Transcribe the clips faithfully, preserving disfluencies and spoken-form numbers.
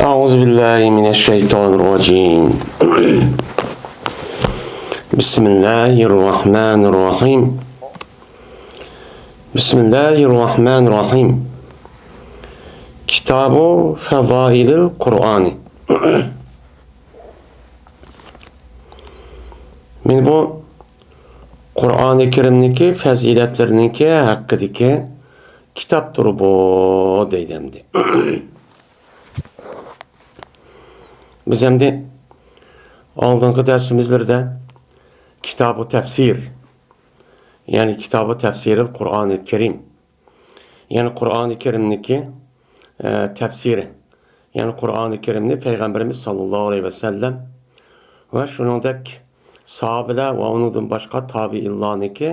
أعوذ بالله من الشيطان الرجيم. بسم الله الرحمن الرحيم. بسم الله الرحمن الرحيم. كتاب فضائل القرآن. مانا بۇ قۇرئانى كەرىمنىڭكى پەزىلەتلىرىنىڭكى ھەققىدىكى كىتابتۇر بۇ، دەيدۇ ئەمدى. بىز ئەمدى ئالدىنقى دەرسىمىزلەردە كىتابۇ تەپسىر، يەنى كىتابۇ تەپسىرىل قۇرئانىل كەرىم، يەنى قۇرئانى كەرىمنىڭكى، ئە، تەپسىرى، يەنى قۇرئانى كەرىمنى پەيغەمبىرىمىز ساللاللاھۇ ئەلەيھى ۋەسەللەم ۋە شۇنىڭدەك ساھابىلەر ۋە ئۇنىڭدىن باشقا تابىئىنلارنىڭكى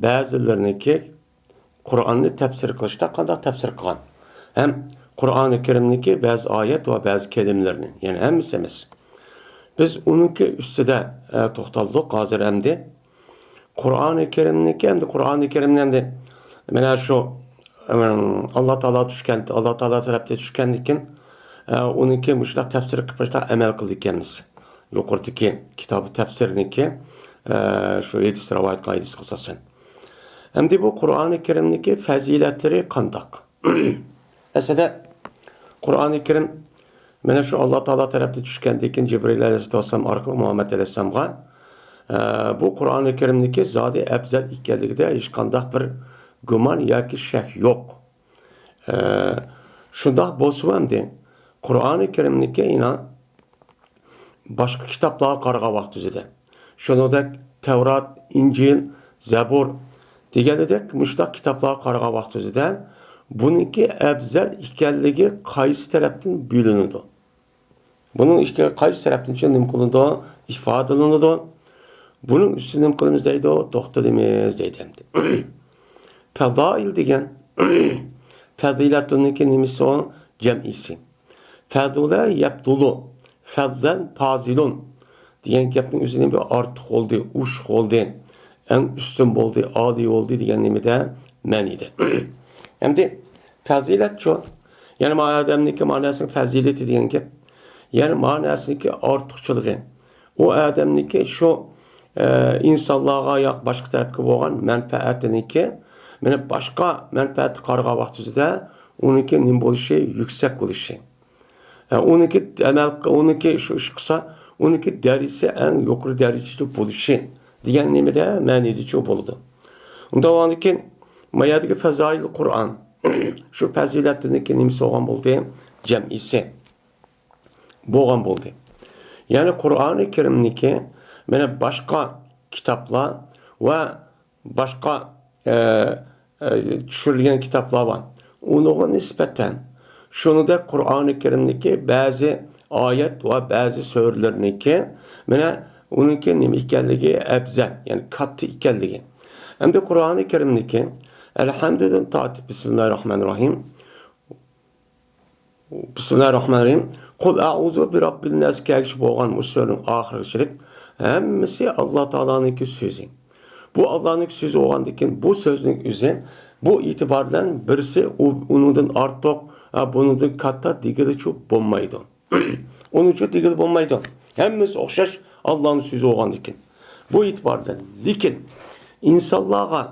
بەزىلىرىنىڭكى قۇرئاننى تەپسىر قىلىشتا قانداق تەپسىر قىلغان ھەم قۇرئانى كەرىمنىڭكى بەزى ئايەت ۋە بەزى كەلىمىلىرىنى، يەنى ھەممىسى ئەمەس. بىز ئۇنىڭكى ئۈستىدە، ئە، توختالدۇق. ھازىر ئەمدى قۇرئانى كەرىمنىڭكى، ئەمدى قۇرئانى كەرىمنى ئەمدى مانا شۇ، ئىم، ئاللا تائالا چۈشكەن، ئاللا تائالا تەرەپتىن چۈشكەندىن كېيىن، ئە، ئۇنىڭكى مۇشۇنداق تەپسىر قىلىپ بېرىشتە ئەمەل قىلىدىكەنمىز. يۇقىرىدىكى كىتابى تەپسىرنىڭكى، ئە، شۇ ھەدىس، رىۋايەت قائىدىسىگە ئاساسەن. ئەمدى بۇ قۇرئانى كەرىمنىڭكى پەزىلەتلىرى قانداق؟ ئەسلىدە قۇرئانى كەرىم مانا شۇ ئاللا تائالا تەرەپتىن چۈشكەندىن كېيىن جىبرىئىل ئەلەيھىسسالام ئارقىلىق مۇھەممەد ئەلەيھىسسالامغا، ئە، بۇ قۇرئانى كەرىمنىڭكى زادى ئەپزەل ئىكەنلىكىدە ھېچقانداق بىر گۇمان ياكى شەك يوق. ئە، شۇنداق بولسىمۇ ئەمدى قۇرئانى كەرىمنىڭكى يەنە باشقا كىتابلارغا قارىغان ۋاقتىمىزدا، شۇنىڭدەك تەۋرات، ئىنجىل، زەبۇر دېگەندەك مۇشۇنداق كىتابلارغا قارىغان ۋاقتىمىزدا بۇنىڭكى ئەپزەل ئىكەنلىكى قايسى تەرەپتىن بىلىنىدۇ؟ بۇنىڭ ئىككى قايسى تەرەپتىن نېمە قىلىنىدۇ؟ ئىپادىلىنىدۇ. بۇنىڭ ئۈستىدە نېمە قىلىمىز دەيدۇ؟ توختىلىمىز دەيدۇ ئەمدى. پەزائىل دېگەن پەزىلەتنىڭكى نېمىسى ئۇ؟ جەمئىسى. فەزۇلە يەپزۇلۇ، فەززەن پازىلۇن دېگەن گەپنىڭ ئۆزى نېمە؟ ئارتۇق بولدى، ئوشۇق بولدى، ئەڭ ئۈستۈن بولدى، ئالىي بولدى دېگەن نېمىدە؟ مەنىدە. ئەمدى پەزىلەتچۇ؟ يەنى ما ئادەمنىڭكى ماناسىنىڭ پەزىلىتى دېگەن گەپ. يەنى ماناسىنىڭكى ئارتۇقچىلىقى. ئۇ ئادەمنىڭكى شۇ، ئە، ئىنسانلارغا ياكى باشقا تەرەپكە بولغان مەنپەئەتىنىڭكى، مانا باشقا مەنپەئەتكە قارىغان ۋاقتىدا ئۇنىڭكى نېمە بولۇشى؟ يۈكسەك بولۇشى. ئە، ئۇنىڭكى ئەمەل، ئۇنىڭكى شۇ ئىش قىلسا، ئۇنىڭكى دەرىجىسى ئەڭ يۇقىرى دەرىجىدە بولۇشى دېگەن نېمىدە؟ مەنىدىچۇ بولىدۇ. ئۇنداق بولغاندىكىن، ما يەردىكى فەزائىل قۇرئان، شۇ پەزىلەتنىڭكى نېمىسى بولغان بولدى؟ جەمئىسى بولغان بولدى. يەنى قۇرئانى كەرىمنىكى مانا باشقا كىتابلار ۋە باشقا، ئە، ئە، چۈشۈرۈلگەن كىتابلار بار. ئۇنىڭغا نىسبەتەن شۇنىڭدەك قۇرئانى كەرىمنىكى بەزى ئايەت ۋە بەزى سۈرىلەرنىكى مانا ئۇنىڭكى نېمە ئىكەنلىكى ئەپزەل، يەنى كاتتا ئىكەنلىكى. ئەمدى قۇرئانى كەرىمنىكى ئەلھەمدۇدىن تارتىپ بىسمىللاھىررەھمانىررەھىم، بىسمىللاھىررەھمانىررەھىم. قۇل ئەئۇزۇ بىرەببىنناس كەلگۈچە بولغان مۇشۇ سۈرىنىڭ ئاخىرىغىچىلىك ھەممىسى ئاللا تائالانىڭكى سۆزى. بۇ ئاللانىڭكى سۆزى بولغاندىن كېيىن بۇ سۆزنىڭ ئۆزى، بۇ ئېتىبار بىلەن بىرسى ئۇ، ئۇنىڭدىن ئارتۇق، ھە، بۇنىڭدىن كاتتا دېگىلىچۇ بولمايدۇ. ئۇنىڭچۇ دېگىلى بولمايدۇ. ھەممىسى ئوخشاش ئاللانىڭ سۆزى بولغاندىن كېيىن. بۇ ئېتىبار بىلەن. لېكىن ئىنسانلارغا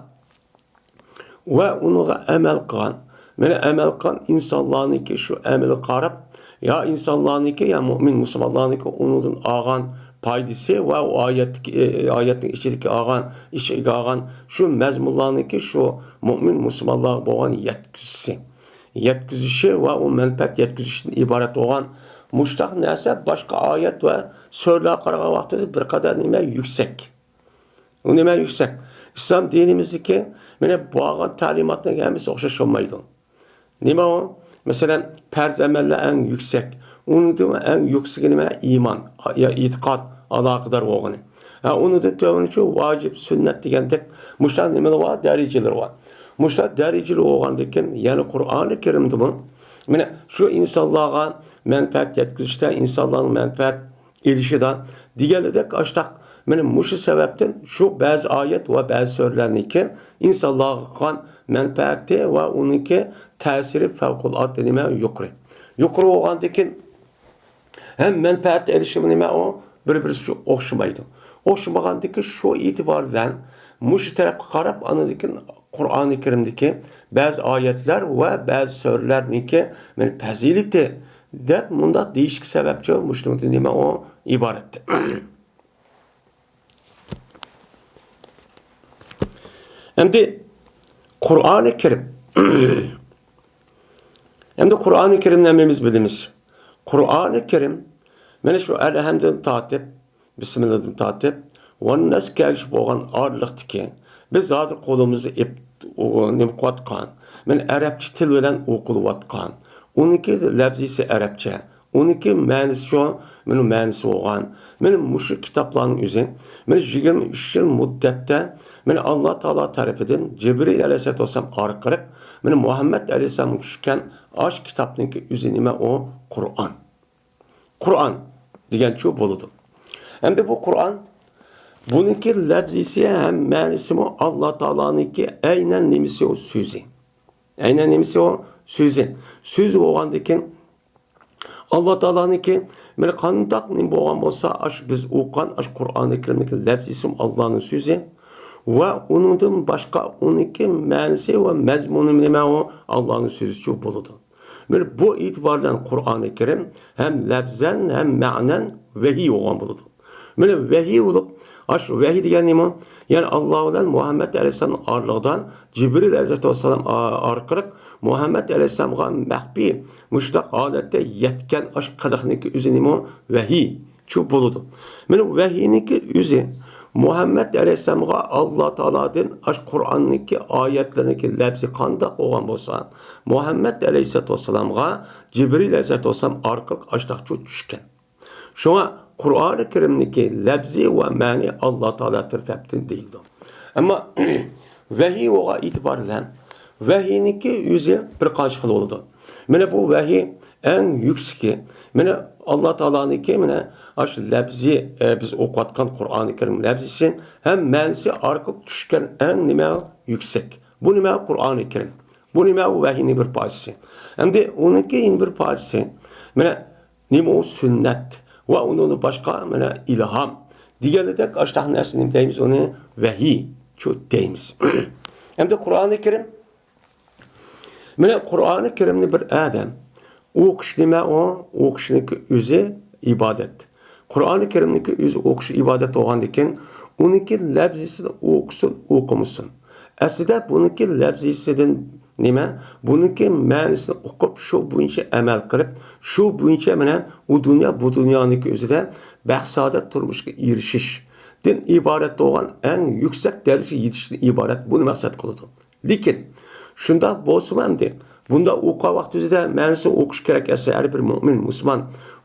ۋە ئۇنىڭغا ئەمەل قىلغان، مانا ئەمەل قىلغان ئىنسانلارنىڭكى شۇ ئەمىلىگە قاراپ، يا ئىنسانلارنىڭكى، يا مۇئمىن مۇسۇلمانلارنىڭكى ئۇنىڭدىن ئالغان پايدىسى ۋە ئۇ ئايەتتىكى، ئايەتنىڭ ئىچىدىكى ئالغان، ئىچىگە ئالغان شۇ مەزمۇنلارنىڭكى شۇ مۇئمىن مۇسۇلمانلارغا بولغان يەتكۈزۈشى، يەتكۈزۈشى ۋە ئۇ مەنپەئەت يەتكۈزۈشتىن ئىبارەت بولغان مۇشتاق نەرسە باشقا ئايەت ۋە سۈرىلەرگە قارىغان ۋاقتىدا بىر قەدەر نېمە يۈكسەك. ئۇ نېمە يۈكسەك؟ ئىسلام دىنىمىزدىكى مانا بارغان تەلىماتنىڭ ھەممىسى ئوخشاش بولمايدۇ. نېمە ئۇ؟ مەسىلەن، پەرز ئەمەللەر ئەڭ يۈكسەك. ئۇنىڭدىن ئەڭ يۈكسىكى نېمە؟ ئىمان، يا ئېتىقاد، ئالاقىدار بولغىنى. ھە، ئۇنىڭدىن تۆۋىنىچۇ ۋاجىپ، سۈننەت دېگەندەك مۇشۇنداق نېمىلەر بار؟ دەرىجىلىرى بار. مۇشۇنداق دەرىجىلىرى بولغاندىكىن، يەنى قۇرئانى كەرىمدىمۇ مانا شۇ ئىنسانلارغا مەنپەئەت يەتكۈزۈشتە، ئىنسانلارنىڭ مەنپەئەت ئېلىشىدا دېگەنلىدەك ئاشتاق مانا مۇشۇ سەۋەبتىن شۇ بەزى ئايەت ۋە بەزى سۈرىلەرنىڭكى ئىنسانلارغا قىلغان مەنپەئەتى ۋە ئۇنىڭكى تەسىرى پەۋقۇلئاددە نېمە يۇقىرى. يۇقىرى بولغاندىكىن ھەم مەنپەئەت ئېلىشىمۇ نېمە ئۇ؟ بىر-بىرسىگە ئوخشىمايدۇ. ئوخشىمىغاندىكىن شۇ ئېتىبار بىلەن مۇشۇ تەرەپكە قاراپ، ئاندىن كېيىن قۇرئانى كەرىمدىكى بەزى ئايەتلەر ۋە بەزى سۈرىلەرنىڭكى مەن پەزىلىتى دەپ مۇنداق دېيىشكە سەۋەبچى مۇشۇنىڭدىن نېمە ئۇ ئىبارەت. ئەمدى قۇرئانى كەرىم. ئەمدى قۇرئانى كەرىمنى ھەممىمىز بىلىمىز. قۇرئانى كەرىم، مانا شۇ ئەلھەمدىن تارتىپ، بىسمىللادىن تارتىپ، ۋەننەس كەلگۈچە بولغان ئارىلىقتىكى، بىز ھازىر قولىمىزدا ئېپ-، ئۇ، نېمە قىلىۋاتقان، مانا ئەرەبچە تىل بىلەن ئوقۇلۇۋاتقان، ئۇنىڭكى لەپزىسى ئەرەبچە، ئۇنىڭكى مەنىسى شۇ، مانا مەنىسى بولغان. مانا مۇشۇ كىتابلارنىڭ ئۆزى، مانا يىگىرمە ئۈچ يىل مۇددەتتە، مانا ئاللا تائالا تەرىپىدىن جىبرىل ئەلەيھىسسالاتۇ ۋەسسالام ئارقىلىق، مانا مۇھەممەد ئەلەيھىسسالامغا چۈشكەن ئاش كىتابنىڭكى ئۆزى نېمە ئۇ؟ قۇرئان. قۇرئان دېگەنچۇ بولىدۇ. ئەمدى بۇ قۇرئان، بۇنىڭكى لەپزىسى ھەم مەنىسىمۇ ئاللا تائالانىڭكى ئەينەن نېمىسى ئۇ؟ سۆزى. ئەينەن نېمىسى ئۇ؟ سۆزى. سۆزى بولغاندىكىن، ئاللا تائالانىڭكى بىر قانداق نېمە بولغان بولسا، ئاش بىز ئوقۇغان ئاش قۇرئانى كەرىمدىكى لەپزىسىمۇ ئاللانىڭ سۆزى ۋە ئۇنىڭدىن باشقا ئۇنىڭكى مەنىسى ۋە مەزمۇنى نېمە ئۇ؟ ئاللانىڭ سۆزىچۇ بولىدۇ. مانا بۇ ئېتىبار بىلەن قۇرئانى كەرىم ھەم لەپزەن ھەم مەنەن ۋەھىي بولغان بولىدۇ. مانا ۋەھىي بولۇپ، ئاش ۋەھىي دېگەن نېمە؟ يەنى ئاللا بىلەن مۇھەممەد ئەلەيھىسسالام ئارىلىقىدا جىبرىل ئەلەيھىسسالام ئا-، ئارقىلىق مۇھەممەد ئەلەيھىسسالامغا مەخپىي مۇشۇنداق ھالەتتە يەتكەن ئاش قىلىقنىڭكى ئۆزى نېمە؟ ۋەھىي. چۇ بولىدۇ. مانا ۋەھىينىڭكى ئۆزى مۇھەممەد ئەلەيھىسسالامغا ئاللا تائالادىن ئاش قۇرئاننىڭكى ئايەتلىرىنىڭكى لەپزى قانداق بولغان بولسا، مۇھەممەد ئەلەيھىسسالاتۇ ۋەسسالامغا جىبرىل ئەلەيھىسسالاتۇ ۋەسسالام ئارقىلىق ئاشتاقچۇ چۈشكەن. شۇڭا قۇرئانى كەرىمنىڭكى لەپزى ۋە مەنى ئاللا تائالا تەرىپىدىن دېيىلىدۇ. ئەمما ۋەھىي بولغان ئېتىبار بىلەن ۋەھىينىڭكى ئۆزى بىر قانچە خىل بولىدۇ. مانا بۇ ۋەھىي ئەڭ يۈكسىكى. مانا ئاللا تائالانىڭكى مانا ئاشۇ لەپزى، ئە، بىز ئوقۇۋاتقان قۇرئانى كەرىم لەپزىسى ھەم مەنىسى ئارقىلىق چۈشكەن ئەڭ نېمە يۈكسەك. بۇ نېمە؟ قۇرئانى كەرىم. بۇ نېمە؟ ئۇ ۋەھىينىڭ بىر پارچىسى. ئەمدى ئۇنىڭكى يەنە بىر پارچىسى. مانا نېمە ئۇ؟ سۈننەت ۋە ئۇنىڭدىن باشقا مانا ئىلھام دېگەندەك ئاشتاق نەرسە نېمە دەيمىز؟ ئۇنى ۋەھىي چۇ دەيمىز. ئەمدى قۇرئانى كەرىم، مانا قۇرئانى كەرىمنى بىر ئادەم ئوقۇش نېمە ئۇ؟ ئوقۇشنىڭكى ئۆزى ئىبادەت. قۇرئانى كەرىمنىڭكى ئۆزى ئوقۇش ئىبادەت بولغاندىكىن، ئۇنىڭكى لەپزىسىنى ئوقۇسۇن، ئوقۇمىسۇن. ئەسلىدە بۇنىڭكى لەپزىسىدىن نېمە؟ بۇنىڭكى مەنىسىنى ئوقۇپ، شۇ بويىچە ئەمەل قىلىپ، شۇ بويىچە مانا ئۇ دۇنيا، بۇ دۇنيانىڭكى ئۆزىدە بەخت-سائادەت تۇرمۇشقا ئېرىشىشتىن ئىبارەت بولغان ئەڭ يۈكسەك دەرىجىگە يېتىشتىن ئىبارەت بۇنى مەقسەت قىلىدۇ. لېكىن شۇنداق بولسىمۇ ئەمدى بۇنداق ئوقۇغان ۋاقتىمىزدا مەنىسىنى ئوقۇش كېرەك ئەسلى ھەر بىر مۆمىن، مۇسۇلمان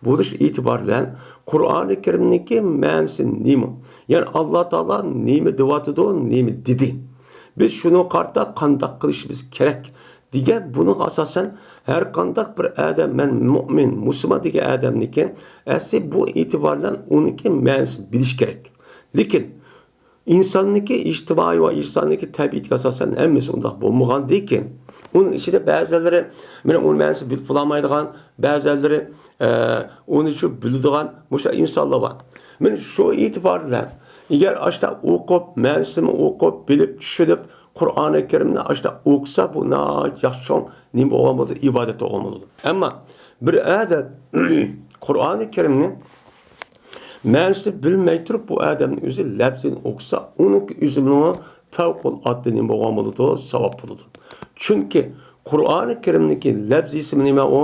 بولۇش ئېتىبارى بىلەن قۇرئانى كەرىمنىڭكى مەنىسى نېمە؟ يەنى ئاللا تائالا نېمە دېۋاتىدۇ، نېمە دېدى؟ بىز شۇنىڭغا قارىتا قانداق قىلىشىمىز كېرەك؟ دېگەن بۇنىڭغا ئاساسەن ھەر قانداق بىر ئادەم، مەن مۆمىن، مۇسۇلمان دېگەن ئادەمنىڭكى ئەسلى بۇ ئېتىبار بىلەن ئۇنىڭكى مەنىسىنى بىلىش كېرەك. لېكىن ئىنساننىڭكى ئىجتىمائىي ۋە ئىنساننىڭكى تەبىئىتىگە ئاساسەن ھەممىسى ئۇنداق بولمىغاندىكىن، ئۇنىڭ ئىچىدە بەزىلىرى مانا ئۇنىڭ مەنىسىنى بىلىپ بولالمايدىغان، بەزىلىرى، ئە، ئۇنى شۇ بىلىدىغان مۇشۇنداق ئىنسانلار بار. مانا شۇ ئېتىبار بىلەن، ئەگەر ئاشتا ئوقۇپ، مەنىسىنى ئوقۇپ، بىلىپ، چۈشىنىپ، قۇرئانى كەرىمنى ئاشتا ئوقۇسا، بۇ ناھايىتى ياخشى چوڭ نېمە بولغان بولىدۇ؟ ئىبادەت بولغان بولىدۇ. ئەمما بىر ئادەم قۇرئانى كەرىمنى مەنىسىنى بىلمەي تۇرۇپ، بۇ ئادەمنىڭ ئۆزى لەپزىنى ئوقۇسا، ئۇنىڭ ئۆزىمۇ پەۋقۇلئاددە نېمە بولغان بولىدۇ؟ ساۋاب بولىدۇ. چۈنكى قۇرئانى كەرىمنىڭكى لەپزىسى نېمە ئۇ؟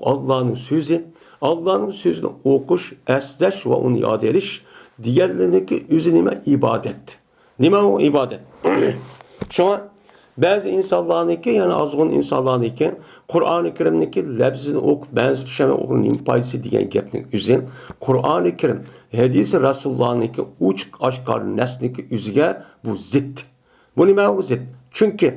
ئاللانىڭ سۆزى. ئاللانىڭ سۆزىنى ئوقۇش، ئەسلەش ۋە ئۇنى ياد ئېلىش دېگەنلىرىنىڭكى ئۆزى نېمە؟ ئىبادەت. نېمە ئۇ ئىبادەت؟ شۇڭا بەزى ئىنسانلارنىڭكى، يەنى ئازغۇن ئىنسانلارنىڭكى قۇرئانى كەرىمنىڭكى لەپزىنى ئوقۇپ، مەنىسىنى چۈشەنمەي ئوقۇپ نېمە پايدىسى دېگەن گەپنىڭ ئۆزى قۇرئانى كەرىم، ھەدىسى رەسۇلۇللانىڭكى ئوچۇق ئاشكارا نەسنىڭكى ئۆزىگە بۇ زىت. بۇ نېمە ئۇ زىت؟ چۈنكى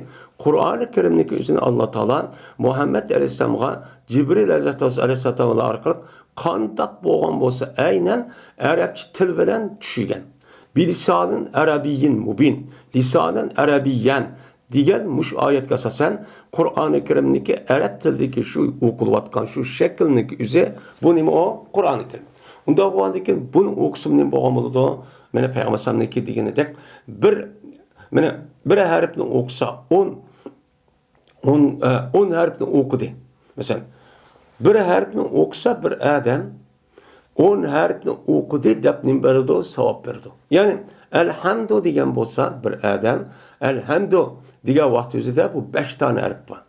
قۇرئانى كەرىمنىڭكى ئۆزىنى ئاللا تائالا مۇھەممەد ئەلەيھىسسالامغا جىبرىل ئەلەيھىسسالام ئارقىلىق قانداق بولغان بولسا، ئەينەن ئەرەبچە تىل بىلەن چۈشۈرگەن. بىلىسانىن ئەرەبىييىن مۇبىن. لىسانەن ئەرەبىييەن. دېگەن مۇشۇ ئايەتكە ئاساسەن، قۇرئانى كەرىمنىڭكى ئەرەب تىلىدىكى شۇ ئوقۇلۇۋاتقان شۇ شەكىلنىڭكى ئۆزى، بۇ نېمە ئۇ؟ قۇرئانى كەرىم. ئۇنداق بولغاندىن كېيىن بۇنى ئوقۇسىمۇ نېمە بولغان بولىدۇ؟ مانا پەيغەمبەر ئەلەيھىسسالامنىڭكى دېگىنىدەك بىر، مانا بىر ھەرپنى ئوقۇسا ئون، ئون، ئە، ئون ھەرپنى ئوقۇدى. مەسىلەن، بىر ھەرپنى ئوقۇسا بىر ئادەم، ئون ھەرپنى ئوقۇدى دەپ نېمە بېرىدۇ؟ ساۋاب بېرىدۇ. يەنى، ئەلھەمدۇ دېگەن بولسا بىر ئادەم، ئەلھەمدۇ دېگەن ۋاقىت ئۆزىدە بۇ بەش دانە ھەرپ بار.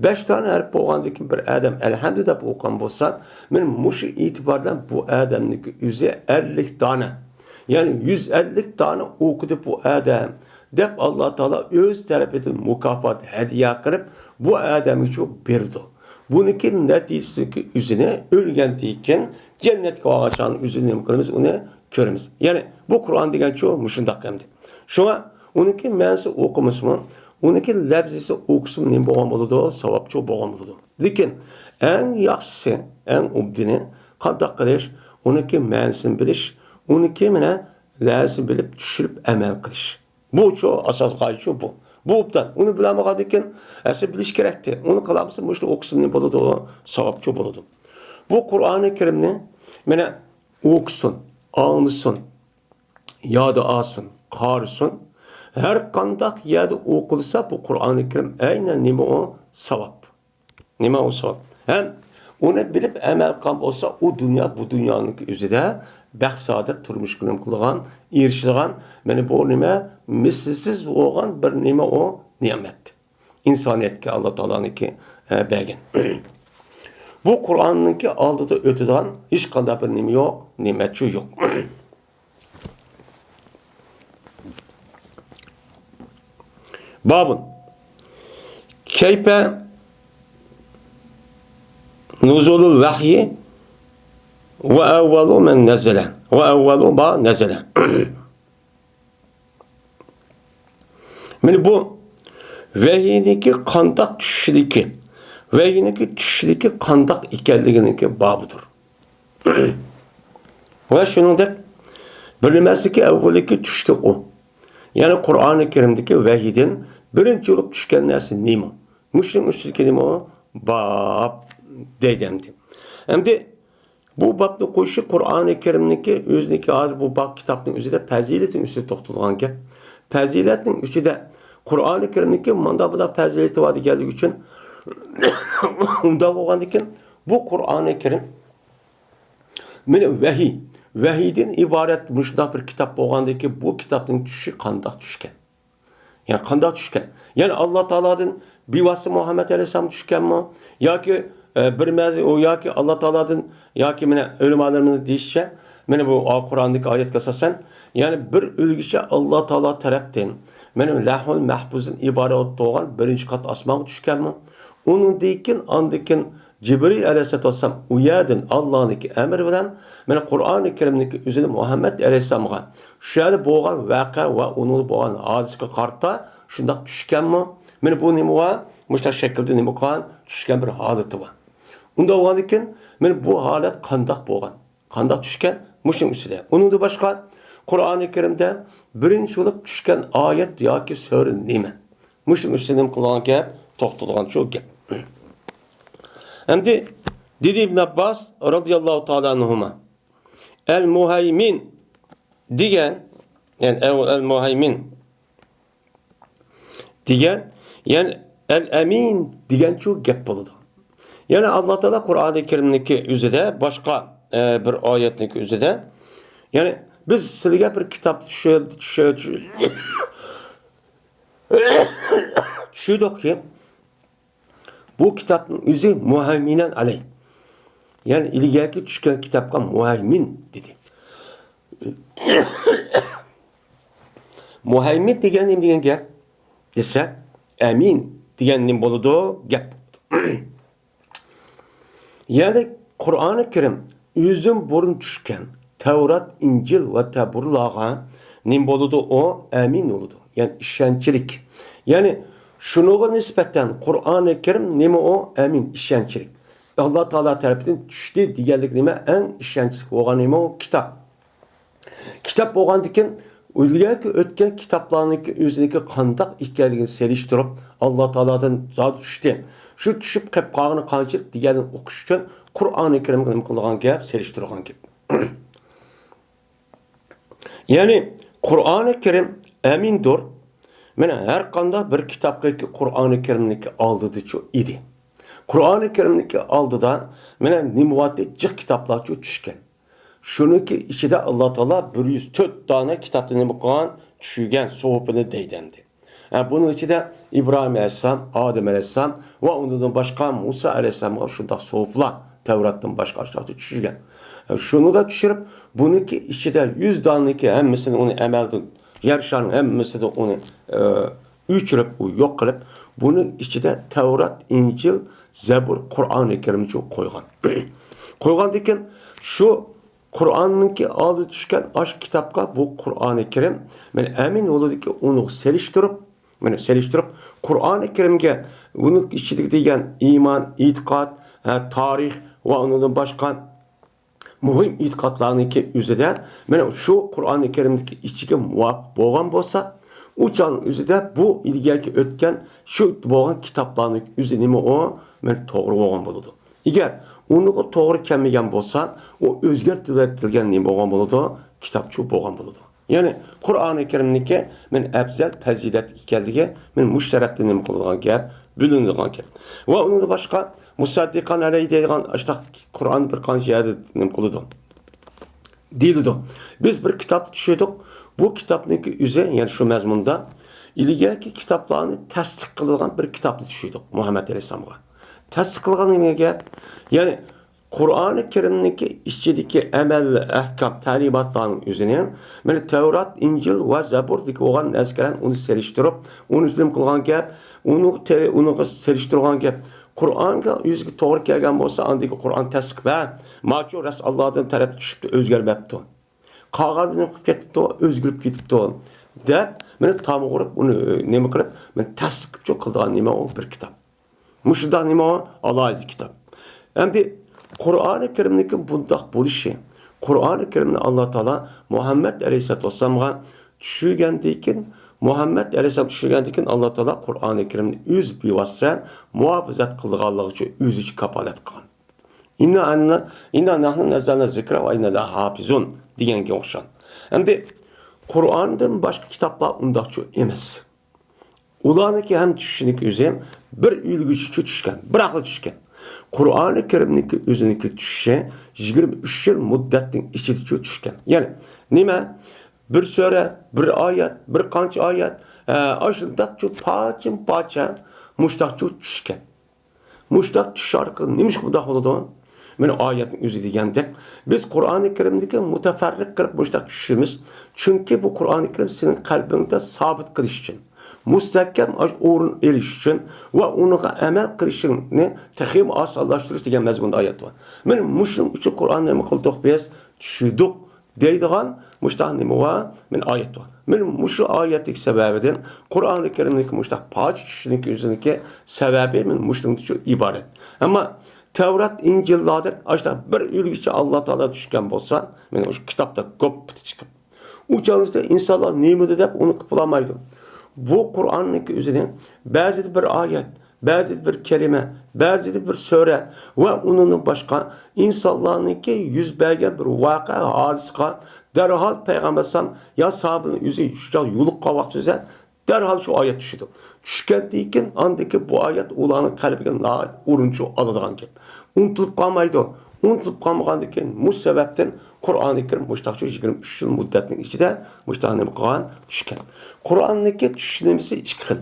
بەش دانە ھەرپ بولغاندىن كېيىن بىر ئادەم ئەلھەمدۇ دەپ ئوقۇغان بولسا، مانا مۇشۇ ئېتىبار بىلەن بۇ ئادەمنىڭكى ئۆزى ئەللىك دانە، يەنى يۈز ئەللىك دانە ئوقۇدى بۇ ئادەم دەپ، ئاللا تائالا ئۆز تەرىپىدىن مۇكاپات ھەدىيە قىلىپ، بۇ ئادەمگىچۇ بېرىدۇ. بۇنىڭكى نەتىجىسىدىكى ئۆزىنى ئۆلگەندىن كېيىن جەننەتكە بارغان چاغنىڭ ئۆزىنى نېمە قىلىمىز؟ ئۇنى كۆرىمىز. يەنى بۇ قۇرئان دېگەنچۇ مۇشۇنداق ئەمدى. شۇڭا ئۇنىڭكى مەنىسى ئوقۇمىسىمۇ، ئۇنىڭكى لەپزىسى ئوقۇسىمۇ نېمە بولغان بولىدۇ؟ ساۋابچۇ بولغان بولىدۇ. لېكىن ئەڭ ياخشىسى، ئەڭ ئوبدىنى قانداق قىلىش؟ ئۇنىڭكى مەنىسىنى بىلىش، ئۇنىڭكى مانا لەپزىنى بىلىپ چۈشىنىپ ئەمەل قىلىش. بۇچۇ ئاساس غايىچۇ بۇ. بۇ ئوبدان. ئۇنى بىلەلمىگەندىن كېيىن ئەسلى بىلىش كېرەكتى. ئۇنى قىلالمىسا مۇشۇنى ئوقۇسىمۇ نېمە بولىدۇ؟ ساۋابچۇ بولىدۇ. بۇ قۇرئانى كەرىمنى مانا ئوقۇسۇن، ئاڭلىسۇن، يادا ئالسۇن، قارىسۇن. ھەر قانداق يەردە ئوقۇلسا بۇ قۇرئانى كەرىم ئەينەن نېمە ئۇ؟ ساۋاب. نېمە ئۇ ساۋاب؟ ھەم ئۇنى بىلىپ ئەمەل قىلغان بولسا، ئۇ دۇنيا، بۇ دۇنيانىڭكى ئۆزىدە بەخت-سائادەت تۇرمۇشقا نېمە قىلىدىغان، ئېرىشىدىغان، مانا بۇ نېمە، مىسلىسىز بولغان بىر نېمە ئۇ نېمەت. ئىنسانىيەتكە ئاللا تائالانىڭكى، ئە، بەرگەن. بۇ قۇرئاننىڭكى ئالدىدا ئۆتىدىغان ھېچقانداق بىر نېمە يوق، نېمەتچۇ يوق. بابۇن. كەيفە نۇزۇلۇل ۋەھيى ۋە ئەۋۋەلۇ مەن نەزەلە. ۋە ئەۋۋەلۇ ما نەزەلە. مانا بۇ ۋەھىينىڭكى قانداق چۈشۈشلۈكى، ۋەھىينىڭكى چۈشۈشلۈكى قانداق ئىكەنلىكىنىڭكى بابىدۇر. ۋە شۇنىڭدەك بىلمەسلىكى ئەۋۋەللىكى چۈشتى ئۇ. يەنى قۇرئانى كەرىمدىكى ۋەھىيدىن بىرىنچى بولۇپ چۈشكەن نەرسە نېمە؟ مۇشۇنىڭ ئۈستىدىكى نېمە؟ باب دەيدۇ ئەمدى. ئەمدى بۇ بابنى قويۇشى قۇرئانى كەرىمنىڭكى ئۆزىنىڭكى ھازىر بۇ باب كىتابنىڭ ئۆزىدە پەزىلەتنىڭ ئۈستىدە توختالغان گەپ. پەزىلەتنىڭ ئۈستىدە قۇرئانى كەرىمنىڭكى مانداق مۇنداق پەزىلىتى بار دېگەنلىكى ئۈچۈن ئۇنداق بولغاندىكىن بۇ قۇرئانى كەرىم مانا ۋەھىي، ۋەھىيدىن ئىبارەت مۇشۇنداق بىر كىتاب بولغاندىكىن بۇ كىتابنىڭ چۈشى قانداق چۈشكەن؟ يەنى قانداق چۈشكەن؟ يەنى ئاللا تائالادىن بىۋاسىتە مۇھەممەد ئەلەيھىسسالام چۈشكەنمۇ؟ ياكى، ئە، بىر مەزى ئۇ ياكى ئاللا تائالادىن ياكى مانا ئۆلىمالىرىمىزنىڭ دېيىشىچە، مانا بۇ قۇرئاندىكى ئايەتكە ئاساسەن، يەنى بىر ئۆلگۈچە ئاللا تائالا تەرەپتىن، مانا لەھۋۇل مەھپۇزدىن ئىبارەت بولغان بىرىنچى قات ئاسمانغا چۈشكەنمۇ؟ ئۇنىڭدىن كېيىن، ئاندىن كېيىن جىبرىل ئەلەيھىسسالاتۇ ۋەسسالام ئۇ يەردىن ئاللانىڭكى ئەمرى بىلەن، مانا قۇرئانى كەرىمنىڭكى ئۆزىنى مۇھەممەد ئەلەيھىسسالامغا شۇ يەردە بولغان ۋەقە ۋە ئۇنىڭدا بولغان ھادىسىگە قارىتا شۇنداق چۈشكەنمۇ؟ مانا بۇ نېمە بار؟ مۇشۇنداق شەكىلدە نېمە قىلغان؟ چۈشكەن بىر ھالىتى بار. ئۇنداق بولغاندىكىن، مانا بۇ ھالەت قانداق بولغان؟ قانداق چۈشكەن؟ مۇشۇنىڭ ئۈستىدە. ئۇنىڭدىن باشقا، قۇرئانى كەرىمدە بىرىنچى بولۇپ چۈشكەن ئايەت ياكى سۈرە نېمە؟ مۇشۇنىڭ ئۈستىدە نېمە قىلغان گەپ؟ توختىلىدىغان شۇ گەپ. ئەمدى دېدى ئىبن ئابباس رازىياللاھۇ تائالا ئەنھۇما، ئەل مۇھەيمىن دېگەن، يەنى ئەل، ئەل مۇھەيمىن دېگەن، يەنى ئەل ئەمىن دېگەنچۇ گەپ بولىدۇ. يەنى ئاللا تائالا قۇرئانى كەرىمنىڭكى ئۆزىدە، باشقا، ئە، بىر ئايەتنىڭكى ئۆزىدە، يەنى بىز سىلىگە بىر كىتاب چۈشۈر-، چۈشۈر-، چۈشۈردۇقكى، بۇ كىتابنىڭ ئۆزى مۇھەيمىنەن ئەلەي. يەنى ئىلگەركى چۈشكەن كىتابقا مۇھەيمىن دېدى. مۇھەيمىن دېگەن نېمە دېگەن گەپ دېسە، ئەمىن دېگەن نېمە بولىدۇ؟ گەپ. يەنى قۇرئانى كەرىم ئۆزىدىن بۇرۇن چۈشكەن تەۋرات، ئىنجىل ۋە تەبۇرلارغا نېمە بولىدۇ؟ ئۇ ئەمىن بولىدۇ. يەنى ئىشەنچلىك. يەنى شۇنىڭغا نىسبەتەن قۇرئانى كەرىم نېمە ئۇ؟ ئەمىن، ئىشەنچلىك. ئاللا تائالا تەرىپىدىن چۈشتى دېگەنلىك نېمە؟ ئەڭ ئىشەنچلىك بولغان نېمە ئۇ؟ كىتاب. كىتاب بولغاندىكىن ئىلگىرىكى ئۆتكەن كىتابلارنىڭكى ئۆزىنىڭكى قانداق ئىكەنلىكىنى سېلىشتۇرۇپ، ئاللا تائالادىن زادى چۈشتى، شۇ چۈشۈپ قېلىپ قالغىنى قانچىلىك دېگەننى ئۇقۇش ئۈچۈن قۇرئانى كەرىمگە نېمە قىلغان گەپ؟ سېلىشتۇرغان گەپ. يەنى قۇرئانى كەرىم ئەمىندۇر. مانا ھەر قانداق بىر كىتابقىكى قۇرئانى كەرىمنىڭكى ئالدىدىچۇ ئىدى. قۇرئانى كەرىمنىڭكى ئالدىدا مانا نېمە بارتى؟ جىق كىتابلارچۇ چۈشكەن. شۇنىڭكى ئىچىدە ئاللا تائالا بىر يۈز تۆت دانە كىتابنى نېمە قىلغان؟ چۈشۈرگەن، سوھۇپىنى دەيدۇ ئەمدى. ھە، بۇنىڭ ئىچىدە ئىبراھىم ئەلەيھىسسالام، ئادەم ئەلەيھىسسالام ۋە ئۇنىڭدىن باشقا مۇسا ئەلەيھىسسالامغا شۇنداق سوھۇپلار، تەۋراتتىن باشقا ئاشۇنداق چۈشۈرگەن. ھە، شۇنىلا چۈشۈرۈپ، بۇنىڭكى ئىچىدە يۈز دانىنىڭكى ھەممىسىنى ئۇنى ئەمەلدىن، يەر شارىنىڭ ھەممىسىدىن ئۇنى، ئە، ئۆچۈرۈپ، ئۇ يوق قىلىپ، بۇنىڭ ئىچىدە تەۋرات، ئىنجىل، زەبۇر، قۇرئانى كەرىمچۇ قويغان. قويغاندىكىن شۇ قۇرئاننىڭكى ئالدى چۈشكەن ئاشۇ كىتابقا بۇ قۇرئانى كەرىم، مانا ئەمىن يولىدىكى ئۇنى سېلىشتۇرۇپ، مانا سېلىشتۇرۇپ، قۇرئانى كەرىمگە ئۇنىڭ ئىچىدىكى دېگەن ئىمان، ئېتىقاد، ھە، تارىخ ۋە ئۇنىڭدىن باشقا مۇھىم ئېتىقادلارنىڭكى ئۆزىدە، مانا شۇ قۇرئانى كەرىمدىكى ئىچىگە مۇۋاپىق بولغان بولسا، ئۇ چاغنىڭ ئۆزىدە بۇ ئىلگىرىكى ئۆتكەن شۇ بولغان كىتابلارنىڭ ئۆزى نېمە ئۇ؟ مانا توغرا بولغان بولىدۇ. ئەگەر ئۇنىڭغا توغرا كەلمىگەن بولسا، ئۇ ئۆزگەرتىۋېتىلگەن نېمە بولغان بولىدۇ؟ كىتابچۇ بولغان بولىدۇ. يەنى قۇرئانى كەرىمنىڭكى مەن ئەپزەل پەزىلەت ئىكەنلىكى مەن مۇشۇ تەرەپتىن نېمە قىلىدىغان گەپ، بىلىنىدىغان گەپ. ۋە ئۇنىڭدىن باشقا مۇسەددىقان ئەلەي دەيدىغان ئاشۇنداق قۇرئان بىر قانچە يەردە نېمە قىلىدۇ؟ دېيىلىدۇ. بىز بىر كىتابنى چۈشۈردۇق. بۇ كىتابنىڭكى ئۆزى، يەنى شۇ مەزمۇندا ئىلگەركى كىتابلارنى تەستىق قىلىدىغان بىر كىتابنى چۈشۈردۇق مۇھەممەد ئەلەيھىسسالامغا. تەستىق قىلغان نېمە گەپ؟ يەنى قۇرئانى كەرىمنىڭكى ئىچىدىكى ئەمەل، ئەھكام، تەلىماتلارنىڭ ئۆزىنى، مانا تەۋرات، ئىنجىل ۋە زەبۇردىكى بولغان نەرسىگە ئۇنى سېلىشتۇرۇپ، ئۇنى نېمە قىلغان گەپ، ئۇنى تە-، ئۇنىڭغا سېلىشتۇرغان گەپ. قۇرئانغا ئۆزىگە توغرا كەلگەن بولسا، ئاندىكى قۇرئان تەستىق بەر، ماچۇ راست ئاللادىن تەرەپ چۈشۈپتۇ، ئۆزگەرمەپتۇ. قالغاندا نېمە قىلىپ كېتىپتۇ؟ ئۆزگىرىپ كېتىپتۇ، دەپ، مانا تامغۇرۇپ ئۇنى نېمە قىلىپ، مانا تەستىقچۇ قىلىدىغان نېمە ئۇ بىر كىتاب. مۇشۇنداق نېمە ئۇ؟ ئالاھىدە كىتاب. ئەمدى قۇرئانى كەرىمنىڭكى بۇنداق بولۇشى، قۇرئانى كەرىمنى ئاللا تائالا مۇھەممەد ئەلەيھىسسالاتۇ ۋەسسالامغا چۈشۈرگەندىن كېيىن، مۇھەممەد ئەلەيھىسسالام چۈشۈرگەندىن كېيىن ئاللا تائالا قۇرئانى كەرىمنى ئۆز بىۋاسىتە مۇھاپىزەت قىلىدىغانلىقى ئۈچۈن ئۆزىچە كاپالەت قىلغان. ئىننا ئەننا، ئىننا نەھنۇ نەززەلنا زىكرا ۋە ئىننا لەھۇ ھافىزۇن دېگەنگە ئوخشاش. ئەمدى قۇرئاندىن باشقا كىتابلار ئۇنداقچۇ ئەمەس. ئۇلارنىڭكى ھەم چۈشۈشىنىڭكى ئۆزى بىر ئۆلگۈچىچۇ چۈشكەن، بىراقلا چۈشكەن. قۇرئانى كەرىمنىڭكى ئۆزىنىڭكى چۈشۈشى يىگىرمە ئۈچ يىل مۇددەتنىڭ ئىچىدىچۇ چۈشكەن. يەنى نېمە؟ بىر سۈرە، بىر ئايەت، بىر قانچە ئايەت، ھە، ئاشۇنداقچۇ پارچىمۇ پارچە مۇشتاقچۇ چۈشكەن. مۇشتاق چۈشۈش ئارقىلىق نېمىشقا بۇنداق بولىدۇ؟ مانا ئايەتنىڭ ئۆزى دېگەندەك، بىز قۇرئانى كەرىمدىكى مۇتەپەررىق قىلىپ مۇشتاق چۈشۈرىمىز. چۈنكى بۇ قۇرئانى كەرىم سېنىڭ قەلبىڭدە سابىت قىلىش ئۈچۈن، مۇستەھكەم ئورۇن ئېلىش ئۈچۈن ۋە ئۇنىڭغا ئەمەل قىلىشىڭنى تېخىمۇ ئاسانلاشتۇرۇش دېگەن مەزمۇندا ئايەت بار. مانا مۇشۇنىڭ ئۈچۈن قۇرئاننى نېمە قىلدۇق بىز؟ چۈشۈردۇق. دەيدىغان مۇشۇنداق نېمە بار؟ مانا ئايەت بار. مانا مۇشۇ ئايەتلىك سەۋەبىدىن قۇرئانى كەرىمنىڭكى مۇشۇنداق پارچە چۈشۈشنىڭكى ئۆزىنىڭكى سەۋەبى مانا مۇشۇنىڭدىن ئىبارەت. ئەمما تەۋرات، ئىنجىللاردەك ئاشۇنداق بىر ئۆلگۈچە ئاللا تائالا چۈشكەن بولسا، مانا مۇشۇ كىتابتا گوپپىتى چىقىپ، ئۇ چاغدا ئىنسانلار نېمىدى دەپ ئۇنى قىلىپ بولالمايدۇ. بۇ قۇرئاننىڭكى ئۆزىنى بەزىدە بىر ئايەت، بەزىدە بىر كەلىمە، بەزىدە بىر سۈرە ۋە ئۇنىڭدىن باشقا ئىنسانلارنىڭكى يۈز بەرگەن بىر ۋەقە، ھادىسىغا دەرھال پەيغەمبەر ئەلەيھىسسالام يا ساھابىنىڭ ئۆزى شۇ يولۇققان ۋاقتى ئۆزى دەرھال شۇ ئايەت چۈشىدۇ. چۈشكەندىن كېيىن ئاندىكى بۇ ئايەت ئۇلارنىڭ قەلبىگە ناھايىتى ئورۇنچۇ ئالىدىغان گەپ. ئۇنتۇلۇپ قالمايدۇ. ئۇنتۇلۇپ قالمىغاندىن كېيىن مۇشۇ سەۋەبتىن قۇرئانى كەرىم مۇشۇنداقچە يىگىرمە ئۈچ يىل مۇددەتنىڭ ئىچىدە مۇشۇنداق نېمە قىلغان؟ چۈشكەن. قۇرئاننىڭكى چۈشۈش نېمىسى ئىككى خىل.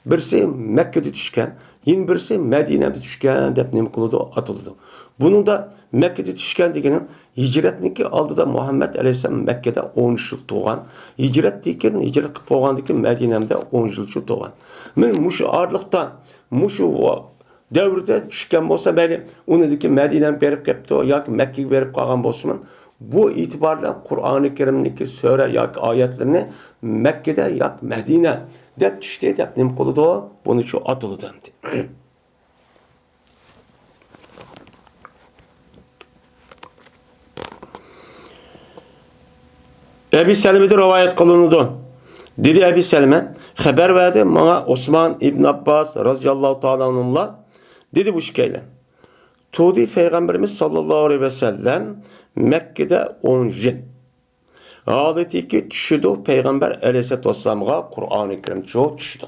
بىرسى مەككىدە چۈشكەن، يەنە بىرسى مەدىنەدە چۈشكەن دەپ نېمە قىلىدۇ؟ ئاتىلىدۇ. بۇنىڭدا مەككىدە چۈشكەن دېگىنى ھىجرەتنىڭكى ئالدىدا مۇھەممەد ئەلەيھىسسالام مەككىدە ئون ئۈچ يىل تۇرغان. ھىجرەتتىن كېيىن، ھىجرەت قىلىپ بولغاندىن كېيىن مەدىنەدە ئون يىلچە تۇرغان. مانا مۇشۇ ئارىلىقتا، مۇشۇ دەۋردە چۈشكەن بولسا، مەيلى ئۇنىڭدىكى مەدىنەگە بېرىپ قېپتۇ ياكى مەككىگە بېرىپ قالغان بولسىمۇ، بۇ ئېتىبار بىلەن قۇرئانى كەرىمدىكى سۈرە ياكى ئايەتلىرىنى مەككىدە ياكى مەدىنەدە چۈشتى دەپ نېمە قىلىدۇ؟ بۇنى شۇ ئاتىلىدۇ ئەمدى. ئەبى سەلىمىدىن رىۋايەت قىلىنىدۇ. دېدى ئەبى سەلىمە، خەۋەر بەردى ماڭا ئوسمان ئىبن ئابباس رازىياللاھۇ تائالا ئەنھۇما، دېدى بۇ ئىككىيلەن. تۇردى پەيغەمبىرىمىز ساللاللاھۇ ئەلەيھى ۋەسەللەم مەككىدە ئون يىل. ھالىتىكى چۈشىدۇ پەيغەمبەر ئەلەيھىسسالاتۇ ۋەسسالامغا قۇرئانى كەرىم چۇ چۈشىدۇ.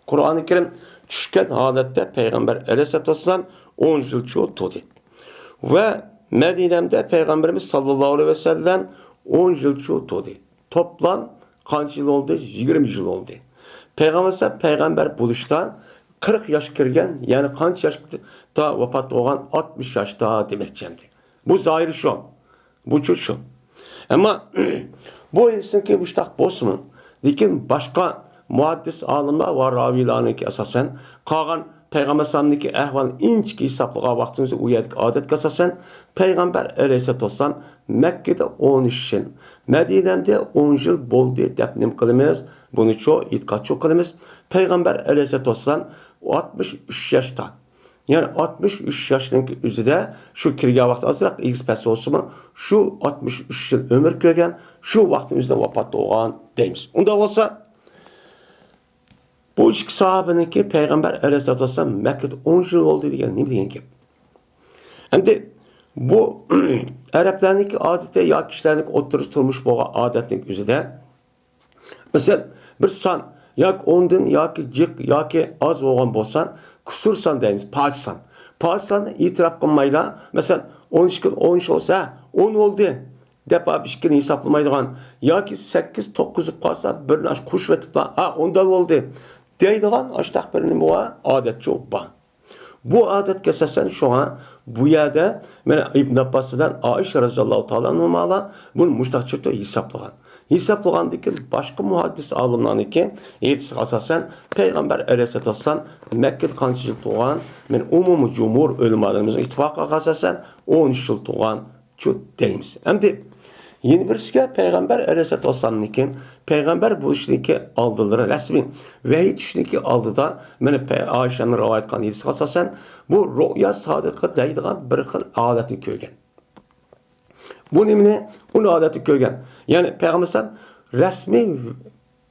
قۇرئانى كەرىم چۈشكەن ھالەتتە پەيغەمبەر ئەلەيھىسسالاتۇ ۋەسسالام ئون يىل چۇ تۇردى. ۋە مەدىنەمدە پەيغەمبىرىمىز ساللاللاھۇ ئەلەيھى ۋەسەللەم ئون يىل چۇ تۇردى. توپلام قانچە يىل بولدى؟ يىگىرمە يىل بولدى. پەيغەمبەر پەيغەمبەر بولۇشتا قىرىق ياش كىرگەن، يەنى قانچە ياشتا ۋاپات بولغان؟ ئاتمىش ياشتا دېمەكچى ئەمدى. بۇ زاھىرى شۇ. بۇچۇ شۇ. ئەمما بۇ ھەدىسنىڭكى مۇشتاق بولسىمۇ، لېكىن باشقا مۇھەددىس ئالىملار ۋە راۋىيلارنىڭكى ئاساسەن قالغان پەيغەمبەر ئەلەيھىسسالامنىڭكى ئەھۋالىنى ئىنچىكە ھېسابلىغان ۋاقتىمىزدا ئۇ يەردىكى ئادەتكە ئاساسەن پەيغەمبەر ئەلەيھىسسالاتۇ ۋەسسالام مەككىدە ئون ئۈچ يىل، مەدىنەمدە ئون يىل بولدى دەپ نېمە قىلىمىز؟ بۇنىچۇ ئېتىقادچۇ قىلىمىز. پەيغەمبەر ئەلەيھىسسالاتۇ ۋەسسالام ئاتمىش ئۈچ ياشتا، يەنى ئاتمىش ئۈچ ياشنىڭكى ئۆزىدە شۇ كىرگەن ۋاقتى ئازراق ئېگىز پەس بولسىمۇ، شۇ ئاتمىش ئۈچ يىل ئۆمۈر كۆرگەن، شۇ ۋاقىتنىڭ ئۆزىدە ۋاپات بولغان دەيمىز. ئۇنداق بولسا، بۇ ئىككى ساھابىنىڭكى پەيغەمبەر ئەلەيھىسسالاتۇ ۋەسسالام مەككىدە ئون يىل بولدى دېگەن نېمە دېگەن گەپ؟ ئەمدى بۇ ئەرەبلەرنىڭكى ئادىتى ياكى كىشىلەرنىڭكى ئوتتۇرىسى تۇرمۇش بولغان ئادەتنىڭ ئۆزىدە، مەسىلەن، بىر سان ياكى ئوندىن ياكى جىق ياكى ئاز بولغان بولسا، كۇسۇر سان دەيمىز، پاچ سان. پاچ ساننى ئېتىراپ قىلمايلا، مەسىلەن، ئون ئىككى، ئون ئۈچ بولسا، ھە، ئون بولدى دەپ ئاپ ئىككىنى ھېسابلىمايدىغان ياكى سەككىز، توققۇز بولۇپ قالسا، بىرنى ئاش قوشۇۋېتىپلا، ھە، ئون بولدى دەيدىغان ئاشتاق بىر نېمە بار، ئادەتچۇ بار. بۇ ئادەتكە ئاساسەن شۇڭا بۇ يەردە مانا ئىبن ئابباس بىلەن ئائىشە رازىياللاھۇ تائالا ئەنھۇمالار بۇنى مۇشتاق چىرتىپ ھېسابلىغان. ھېسابلىغاندىن كېيىن باشقا مۇھەددىس ئالىملارنىڭكى ھەدىسىگە ئاساسەن پەيغەمبەر ئەلەيھىسسالاتۇ ۋەسسالام مەككىدە قانچە يىل تۇرغان؟ مانا ئومۇمىي جۇمھۇر ئۆلىمالىرىمىزنىڭ ئىتتىپاقىغا ئاساسەن ئون ئۈچ يىل تۇرغان چۇ دەيمىز. ئەمدى يەنە بىرسىگە پەيغەمبەر ئەلەيھىسسالاتۇ ۋەسسالامنىڭكى پەيغەمبەر بولۇشنىڭكى ئالدىلىرى رەسمىي ۋەھىي چۈشۈشنىڭكى ئالدىدا مانا پە-، ئائىشەمنىڭ رىۋايەت قىلغان ھەدىسىگە ئاساسەن بۇ رۇئيا سادىقە دەيدىغان بىر خىل ھالەتنى كۆرگەن. بۇ نېمىنى؟ ئۇنى ھالەتنى كۆرگەن. يەنى پەيغەمبەر ئەلەيھىسسالام رەسمىي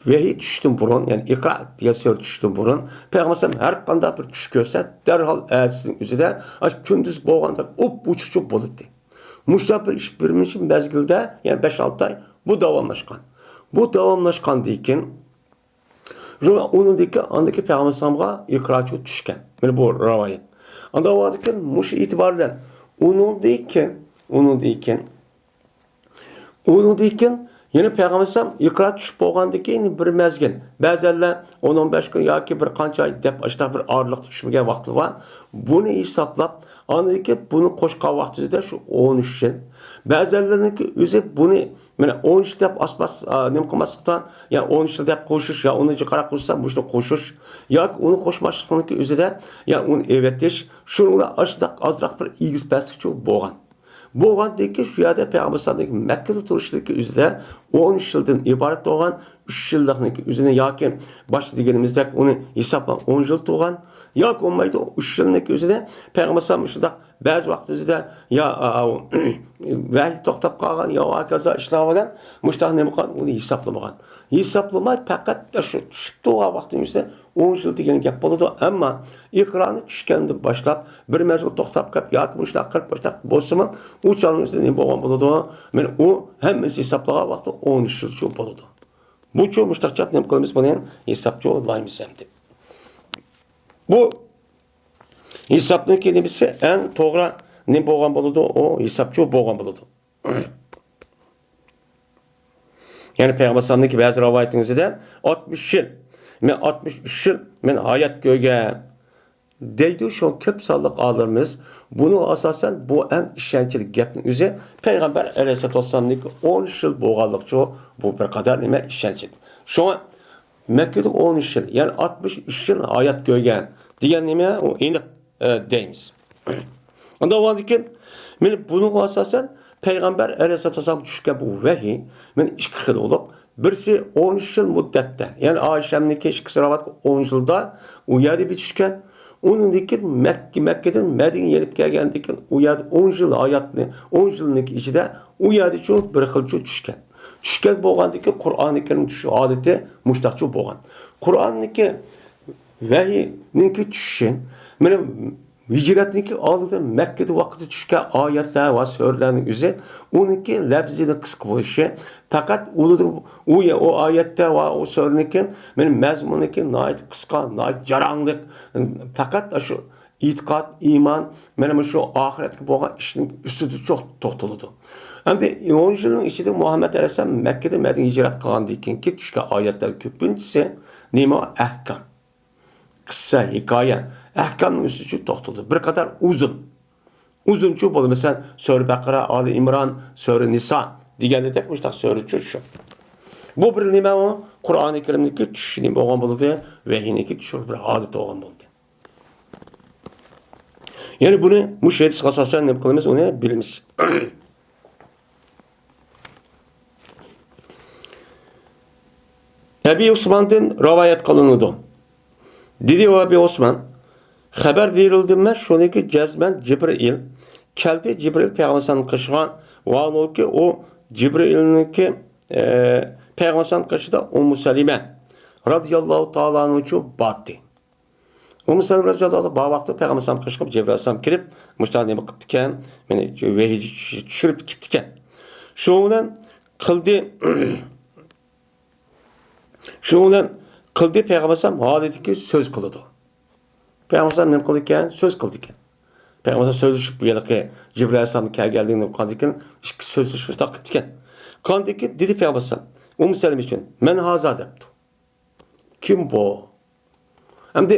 ۋەھىي چۈشۈشتىن بۇرۇن، يەنى ئىقرا دېگەن سۈرە چۈشۈشتىن بۇرۇن پەيغەمبەر ئەلەيھىسسالام ھەر قانداق بىر چۈش كۆرسە، دەرھال ئەتىسىنىڭ ئۆزىدە ئاشۇ كۈندۈز بولغاندا ئۇپ ئوچۇقچۇ بولاتتى. مۇشۇنداق بىر ئىش بىر نەچچە مەزگىلدە، يەنى بەش ئالتە ئاي بۇ داۋاملاشقان. بۇ داۋاملاشقاندىن كېيىن، شۇ ئۇنىڭدىن كېيىن ئاندىن كېيىن پەيغەمبەر ئەلەيھىسسالامغا ئىقرا چۈشكەن. مانا بۇ رىۋايەت. ئاندىن ئۇنىڭدىن كېيىن مۇشۇ ئېتىبار بىلەن ئۇنىڭدىن كېيىن، ئۇنىڭدىن كېيىن ئۇنىڭدىن كېيىن يەنە پەيغەمبەر ئەلەيھىسسالام ئىقرا چۈشۈپ بولغاندىن كېيىن بىر مەزگىل، بەزەنلەر ئون، ئون بەش كۈن ياكى بىر قانچە ئاي دەپ ئاشۇنداق بىر ئارىلىقتا چۈشمىگەن ۋاقتى بار. بۇنى ھېسابلاپ، ئاندىن كېيىن بۇنى قوشقان ۋاقتىدا شۇ ئون ئۈچ يىل. بەزەنلەرنىڭكى ئۆزى بۇنى مانا ئون ئۈچ يىل دەپ ئاسماس، ئا، نېمە قىلماسلىقتا، يا ئون ئۈچ يىل دەپ قوشۇش، يا ئۇنى جىقراق قوشسا، مۇشۇنى قوشۇش، ياكى ئۇنى قوشماسلىقنىڭكى ئۆزىدە، يا ئۇنى ئېۋەتىش، شۇنىڭ بىلەن ئاشۇنداق ئازراق بىر ئېگىز پەسلىكچۇ بولغان. بولغاندىن كېيىن شۇ يەردە پەيغەمبەر ئەلەيھىسسالامنىڭ مەككىدە تۇرۇشلۇقى ئۆزىدە ئون ئۈچ يىلدىن ئىبارەت بولغان ئۈچ يىللىقنىڭكى ئۆزىنى ياكى باشتا دېگىنىمىزدەك ئۇنى ھېسابلاپ ئون يىل تۇرغان ياكى بولمايدۇ، ئۈچ يىلنىڭكى ئۆزىنى پەيغەمبەر ئەلەيھىسسالام شۇنداق بەزى ۋاقىت ئۆزىدە يا، ئا، ئا، ۋەھىي توختاپ قالغان يا ھاكازا ئىشلار بىلەن مۇشۇنداق نېمە قىلغان، ئۇنى ھېسابلىمىغان. ھېسابلىماي پەقەت شۇ چۈشۈپ تۇرغان ۋاقتىنىڭ ئۆزىدە ئون يىل دېگەن گەپ بولىدۇ. ئەمما ئىقرانى چۈشكەندىن باشلاپ بىر مەزگىل توختاپ قېلىپ ياكى مۇشۇنداق قىلىپ مۇشۇنداق بولسىمۇ، ئۇ چاغنىڭ ئۆزىدە نېمە بولغان بولىدۇ؟ مانا ئۇ ھەممىسى ھېسابلىغان ۋاقتى ئون ئۈچ يىلچۇ بولىدۇ. بۇچۇ مۇشۇنداقچە نېمە قىلىمىز بۇنى؟ ھېسابچۇ لايمىز ئەمدى. بۇ ھېسابنىڭكى نېمىسى ئەڭ توغرا نېمە بولغان بولىدۇ؟ ئۇ ھېسابچۇ بولغان بولىدۇ. يەنى پەيغەمبەر ئەلەيھىسسالامنىڭكى بەزى رىۋايىتىنىڭ ئۆزىدە ئاتمىش يىل، مەن ئاتمىش ئۈچ يىل، مەن ھايات كۆرگەن دەيدۇ. شۇ كۆپ سانلىق ئالىملىرىمىز بۇنىڭغا ئاساسەن بۇ ئەڭ ئىشەنچلىك گەپنىڭ ئۆزى پەيغەمبەر ئەلەيھىسسالاتۇ ۋەسسالامنىڭكى ئون ئۈچ يىل بولغانلىقىچۇ بۇ بىر قەدەر نېمە ئىشەنچلىك. شۇڭا مەككىدە ئون ئۈچ يىل، يەنى ئاتمىش ئۈچ يىل ھايات كۆرگەن دېگەن نېمە؟ ئۇ ئېنىق، ئە، دەيمىز. ئاندىن بولغاندىن كېيىن، مانا بۇنىڭغا ئاساسەن پەيغەمبەر ئەلەيھىسسالاتۇ ۋەسسالامغا چۈشكەن بۇ ۋەھىي، مانا ئىككى خىل بولۇپ، بىرسى ئون ئۈچ يىل مۇددەتتە، يەنى ئائىشەمنىڭكى ئىككىسى رىۋايەت ئون يىلدا ئۇ يەردە بىر چۈشكەن. ئۇنىڭدىن كېيىن مەككە، مەككىدىن مەدىنىگە يېنىپ كەلگەندىن كېيىن ئۇ يەردە ئون يىل ھاياتنى، ئون يىلنىڭ ئىچىدە ئۇ يەردىچۇ بىر خىلچۇ چۈشكەن. چۈشكەن بولغاندىكىن قۇرئانى كەرىم چۈشۈش ھالىتى مۇشتاقچۇ بولغان. قۇرئاننىڭكى ۋەھىينىڭكى چۈشۈشى، مانا، ھىجرەتنىڭكى ئالدىدا مەككىدە ۋاقتىدا چۈشكەن ئايەتلەر ۋە سۈرىلەرنىڭ ئۆزى، ئۇنىڭكى لەپزىنىڭ قىسقا بولۇشى، پەقەت ئۇلىدا، ئۇ، ئۇ ئايەتتە ۋە ئۇ سۈرىنىڭكى، مانا، مەزمۇنىنىڭكى ناھايىتى قىسقا، ناھايىتى جاراڭلىق، پەقەت شۇ ئېتىقاد، ئىمان، مانا مۇشۇ ئاخىرەتكە بولغان ئىشنىڭ ئۈستىدە چوق توختىلىدۇ. ئەمدى ئون يىلنىڭ ئىچىدە مۇھەممەد ئەلەيھىسسالام مەككىدىن مەدىنىگە ھىجرەت قىلغاندىن كېيىنكى چۈشكەن ئايەتلەر كۆپىنچىسى نېمە؟ ئەھكام. قىسسە، ھېكايە. ئەھكامنىڭ ئۈستىدە چوق توختىلىدۇ. بىر قەدەر ئۇزۇن. ئۇزۇنچۇ بولىدۇ. مەسىلەن، سۈرە بەقەرە، ئالى ئىمران، سۈرە نىسا دېگەندەك مۇشۇنداق سۈرىچۇ شۇ. بۇ بىر نېمە ئۇ؟ قۇرئانى كەرىمدىكى چۈشۈش نېمە بولغان بولىدۇ؟ ۋەھىينىڭكى چۈشۈش بىر ھالىتى بولغان بولدى. يەنى بۇنى مۇشۇ ھەدىسكە ئاساسەن نېمە قىلىمىز؟ ئۇنى بىلىمىز. ئەبى ئۇسماندىن رىۋايەت قىلىنىدۇ. دېدى ئەبى ئۇسمان، خەۋەر بېرىلدىممۇ شۇنىڭكى جەزمەن جىبرىئىل كەلدى، جىبرىئىل پەيغەمبەر ئەلەيھىسسالامنىڭ قېشىغا، ۋاھالۇكى ئۇ جىبرىئىلنىڭكى، ئە، پەيغەمبەر ئەلەيھىسسالامنىڭ قېشىدا ئۇممۇ سەلىمە رازىياللاھۇ تائالا ئەنھۇچۇ باتتى. ئۇممۇ سەلىمە رازىياللاھۇ تائالا بار ۋاقتى پەيغەمبەر ئەلەيھىسسالام قېشىغا جىبرىئىل ئەلەيھىسسالام كېلىپ، مۇشۇنداق نېمە قىپتىكەن، مېنى ۋەھىي چۈشۈرۈپ كېپتىكەن. شۇنىڭ بىلەن قىلدى، شۇنىڭ بىلەن قىلدى پەيغەمبەر ئەلەيھىسسالام ھالىتىدىكى سۆز قىلىدۇ. پەيغەمبەر ئەلەيھىسسالام نېمە قىلىدىكەن؟ سۆز قىلىدىكەن. پەيغەمبەر ئەلەيھىسسالام سۆزلىشىپ، بۇ يەرلىكى جىبرىئىل ئەلەيھىسسالام كەلگەنلىكىنى ئۇققاندىن كېيىن، ئىككى سۆزلىشىپ شۇنداق قىپتىكەن. قاندىن كېيىن دېدى پەيغەمبەر ئەلەيھىسسالام ئۇممۇ سەلىمە ئۈچۈن، مەن ھازا دەپتۇ. كىم بۇ؟ ئەمدى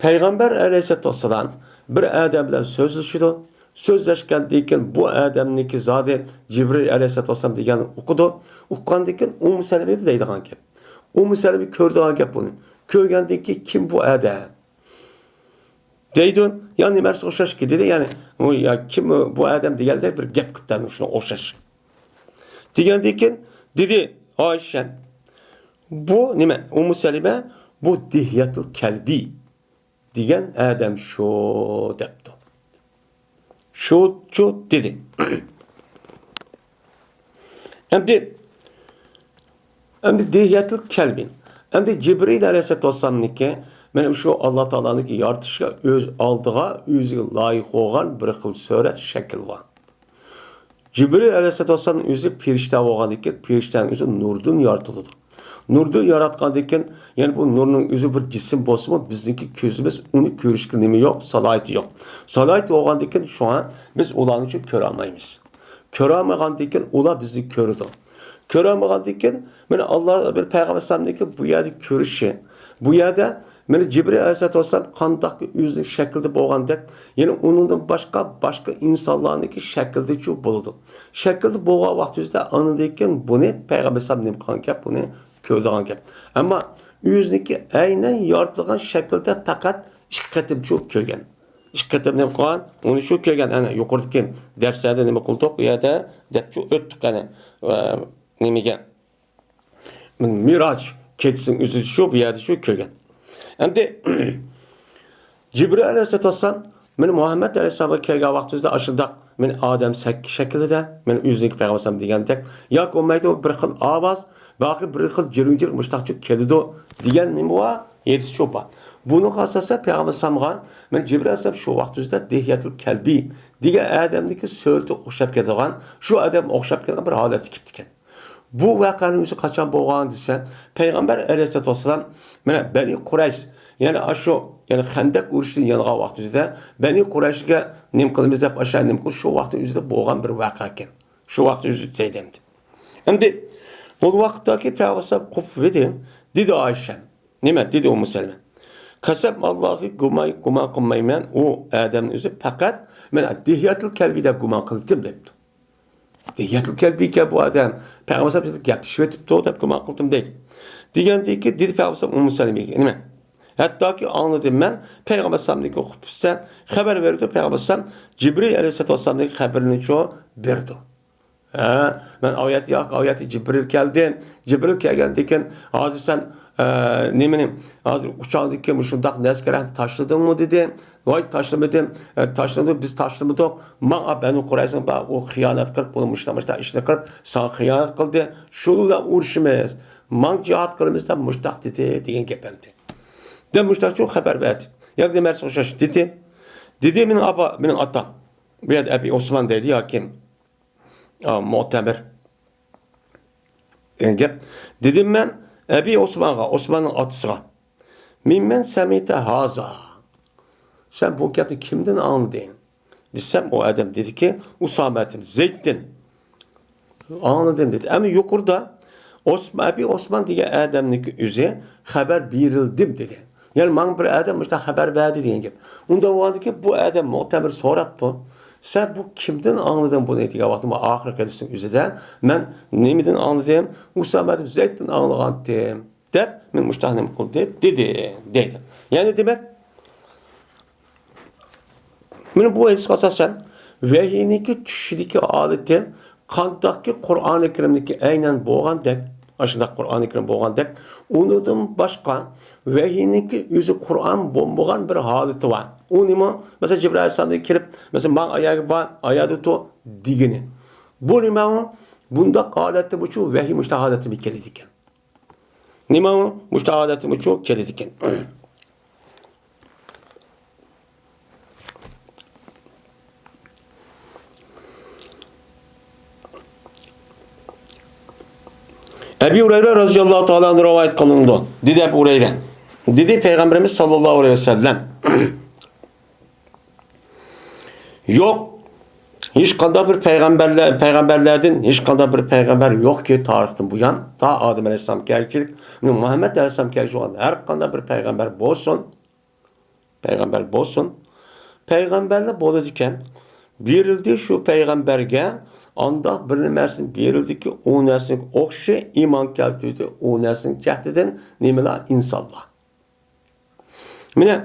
پەيغەمبەر ئەلەيھىسسالاتۇ ۋەسسالام بىر ئادەم بىلەن سۆزلىشىدۇ. سۆزلەشكەندىن كېيىن بۇ ئادەمنىڭكى زادى جىبرىئىل ئەلەيھىسسالاتۇ ۋەسسالام دېگەننى ئۇقىدۇ. ئۇققاندىن كېيىن ئۇممۇ سەلىمە دەيدىغان گەپ. ئۇممۇ سەلىمە كۆرىدىغان گەپ بۇنى. كۆرگەندىن كېيىن كىم بۇ ئادەم؟ دەيدۇ. يا نېمە نەرسە ئوخشاش دېدى، يەنى ئۇ يا كىم بۇ ئادەم دېگەندەك بىر گەپ قىپتۇ شۇنىڭغا ئوخشاش. دېگەندىن كېيىن دېدى ئائىشە، بۇ نېمە؟ ئۇممۇ سەلىمە، بۇ دىھيەتۇل كەلبى دېگەن ئادەم شۇ دەپتۇ. شۇچۇ دېدى. ئەمدى، ئەمدى دىھيەتۇل كەلبى. ئەمدى جىبرىئىل ئەلەيھىسسالاتۇ ۋەسسالامنىڭكى، مانا شۇ ئاللا تائالانىڭكى يارىتىشىغا ئۆز ئالدىغا، ئۆزىگە لايىق بولغان بىر خىل سۈرەت، شەكىل بار. جىبرىئىل ئەلەيھىسسالاتۇ ۋەسسالام ئۆزى پېرىشتە بولغاندىن كېيىن، پېرىشتەنىڭ ئۆزى نۇردىن يارىتىلىدۇ. نۇردىن ياراتقاندىن كېيىن، يەنە بۇ نۇرنىڭ ئۆزى بىر جىسىم بولسىمۇ، بىزنىڭكى كۆزىمىز ئۇنى كۆرۈشكە نېمە يوق؟ سالاھىيىتى يوق. سالاھىيىتى بولغاندىن كېيىن، شۇڭا بىز ئۇلارنى شۇ كۆرەلمەيمىز. كۆرەلمىگەندىن كېيىن ئۇلار بىزنى كۆرىدۇ. كۆرەلمىگەندىن كېيىن، مانا، ئاللا بىر پەيغەمبەر ئەلەيھىسسالامنىڭكى بۇ يەردە كۆرۈشى، بۇ يەردە مانا جىبرىئىل ئەلەيھىسسالاتۇ ۋەسسالام قانداق ئۆزىنىڭ شەكلىدە بولغاندەك، يەنە ئۇنىڭدىن باشقا، باشقا ئىنسانلارنىڭكى شەكلىدىچۇ بولىدۇ. شەكلىدە بولغان ۋاقتىمىزدا ئاندىن كېيىن بۇنى پەيغەمبەر ئەلەيھىسسالام نېمە قىلغان گەپ، بۇنى كۆرىدىغان گەپ. ئەمما ئۆزىنىڭكى ئەينەن يارىتىلغان شەكلىدە پەقەت ئىككى قېتىمچۇ كۆرگەن. ئىككى قېتىم نېمە قىلغان؟ ئۇنى شۇ كۆرگەن. ئەنە يۇقىرىدىكى دەرسلەردە نېمە قىلدۇق؟ ئۇ يەردە دەپچۇ ئۆتتۇق. ئەنە، ئە، نېمىگە؟ مىراج كېچىسىنىڭ ئۆزىدە شۇ، بۇ يەردە شۇ كۆرگەن. ئەمدى جىبرىئىل ئەلەيھىسسالاتۇ ۋەسسالام مانا مۇھەممەد ئەلەيھىسسالامغا كەلگەن ۋاقتىمىزدا ئاشۇنداق مانا ئادەم شەك-، شەكلىدە، مانا ئۆزىنىڭكى پەيغەمبەر ئەلەيھىسسالام دېگەندەك، ياكى بولمايدۇ بىر خىل ئاۋاز، باقى بىر خىل جىرىڭ-جىرىڭ مۇشتاقچۇ كېلىدۇ دېگەن نېمە بار؟ ھەدىسچۇ بار. بۇنىڭغا ئاساسەن پەيغەمبەر ئەلەيھىسسالامغا مانا جىبرىئىل ئەلەيھىسسالام شۇ ۋاقتىمىزدا دىھيەتۇل كەلبى دېگەن ئادەمنىڭكى سۈرىتىگە ئوخشاپ كېتىدىغان، شۇ ئادەمگە ئوخشاپ كېتىدىغان بىر ھالەتتە كېلىپتىكەن. بۇ ۋەقەنىڭ ئۆزى قاچان بولغان دېسە، پەيغەمبەر ئەلەيھىسسالاتۇ ۋەسسالام مانا بەنى قۇرەيش، يەنى ئاشۇ، يەنى خەندەق ئۇرۇشىدىن يانغان ۋاقتىدا بەنى قۇرەيشكە نېمە قىلىمىز دەپ ئاشۇ نېمە قىلىش شۇ ۋاقىتنىڭ ئۆزىدە بولغان بىر ۋەقەكەن. شۇ ۋاقىتنىڭ ئۆزىدە دەيدۇ ئەمدى. ئەمدى بۇ ۋاقىتتاكى پەيغەمبەر قوپۇۋىدى، دېدى ئائىشە. نېمە؟ دېدى ئۇممۇ سەلىمە. قەسەم ئاللاھقا گۇمان، گۇمان قىلمايمەن، ئۇ ئادەمنىڭ ئۆزى پەقەت مەن دىھيەتۇل كەلبى دەپ گۇمان قىلدىم دەپتۇ. دىھيەتۇل كەلبىكەن بۇ ئادەم، پەيغەمبەر ئەلەيھىسسالام بىلەن گەپلىشىۋېتىپتۇ دەپ گۇمان قىلدىم دەيدۇ. دېگەندىن كېيىن دېدى پەيغەمبەر ئەلەيھىسسالام ئۇممۇ سەلىمەگە، نېمە؟ ھەتتاكى ئاڭلىدىم مەن پەيغەمبەر ئەلەيھىسسالامدىن خۇتبىسى خەۋەر بېرىدۇ، پەيغەمبەر ئەلەيھىسسالام جىبرىئىل ئەلەيھىسسالاتۇ ۋەسسالامدىن خەۋىرىنى شۇ بېرىدۇ. ھە، مەن ئايەت ياق، ئايەت جىبرىل كەلدى. جىبرىل كەلگەندىن كېيىن، ھازىر سەن ئە، نېمىنى، ھازىر ئۇچاڭدىكى مۇشۇنداق نەسكە رەختنى تاشلىدىڭمۇ دېدى. ۋاي، تاشلىمىدىم. ئە، تاشلىدىم، بىز تاشلىمىدۇق. ماڭا بەنۇ قۇرەيزىنىڭ بار، ئۇ خىيانەت قىلىپ، بۇنى مۇشۇنداق، مۇشۇنداق ئىشنى قىلىپ، ساڭا خىيانەت قىلدى. شۇ بىلەن ئۇرۇشىمىز. ماڭ جىھاد قىلىمىز دەپ مۇشۇنداق دېدى، دېگەن گەپ ئەمدى. دەپ مۇشۇنداق شۇ خەۋەر بەردى. ياكى دېمەسكە ئوخشاش دېدى. دېدى، مېنىڭ ئاپا، مېنىڭ ئاتام. بۇ يەردە ئەبى ئوسمان دەيدۇ ياكى، ئا، مۇئتەمىر. دېگەن گەپ. دېدىم مەن ئەبى ئوسمانغا، ئوسماننىڭ ئاتىسىغا، مىممەن سەمىتە ھازا؟ سەن بۇ گەپنى كىمدىن ئاڭلىدىڭ؟ دېسەم، ئۇ ئادەم دېدىكى، ئۇسامەتىن زەيدتىن. ئاڭلىدىم دېدى. ئەمما يۇقىرىدا ئوسما-، ئەبى ئوسمان دېگەن ئادەمنىڭكى ئۆزى خەۋەر بېرىلدىم دېدى. يەنى ماڭا بىر ئادەم مۇشۇنداق خەۋەر بەردى دېگەن گەپ. ئۇنداق بولغاندىكىن بۇ ئادەم مۇئتەمىر سوراپتۇ. سەن بۇ كىمدىن ئاڭلىدىڭ بۇنى دېگەن ۋاقتىدا، مانا ئاخىرقى ھەدىستىڭ ئۆزىدە مەن نېمىدىن ئاڭلىدىم؟ ئۇسامە ئىبن زەيدتىن ئاڭلىغانتىم دەپ مېنى مۇشۇنداق نېمە قىلدى دېدى دەيدۇ. يەنى دېمەك، مانا بۇ ھەدىسكە ئاساسەن، ۋەھىينىڭكى چۈشۈشىدىكى ھالىتى قانداقكى قۇرئانى كەرىمدىكى ئەينەن بولغاندەك، ئاشۇنداق قۇرئانى كەرىم بولغاندەك، ئۇنىڭدىن باشقا ۋەھىينىڭكى ئۆزى قۇرئان بولمىغان بىر ھالىتى بار. ئۇ نېمە؟ مەسىلەن، جىبرىئىل ئەلەيھىسسالامدىن كېلىپ، مەسىلەن، ماڭ ئاياغا بار، ئاياغدا تۇر دېگىنى. بۇ نېمە ئۇ؟ بۇنداق ھالەتتە بۇچۇ ۋەھىي مۇشۇنداق ھالەتتە كېلىدىكەن. نېمە ئۇ؟ مۇشۇنداق ھالەتتە بۇچۇ كېلىدىكەن. ئەبى ھۇرەيرە رازىياللاھۇ تائالا ئەنھۇ رىۋايەت قىلىنىدۇ. دېدى ئەبۇ ھۇرەيرە. دېدى پەيغەمبىرىمىز ساللاللاھۇ ئەلەيھى ۋەسەللەم. يوق. ھېچقانداق بىر پەيغەمبەرلەر، پەيغەمبەرلەردىن ھېچقانداق بىر پەيغەمبەر يوقكى تارىختىن بۇيان، تا ئادەم ئەلەيھىسسالام كەلگۈچىلىك، مۇھەممەد ئەلەيھىسسالام كەلگۈچى بولغان ھەر قانداق بىر پەيغەمبەر بولسۇن، پەيغەمبەر بولسۇن، پەيغەمبەرلەر بولىدىكەن، بېرىلدى شۇ پەيغەمبەرگە، ئانداق بىر نەرسىنى بېرىلدىكى، ئۇ نەرسىنىڭ ئوخشىشى ئىمان كەلتۈردى، ئۇ نەرسىنىڭ جەھىتىدىن نېمىلا ئىنسانلار. مانا،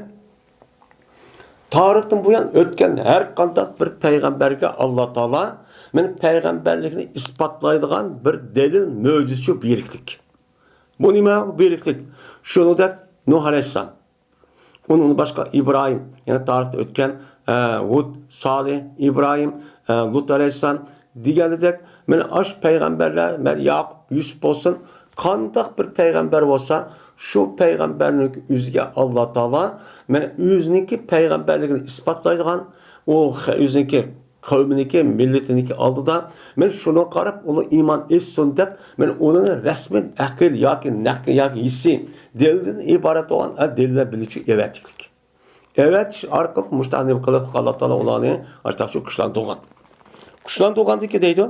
تارىختىن بۇيان ئۆتكەن ھەر قانداق بىر پەيغەمبەرگە ئاللا تائالا، مانا، پەيغەمبەرلىكنى ئىسپاتلايدىغان بىر دەلىل، مۆجىزىچۇ بېرىكلىك. بۇ نېمە؟ بېرىكلىك. شۇنىڭدەك نۇھ ئەلەيھىسسالام. ئۇنىڭدىن باشقا ئىبراھىم، يەنى تارىختا ئۆتكەن، ئە، ھۇد، سالىھ، ئىبراھىم، ئە، لۇت ئەلەيھىسسالام دېگەنلىدەك، مانا ئاشۇ پەيغەمبەرلەر، مانا ياقۇپ، يۈسۈپ بولسۇن، قانداق بىر پەيغەمبەر بولسا، شۇ پەيغەمبەرنىڭ ئۆزىگە ئاللا تائالا، مانا ئۆزىنىڭكى پەيغەمبەرلىكىنى ئىسپاتلايدىغان، ئۇ خە-، ئۆزىنىڭكى قەۋمىنىڭكى، مىللىتىنىڭكى ئالدىدا، مانا شۇنىڭغا قاراپ ئۇلار ئىمان ئېيتسۇن دەپ، مانا ئۇلارنى رەسمىي ئەقىل ياكى نەق-، ياكى ھېسسىي دەلىلدىن ئىبارەت بولغان، ئە، دەلىللەر بىلەنچۇ ئەۋەتىكلىك. ئەۋەتىش ئارقىلىق مۇشۇنداق نېمە قىلىپ، ئاللا تائالا ئۇلارنى ئاشۇنداقچۇ كۈچلەندۈرگەن. كۈچلەندۈرگەندىكى دەيدۇ،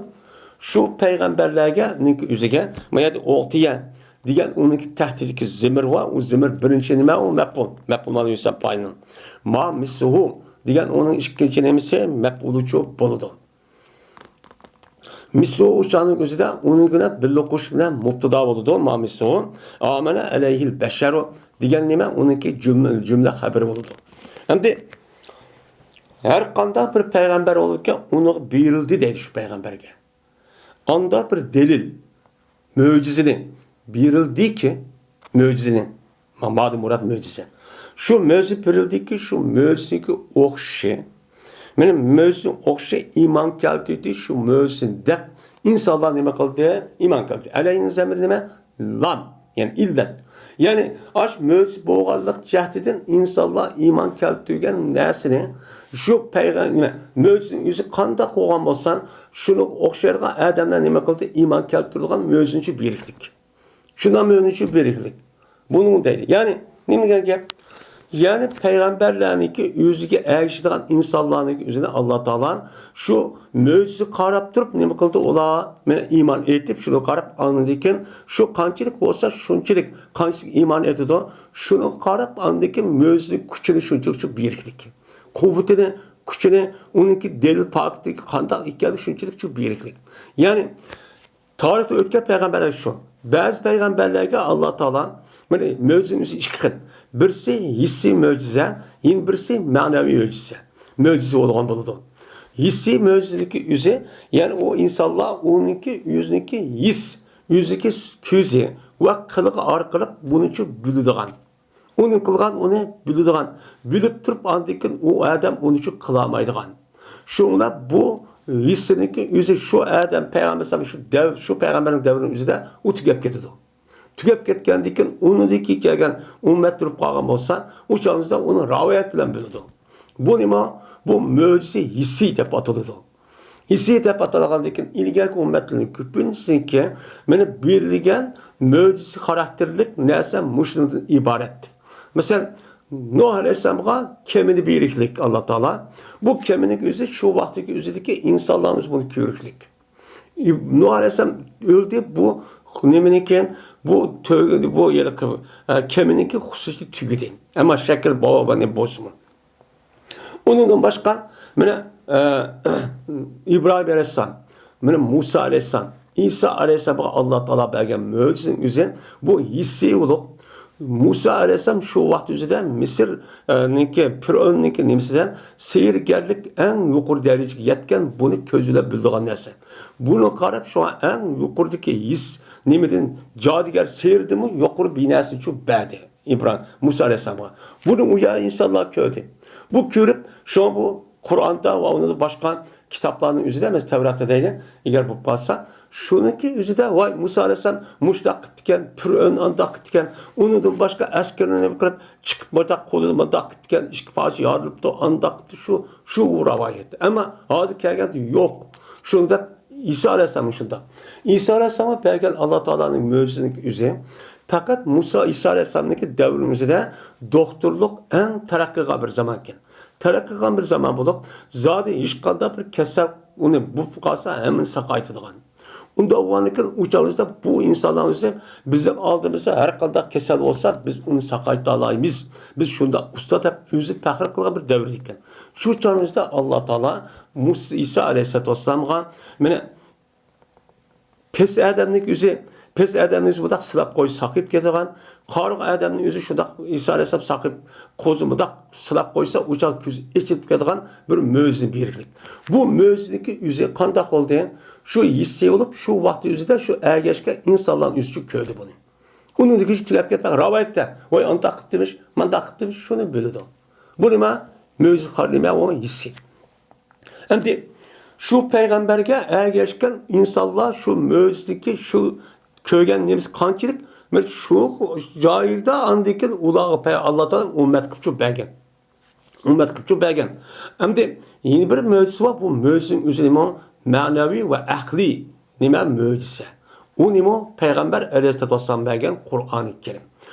شۇ پەيغەمبەرلەرگە، نىڭكى ئۆزىگە، ما يەردە ئوتىيە دېگەن ئۇنىڭكى تەھتىدىكى زېمىر بار، ئۇ زېمىر بىرىنچى نېمە؟ ئۇ مەپئۇل، مەپئۇل مانا يۈسەن پاينىڭ. ما مىسلۇھۇ دېگەن ئۇنىڭ ئىككىنچى نېمىسى مەپئۇلىچۇ بولىدۇ. مىسلۇھۇ ئۇ چاغنىڭ ئۆزىدە ئۇنىڭ بىلەن بىللە قوشۇش بىلەن مۇبتىدا بولىدۇ. ما مىسلۇھۇ ئامەنە ئەلەيھىل بەشەرۇ دېگەن نېمە؟ ئۇنىڭكى جۈملە، جۈملە خەۋىرى بولىدۇ. ئەمدى ھەر قانداق بىر پەيغەمبەر بولىدىكەن، ئۇنىڭغا بېرىلدى دەيدۇ شۇ پەيغەمبەرگە. ئاندا بىر دەلىل، مۆجىزىنى بېرىلدىكى، مۆجىزىنى، ما-، مادە مۇراد مۆجىزە. شۇ مۆجىزە بېرىلدىكى، شۇ مۆجىزىنىڭكى ئوخشىشى، مانا مۆجىزىنىڭ ئوخشىشى ئىمان كەلتۈردى، شۇ مۆجىزىنى دەپ ئىنسانلار نېمە قىلدى؟ ئىمان كەلتۈردى. ئەلەيھىنىڭ زەمىرى نېمە؟ لام، يەنى ئىللەت. يەنى ئاش مۆجىزە بولغانلىق جەھىتىدىن ئىنسانلار ئىمان كەلتۈرگەن نەرسىنى شۇ پەيغەم-، نېمە، مۆجىزىنىڭ ئۆزى قانداق بولغان بولسا، شۇنىڭغا ئوخشايدىغان ئادەملەر نېمە قىلدى؟ ئىمان كەلتۈرىدىغان مۆجىزىنىڭچۇ بېرىكلىك. شۇنداق مۆجىزىنىڭچۇ بېرىكلىك. بۇنىڭ دەيدۇ. يەنى نېمە دېگەن گەپ؟ يەنى پەيغەمبەرلەرنىڭكى ئۆزىگە ئەگىشىدىغان ئىنسانلارنىڭكى ئۆزىنى ئاللا تائالا شۇ مۆجىزىگە قاراپ تۇرۇپ نېمە قىلدى؟ ئۇلار مانا ئىمان ئېيتىپ، شۇنى قاراپ ئاندىن كېيىن شۇ قانچىلىك بولسا شۇنچىلىك، قانچىلىك ئىمان ئېيتىدۇ، شۇنىڭغا قاراپ ئاندىن كېيىن مۆجىزىنىڭ كۈچىنى شۇنچىلىكچە بېرىكلىك. قۇۋۋىتىنى، كۈچىنى، ئۇنىڭكى دەلىل پاكىتلىكى قانداق ئىكەنلىكى شۇنچىلىكچە بېرىكلىك. يەنى تارىختا ئۆتكەن پەيغەمبەرلەر شۇ. بەزى پەيغەمبەرلەرگە ئاللا تائالا، مانا، مۆجىزىنىڭ ئۆزى ئىككى خىل. بىرسى ھېسسىي مۆجىزە، يەنە بىرسى مەنىۋى مۆجىزە. مۆجىزە بولغان بولىدۇ. ھېسسىي مۆجىزىنىڭكى ئۆزى، يەنى ئۇ ئىنسانلار ئۇنىڭكى ئۆزىنىڭكى ھېس، ئۆزىنىڭكى كۆزى، ۋە قىلىقى ئارقىلىق بۇنىچۇ بىلىدىغان. ئۇنى قىلغان، ئۇنى بىلىدىغان. بىلىپ تۇرۇپ، ئاندىن كېيىن ئۇ ئادەم ئۇنىچۇ قىلالمايدىغان. شۇڭلار بۇ ھېسسىنىڭكى ئۆزى شۇ ئادەم پەيغەمبەر ئەلەيھىسسالام شۇ دەۋ-، شۇ پەيغەمبەرنىڭ دەۋرىنىڭ ئۆزىدە ئۇ تۈگەپ كېتىدۇ. تۈگەپ كەتكەندىن كېيىن ئۇنىڭدىن كېيىن كەلگەن ئۈممەت تۇرۇپ قالغان بولسا، ئۇ چاغىمىزدا ئۇنى راۋايەت بىلەن بىلىدۇ. بۇ نېمە؟ بۇ مۆجىزە ھېسسىي دەپ ئاتىلىدۇ. ھېسسىي دەپ ئاتالغاندىن كېيىن ئىلگەركى ئۈممەتلەرنىڭ كۆپىنچىسىنىڭكى مانا بېرىلگەن مۆجىزە خاراكتېرلىك نەرسە مۇشۇنىڭدىن ئىبارەت. مەسىلەن، نۇھ ئەلەيھىسسالامغا كېمىنى بېرىكلىك ئاللا تائالا. بۇ كېمىنىڭ ئۆزى شۇ ۋاقىتتىكى ئۆزىدىكى ئىنسانلارنىڭ ئۆزى بۇنى كۆرۈكلۈك. نۇھ ئەلەيھىسسالام ئۆلدى، بۇ نېمىنىڭكى، بۇ تۆ-، بۇ ھېلىقى، ئە، كېمىنىڭكى خۇسۇسىيىتى تۈگىدى. ئەمما شەكىل بار نېمە بولسىمۇ. ئۇنىڭدىن باشقا، مانا، ئە، ئىبراھىم ئەلەيھىسسالام، مانا مۇسا ئەلەيھىسسالام، ئىسا ئەلەيھىسسالامغا ئاللا تائالا بەرگەن مۆجىزىنىڭ ئۆزى بۇ ھېسسىي بولۇپ، مۇسا ئەلەيھىسسالام شۇ ۋاقىت ئۆزىدە مىسىر، ئە، نىڭكى، پىرئوننىڭكى نېمىسىدە سېھىرگەرلىك ئەڭ يۇقىرى دەرىجىگە يەتكەن، بۇنى كۆزى بىلەن بىلىدىغان نەرسە. بۇنى قاراپ، شۇڭا ئەڭ يۇقىرىدىكى ھېس نېمىدىن، جادۇگەر سېھىردىنمۇ يۇقىرى بىر نەرسىنى چۈشۈپ بەردى ئىبراھىم، مۇسا ئەلەيھىسسالامغا. بۇنى ئۇ يەر ئىنسانلار كۆردى. بۇ كۆرۈپ، شۇڭا بۇ قۇرئاندا ۋە ئۇنىڭدىن باشقا كىتابلارنىڭ ئۆزىدە، مەسىلەن، تەۋراتتا دەيلى، ئەگەر بولۇپ قالسا، شۇنىڭكى ئۆزىدە، ۋاي، مۇسا ئەلەيھىسسالام مۇشۇنداق قىپتىكەن، پىرئون ئانداق قىپتىكەن، ئۇنىڭدىن باشقا ئەسكىرىنى نېمە قىلىپ، چىقىپ مۇنداق قولىدا مۇنداق قىپتىكەن، ئىككى پارچە يارىلىپتۇ، ئانداق قىپتۇ، شۇ، شۇ راۋايەت. ئەمما ھازىر كەلگەندە يوق. شۇنداق ئىسا ئەلەيھىسسالام شۇنداق. ئىسا ئەلەيھىسسالامغا بەرگەن ئاللا تائالانىڭ مۆجىزىنىڭ ئۆزى پەقەت مۇسا، ئىسا ئەلەيھىسسالامنىڭكى دەۋرىنىڭ ئۆزىدە دوختۇرلۇق ئەڭ تەرەققىي قىلغان بىر زامان ئىكەن. تەرەققىي قىلغان بىر زامان بولۇپ، زادى ھېچقانداق بىر كەسەل ئۇنى بولۇپ قالسا، ھەممىنى ساقايتىدىغان. ئۇنداق بولغاندىكىن، ئۇ چاغدا بۇ ئىنسانلار ئۆزى بىزنىڭ ئالدىمىزدا ھەر قانداق كېسەل بولسا، بىز ئۇنى ساقايتالايمىز. بىز شۇنداق ئۇستا دەپ ئۆزى پەخىر قىلغان بىر دەۋر ئىكەن. شۇ چاغدا ئاللا تائالا مۇس-، ئىسا ئەلەيھىسسالاتۇ ۋەسسالامغا، مانا، پەس ئادەمنىڭ ئۆزى، پەس ئادەمنى ئۆزى مۇنداق سىلاپ قويسا ساقىيىپ كېتىدىغان، قارىغۇ ئادەمنى ئۆزى شۇنداق ئىسا ئەلەيھىسسالام ساقىيىپ، قوزا مۇنداق سىلاپ قويسا، ئۇ چاغ كۆزى ئېچىلىپ كېتىدىغان بىر مۆجىزىنى بېرىكلىك. بۇ مۆجىزىنىڭكى ئۆزى قانداق بولدى؟ شۇ ھېسسىي بولۇپ، شۇ ۋاقىت ئۆزىدە شۇ ئەگەشكەن ئىنسانلارنىڭ ئۆزى كۆردى بۇنى. ئۇنىڭدىن كېيىن تۈگەپ كەتمەي، راۋايەتتە، ۋاي، ئانداق قىپتىمىش، مانداق قىپتىمىش، شۇنى بىلىدۇ. بۇ نېمە؟ مۆجىزە قار نېمە؟ ئۇ ھېسسىي. ئەمدى شۇ پەيغەمبەرگە ئەگەشكەن ئىنسانلار شۇ مۆجىزىدىكى شۇ كۆرگەن نېمىسى قانچىلىك؟ مانا شۇ جايدا ئاندىن كېيىن ئۇلارغا پەي-، ئاللا تائالا ئۈممەت قىلىپ بەرگەن. ئۈممەت قىلىپ بەرگەن. ئەمدى يەنە بىر مۆجىزىسى بار. بۇ مۆجىزىنىڭ ئۆزى نېمە؟ مەنىۋى ۋە ئەقلىي نېمە؟ مۆجىزە. ئۇ نېمە؟ پەيغەمبەر ئەلەيھىسسالاتۇ ۋەسسالام بەرگەن قۇرئانى كەرىم.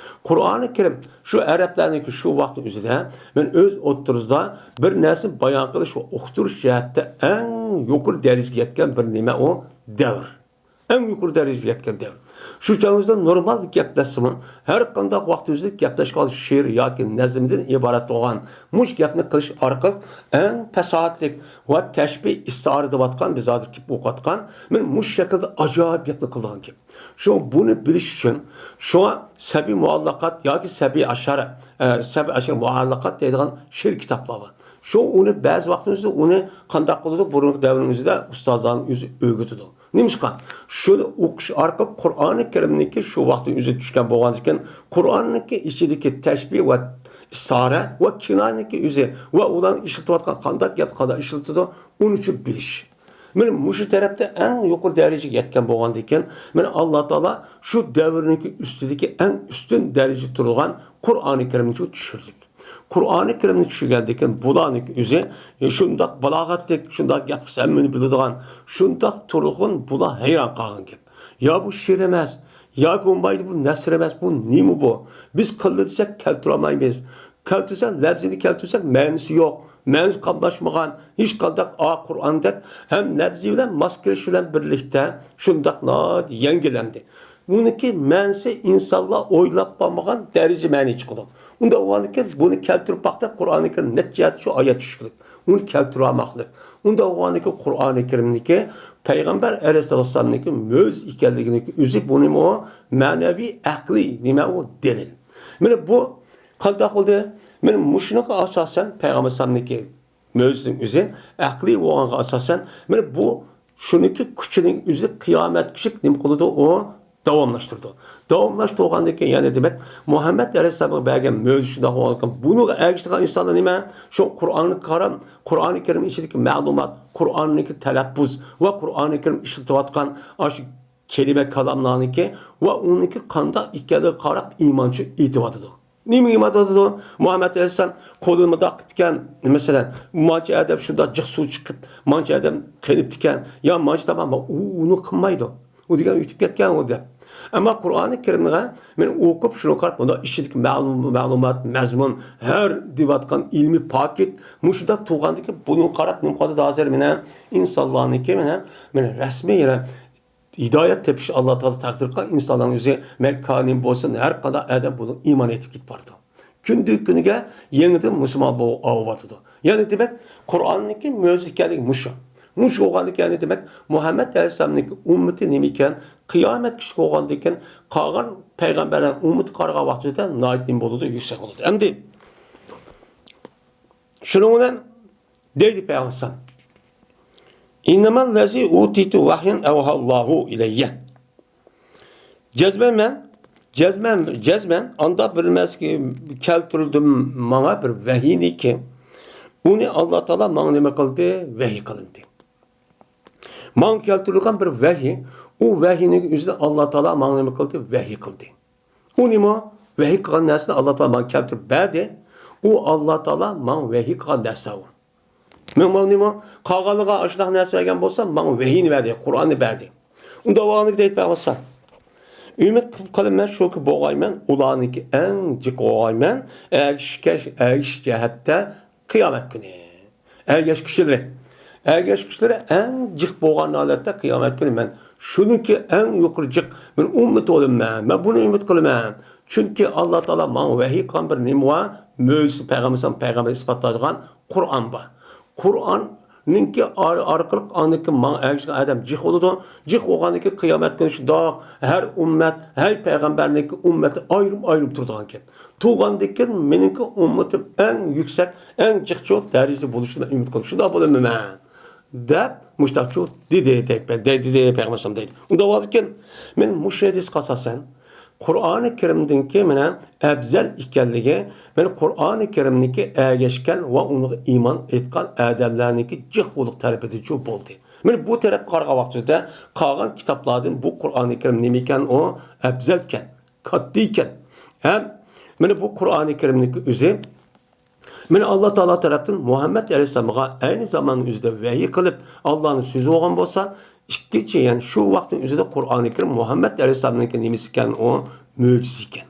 قۇرئانى كەرىم شۇ ئەرەبلەرنىڭكى شۇ ۋاقىت ئۆزىدە مەن ئۆز ئوتتۇرىسىدا بىر نەرسىنى بايان قىلىش ۋە ئۇقتۇرۇش جەھەتتە ئەڭ يۇقىرى دەرىجىگە يەتكەن بىر نېمە ئۇ؟ دەۋر. ئەڭ يۇقىرى دەرىجىگە يەتكەن دەۋر. شۇ چاغىمىزدا نورمال بىر گەپلەشسىمۇ، ھەر قانداق ۋاقتىمىزدا گەپلەشكەن شېئىر ياكى نەزمدىن ئىبارەت بولغان مۇشۇ گەپنى قىلىش ئارقىلىق ئەڭ پاساھەتلىك ۋە تەشبىھ ئىستىئارە دەۋاتقان، بىز ھازىر كېلىپ ئوقۇۋاتقان، مانا مۇشۇ شەكىلدە ئاجايىپ گەپنى قىلىدىغان گەپ. شۇ بۇنى بىلىش ئۈچۈن شۇڭا سەبىي مۇئەللەقات ياكى سەبىي ئەشئەر، ئە، سەبىي ئەشئەر مۇئەللەقات دەيدىغان شېئىر كىتابلار بار. شۇ ئۇنى بەزى ۋاقتىمىزدا ئۇنى قانداق قىلىدۇ؟ بۇرۇنقى دەۋرنىڭ ئۆزىدە ئۇستازلارنىڭ ئۆزى ئۆگىتىدۇ. نېمىشقا؟ شۇنى ئوقۇش ئارقىلىق قۇرئانى كەرىمنىڭكى شۇ ۋاقىتنىڭ ئۆزىدە چۈشكەن بولغاندىكىن، قۇرئاننىڭكى ئىچىدىكى تەشبىھ ۋە ئىستىئارە ۋە كىنايىنىڭكى ئۆزى ۋە ئۇلارنىڭ ئىشلىتىۋاتقان قانداق گەپ قانداق ئىشلىتىدۇ، ئۇنى چۈشۈپ بىلىش. مانا مۇشۇ تەرەپتە ئەڭ يۇقىرى دەرىجىگە يەتكەن بولغاندىكىن، مانا ئاللا تائالا شۇ دەۋرنىڭكى ئۈستىدىكى ئەڭ ئۈستۈن دەرىجىدە تۇرىدىغان قۇرئانى كەرىمنى چۈشۈردى. قۇرئانى كەرىمنى چۈشۈرگەندىن كېيىن بۇلارنىڭ ئۆزى، ئە، شۇنداق بالاغەتلىك، شۇنداق گەپ قىلسا ھەممىنى بىلىدىغان، شۇنداق تۇرغۇن بۇلار ھەيران قالغان گەپ. يا بۇ شېئىر ئەمەس، ياكى بولمايدۇ بۇ نەسر ئەمەس، بۇ نېمە بۇ؟ بىز قىلدى دېسەك كەلتۈرەلمەيمىز. كەلتۈرسەك، لەپزىنى كەلتۈرسەك مەنىسى يوق، مەنىسى قاملاشمىغان، ھېچقانداق ئا قۇرئاندەك ھەم لەپزى بىلەن ماس كېلىش بىلەن بىرلىكتە شۇنداق ناھايىتى يەڭگىل ئەمدى. ئۇنىڭكى مەنىسى ئىنسانلار ئويلاپ باقمىغان دەرىجە مەنى چىقىدۇ. ئۇنداق بولغاندىكىن بۇنى كەلتۈرۈپ باق دەپ قۇرئانى كەرىم نەچچە يەردە شۇ ئايەت چۈشكۈلۈك. ئۇنى كەلتۈرۈۋالماقلىق. ئۇنداق بولغاندىكىن قۇرئانى كەرىمنىكى پەيغەمبەر ئەلەيھىسسالاتۇ ۋەسسالامنىڭكى مۆجىزە ئىكەنلىكىنىڭكى ئۆزى بۇنىمۇ مەنىۋى، ئەقلىي نېمە ئۇ؟ دەلىل. مانا بۇ قانداق بولدى؟ مانا مۇشۇنىڭغا ئاساسەن پەيغەمبەر ئەلەيھىسسالامنىڭكى مۆجىزىنىڭ ئۆزى ئەقلىي بولغانغا ئاساسەن، مانا بۇ شۇنىڭكى كۈچىنىڭ ئۆزى قىيامەتكىچە نېمە قىلىدۇ؟ ئۇ داۋاملاشتۇرىدۇ. داۋاملاشتۇرغاندىن كېيىن، يەنى دېمەك، مۇھەممەد ئەلەيھىسسالامغا بەرگەن مۆجىزە شۇنداق بولغانكەن، بۇنىڭغا ئەگىشىدىغان ئىنسانلار نېمە؟ شۇ قۇرئانى كارىم، قۇرئانى كەرىم ئىچىدىكى مەلۇمات، قۇرئاندىكى تەلەپپۇز ۋە قۇرئانى كەرىم ئىشلىتىۋاتقان ئاشۇ كەلىمە كالاملارنىڭكى ۋە ئۇنىڭكى قانداق ئىكەنلىكىگە قاراپ ئىمان شۇ ئېيتىۋاتىدۇ. نېمە ئىمان ئېيتىۋاتىدۇ؟ مۇھەممەد ئەلەيھىسسالام قولىنى مۇنداق قىپتىكەن، مەسىلەن، مانچە ئادەم شۇنداق جىق سۇ چىقىپ، مانچە ئادەم قېنىپتىكەن، يا مانچە تامام، ئۇ، ئۇنى قىلمايدۇ. ئۇ دېگەن ئۆتۈپ كەتكەن ئۇ دەپ. ئەمما قۇرئانى كەرىمگە مەن ئوقۇپ، شۇنى قاراپ، بۇندا ئىچىدىكى مەلۇم-، مەلۇمات، مەزمۇن، ھەر دېۋاتقان ئىلمىي پاكىت مۇشۇنداق تۇرغاندىكى، بۇنى قاراپ نېمە قىلدى ھازىر مانا ئىنسانلارنىڭكى مانا، مانا رەسمىي يەنە ھىدايەت تېپىش ئاللا تائالا تەقدىر قىلغان ئىنسانلارنىڭ ئۆزى، مەن كانىم بولسۇن، ھەر قانداق ئادەم بۇنىڭ ئىمان ئېيتىپ كېتىپ بارىدۇ. كۈندىن كۈنگە يېڭىدىن مۇسۇلمان بولۇپ ئاۋۇۋاتىدۇ. يەنى دېمەك، قۇرئاننىڭكى مۆجىزە ئىكەنلىكى مۇشۇ. مۇشۇ بولغاندىكىن، يەنى دېمەك، مۇھەممەد ئەلەيھىسسالامنىڭكى ئۈممىتى نېمە ئىكەن، قىيامەت كۈنى بولغاندىكىن، قالغان پەيغەمبەرلەر ئۈممىتى قارىغان ۋاقتىدا ناھايىتى نېمە بولىدۇ، يۈكسەك بولىدۇ. ئەمدى شۇنىڭ بىلەن دەيدۇ پەيغەمبەر: «ئىننەمەللەزى ئۇتىتۇ ۋەھيەن ئەۋھەللاھۇ ئىلەييە.» جەزمەن مەن، جەزمەن، جەزمەن ئاندا بىلمەسكە كەلتۈرۈلدى ماڭا بىر ۋەھىينىكى. ئۇنى ئاللا تائالا ماڭا نېمە قىلدى؟ ۋەھىي قىلىندى. ماڭا كەلتۈرۈلگەن بىر ۋەھىي، ئۇ ۋەھىينىڭ ئۆزىنى ئاللا تائالا ماڭا نېمە قىلدى؟ ۋەھىي قىلدى. ئۇ نېمە؟ ۋەھىي قىلغان نەرسىنى ئاللا تائالا ماڭا كەلتۈرۈپ بەردى. ئۇ ئاللا تائالا ماڭا ۋەھىي قىلغان نەرسە ئۇ. مەن ماڭا نېمە؟ قالغانلىرىغا ئاشۇنداق نەرسە بەرگەن بولسا، ماڭا ۋەھىينى بەردى، قۇرئاننى بەردى. ئۇنداق بولغاندىكىن دەيدۇ پەيغەمبەر: ئۈمىد قىلىمەن شۇكى بولغايمەن، ئۇلارنىڭكى ئەڭ جىق بولغايمەن، ئەگىشىش، ئەگىشىش جەھەتتە قىيامەت كۈنى. ئەگەشكۈچىلىرى. ئەگەشكۈچىلىرى ئەڭ جىق بولغان ھالەتتە قىيامەت كۈنى مەن شۇنىڭكى ئەڭ يۇقىرى جىق، مەن ئۈمىد بولىمەن، مەن بۇنى ئۈمىد قىلىمەن. چۈنكى ئاللا تائالا ماڭا ۋەھىي قىلغان بىر نېمە بار؟ مۆجىزە پەيغەمبەر، پەيغەمبەر ئىسپاتلايدىغان قۇرئان بار. قۇرئاننىڭكى ئار-، ئارقىلىق ئاندىكى ماڭا ئەگىشىدىغان ئادەم جىق بولىدۇ. جىق بولغاندىكىن قىيامەت كۈنى شۇنداق ھەر ئۈممەت، ھەر پەيغەمبەرنىڭكى ئۈممىتى ئايرىم-ئايرىم تۇرىدىغان گەپ. تۇرغاندىكىن مېنىڭكى ئۈممىتىم ئەڭ يۈكسەك، ئەڭ جىقچۇ دەرىجىدە بولۇشىنى ئۈمىد قىلىمەن. شۇنداق بولىمەن مەن، دەپ مۇشتاقچۇ دېدى، دەي-، دەي-، دېدى پەيغەمبەر ئەلەيھىسسالام دەيدۇ. ئۇنداق بولغاندىكىن مەن مۇشۇ ھەدىسكە ئاساسەن قۇرئانى كەرىمدىنكى مانا ئەپزەل ئىكەنلىكى، مانا قۇرئانى كەرىمنىڭكى ئەگەشكەن ۋە ئۇنىڭغا ئىمان ئېيتقان ئادەملەرنىڭكى جىق بولۇق تەرىپىدىنچۇ بولدى. مانا بۇ تەرەپكە قارىغان ۋاقتىمىزدا قالغان كىتابلاردىن بۇ قۇرئانى كەرىم نېمە ئىكەن؟ ئۇ ئەپزەلكەن، كاتتا ئىكەن. ھەم مانا بۇ قۇرئانى كەرىمنىڭكى ئۆزى مانا ئاللا تائالا تەرەپتىن مۇھەممەد ئەلەيھىسسالامغا ئەينى زاماننىڭ ئۆزىدە ۋەھىي قىلىپ، ئاللانىڭ سۆزى بولغان بولسا، ئىككىنچى، يەنى شۇ ۋاقىتنىڭ ئۆزىدە قۇرئانى كەرىم مۇھەممەد ئەلەيھىسسالامنىڭكى نېمىسى ئىكەن؟ ئۇ مۆجىزە ئىكەن.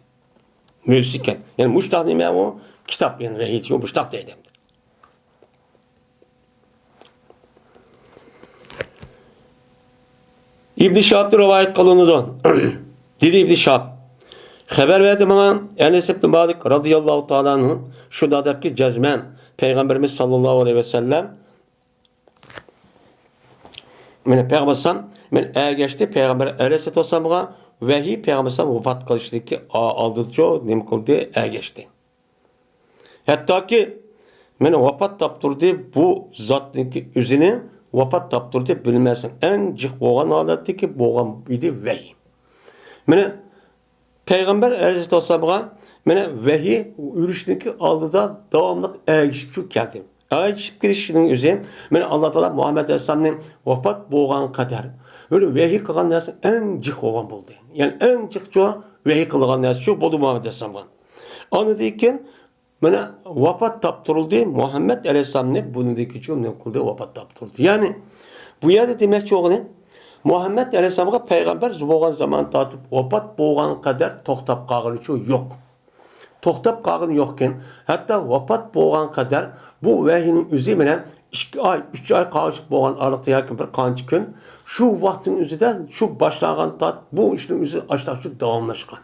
مۆجىزە ئىكەن. يەنى مۇشتاق نېمە ئۇ؟ كىتاب، يەنى ۋەھىي دېگەن مۇشتاق دەيدۇ. ئىبن شىھابتىن رىۋايەت قىلىنىدۇ. دېدى ئىبن شىھاب: خەۋەر بەردى ماڭا ئەنەس ئىبن مالىك رازىياللاھۇ تائالا ئەنھۇ شۇنداق دەپكى، جەزمەن پەيغەمبىرىمىز ساللاللاھۇ ئەلەيھى ۋەسەللەم، مانا پەيغەمبەر ئەلەيھىسسالام، مانا ئەگەشتى پەيغەمبەر ئەلەيھىسسالاتۇ ۋەسسالامغا ۋەھىي، پەيغەمبەر ئەلەيھىسسالام ۋاپات قىلىشتىكى ئالدىدىچۇ نېمە قىلدى؟ ئەگەشتى. ھەتتاكى مانا ۋاپات تاپتۇردى، بۇ زاتنىڭكى ئۆزىنى ۋاپات تاپتۇردى، بىلمەسەن، ئەڭ جىق بولغان ھالەتتىكى بولغان ئىدى ۋەھىي. مانا پەيغەمبەر ئەلەيھىسسالاتۇ ۋەسسالامغا مانا ۋەھىي ئۆلۈشنىڭكى ئالدىدا داۋاملىق ئەگىشىپ شۇ كەلدى. ئەگىشىپ كېلىشنىڭ ئۆزى مانا ئاللا تائالا مۇھەممەد ئەلەيھىسسالامنى ۋاپات بولغان قەدەر بىر ۋەھىي قىلغان نەرسە ئەڭ جىق بولغان بولدى. يەنى ئەڭ جىقچۇ ۋەھىي قىلغان نەرسە شۇ بولدى مۇھەممەد ئەلەيھىسسالامغا. ئاندىن كېيىن مانا ۋاپات تاپتۇرۇلدى. مۇھەممەد ئەلەيھىسسالامنى بۇنىڭدىن كېيىن نېمە قىلدى؟ ۋاپات تاپتۇرۇلدى. يەنى بۇ يەردە دېمەكچى بولغىنى، مۇھەممەد ئەلەيھىسسالامغا پەيغەمبەر بولغان زامان تارتىپ ۋاپات بولغان قەدەر توختاپ قالغىنىچۇ يوق. توختاپ قالغىنى يوقكەن. ھەتتا ۋاپات بولغان قەدەر بۇ ۋەھىينىڭ ئۆزى مانا ئىككى ئاي، ئۈچ ئاي قالغۇچە بولغان ئارىلىقتا ياكى بىر قانچە كۈن، شۇ ۋاقىتنىڭ ئۆزىدە شۇ باشلانغان تارتىپ بۇ ئىشنىڭ ئۆزى ئاشتاقچۇ داۋاملاشقان.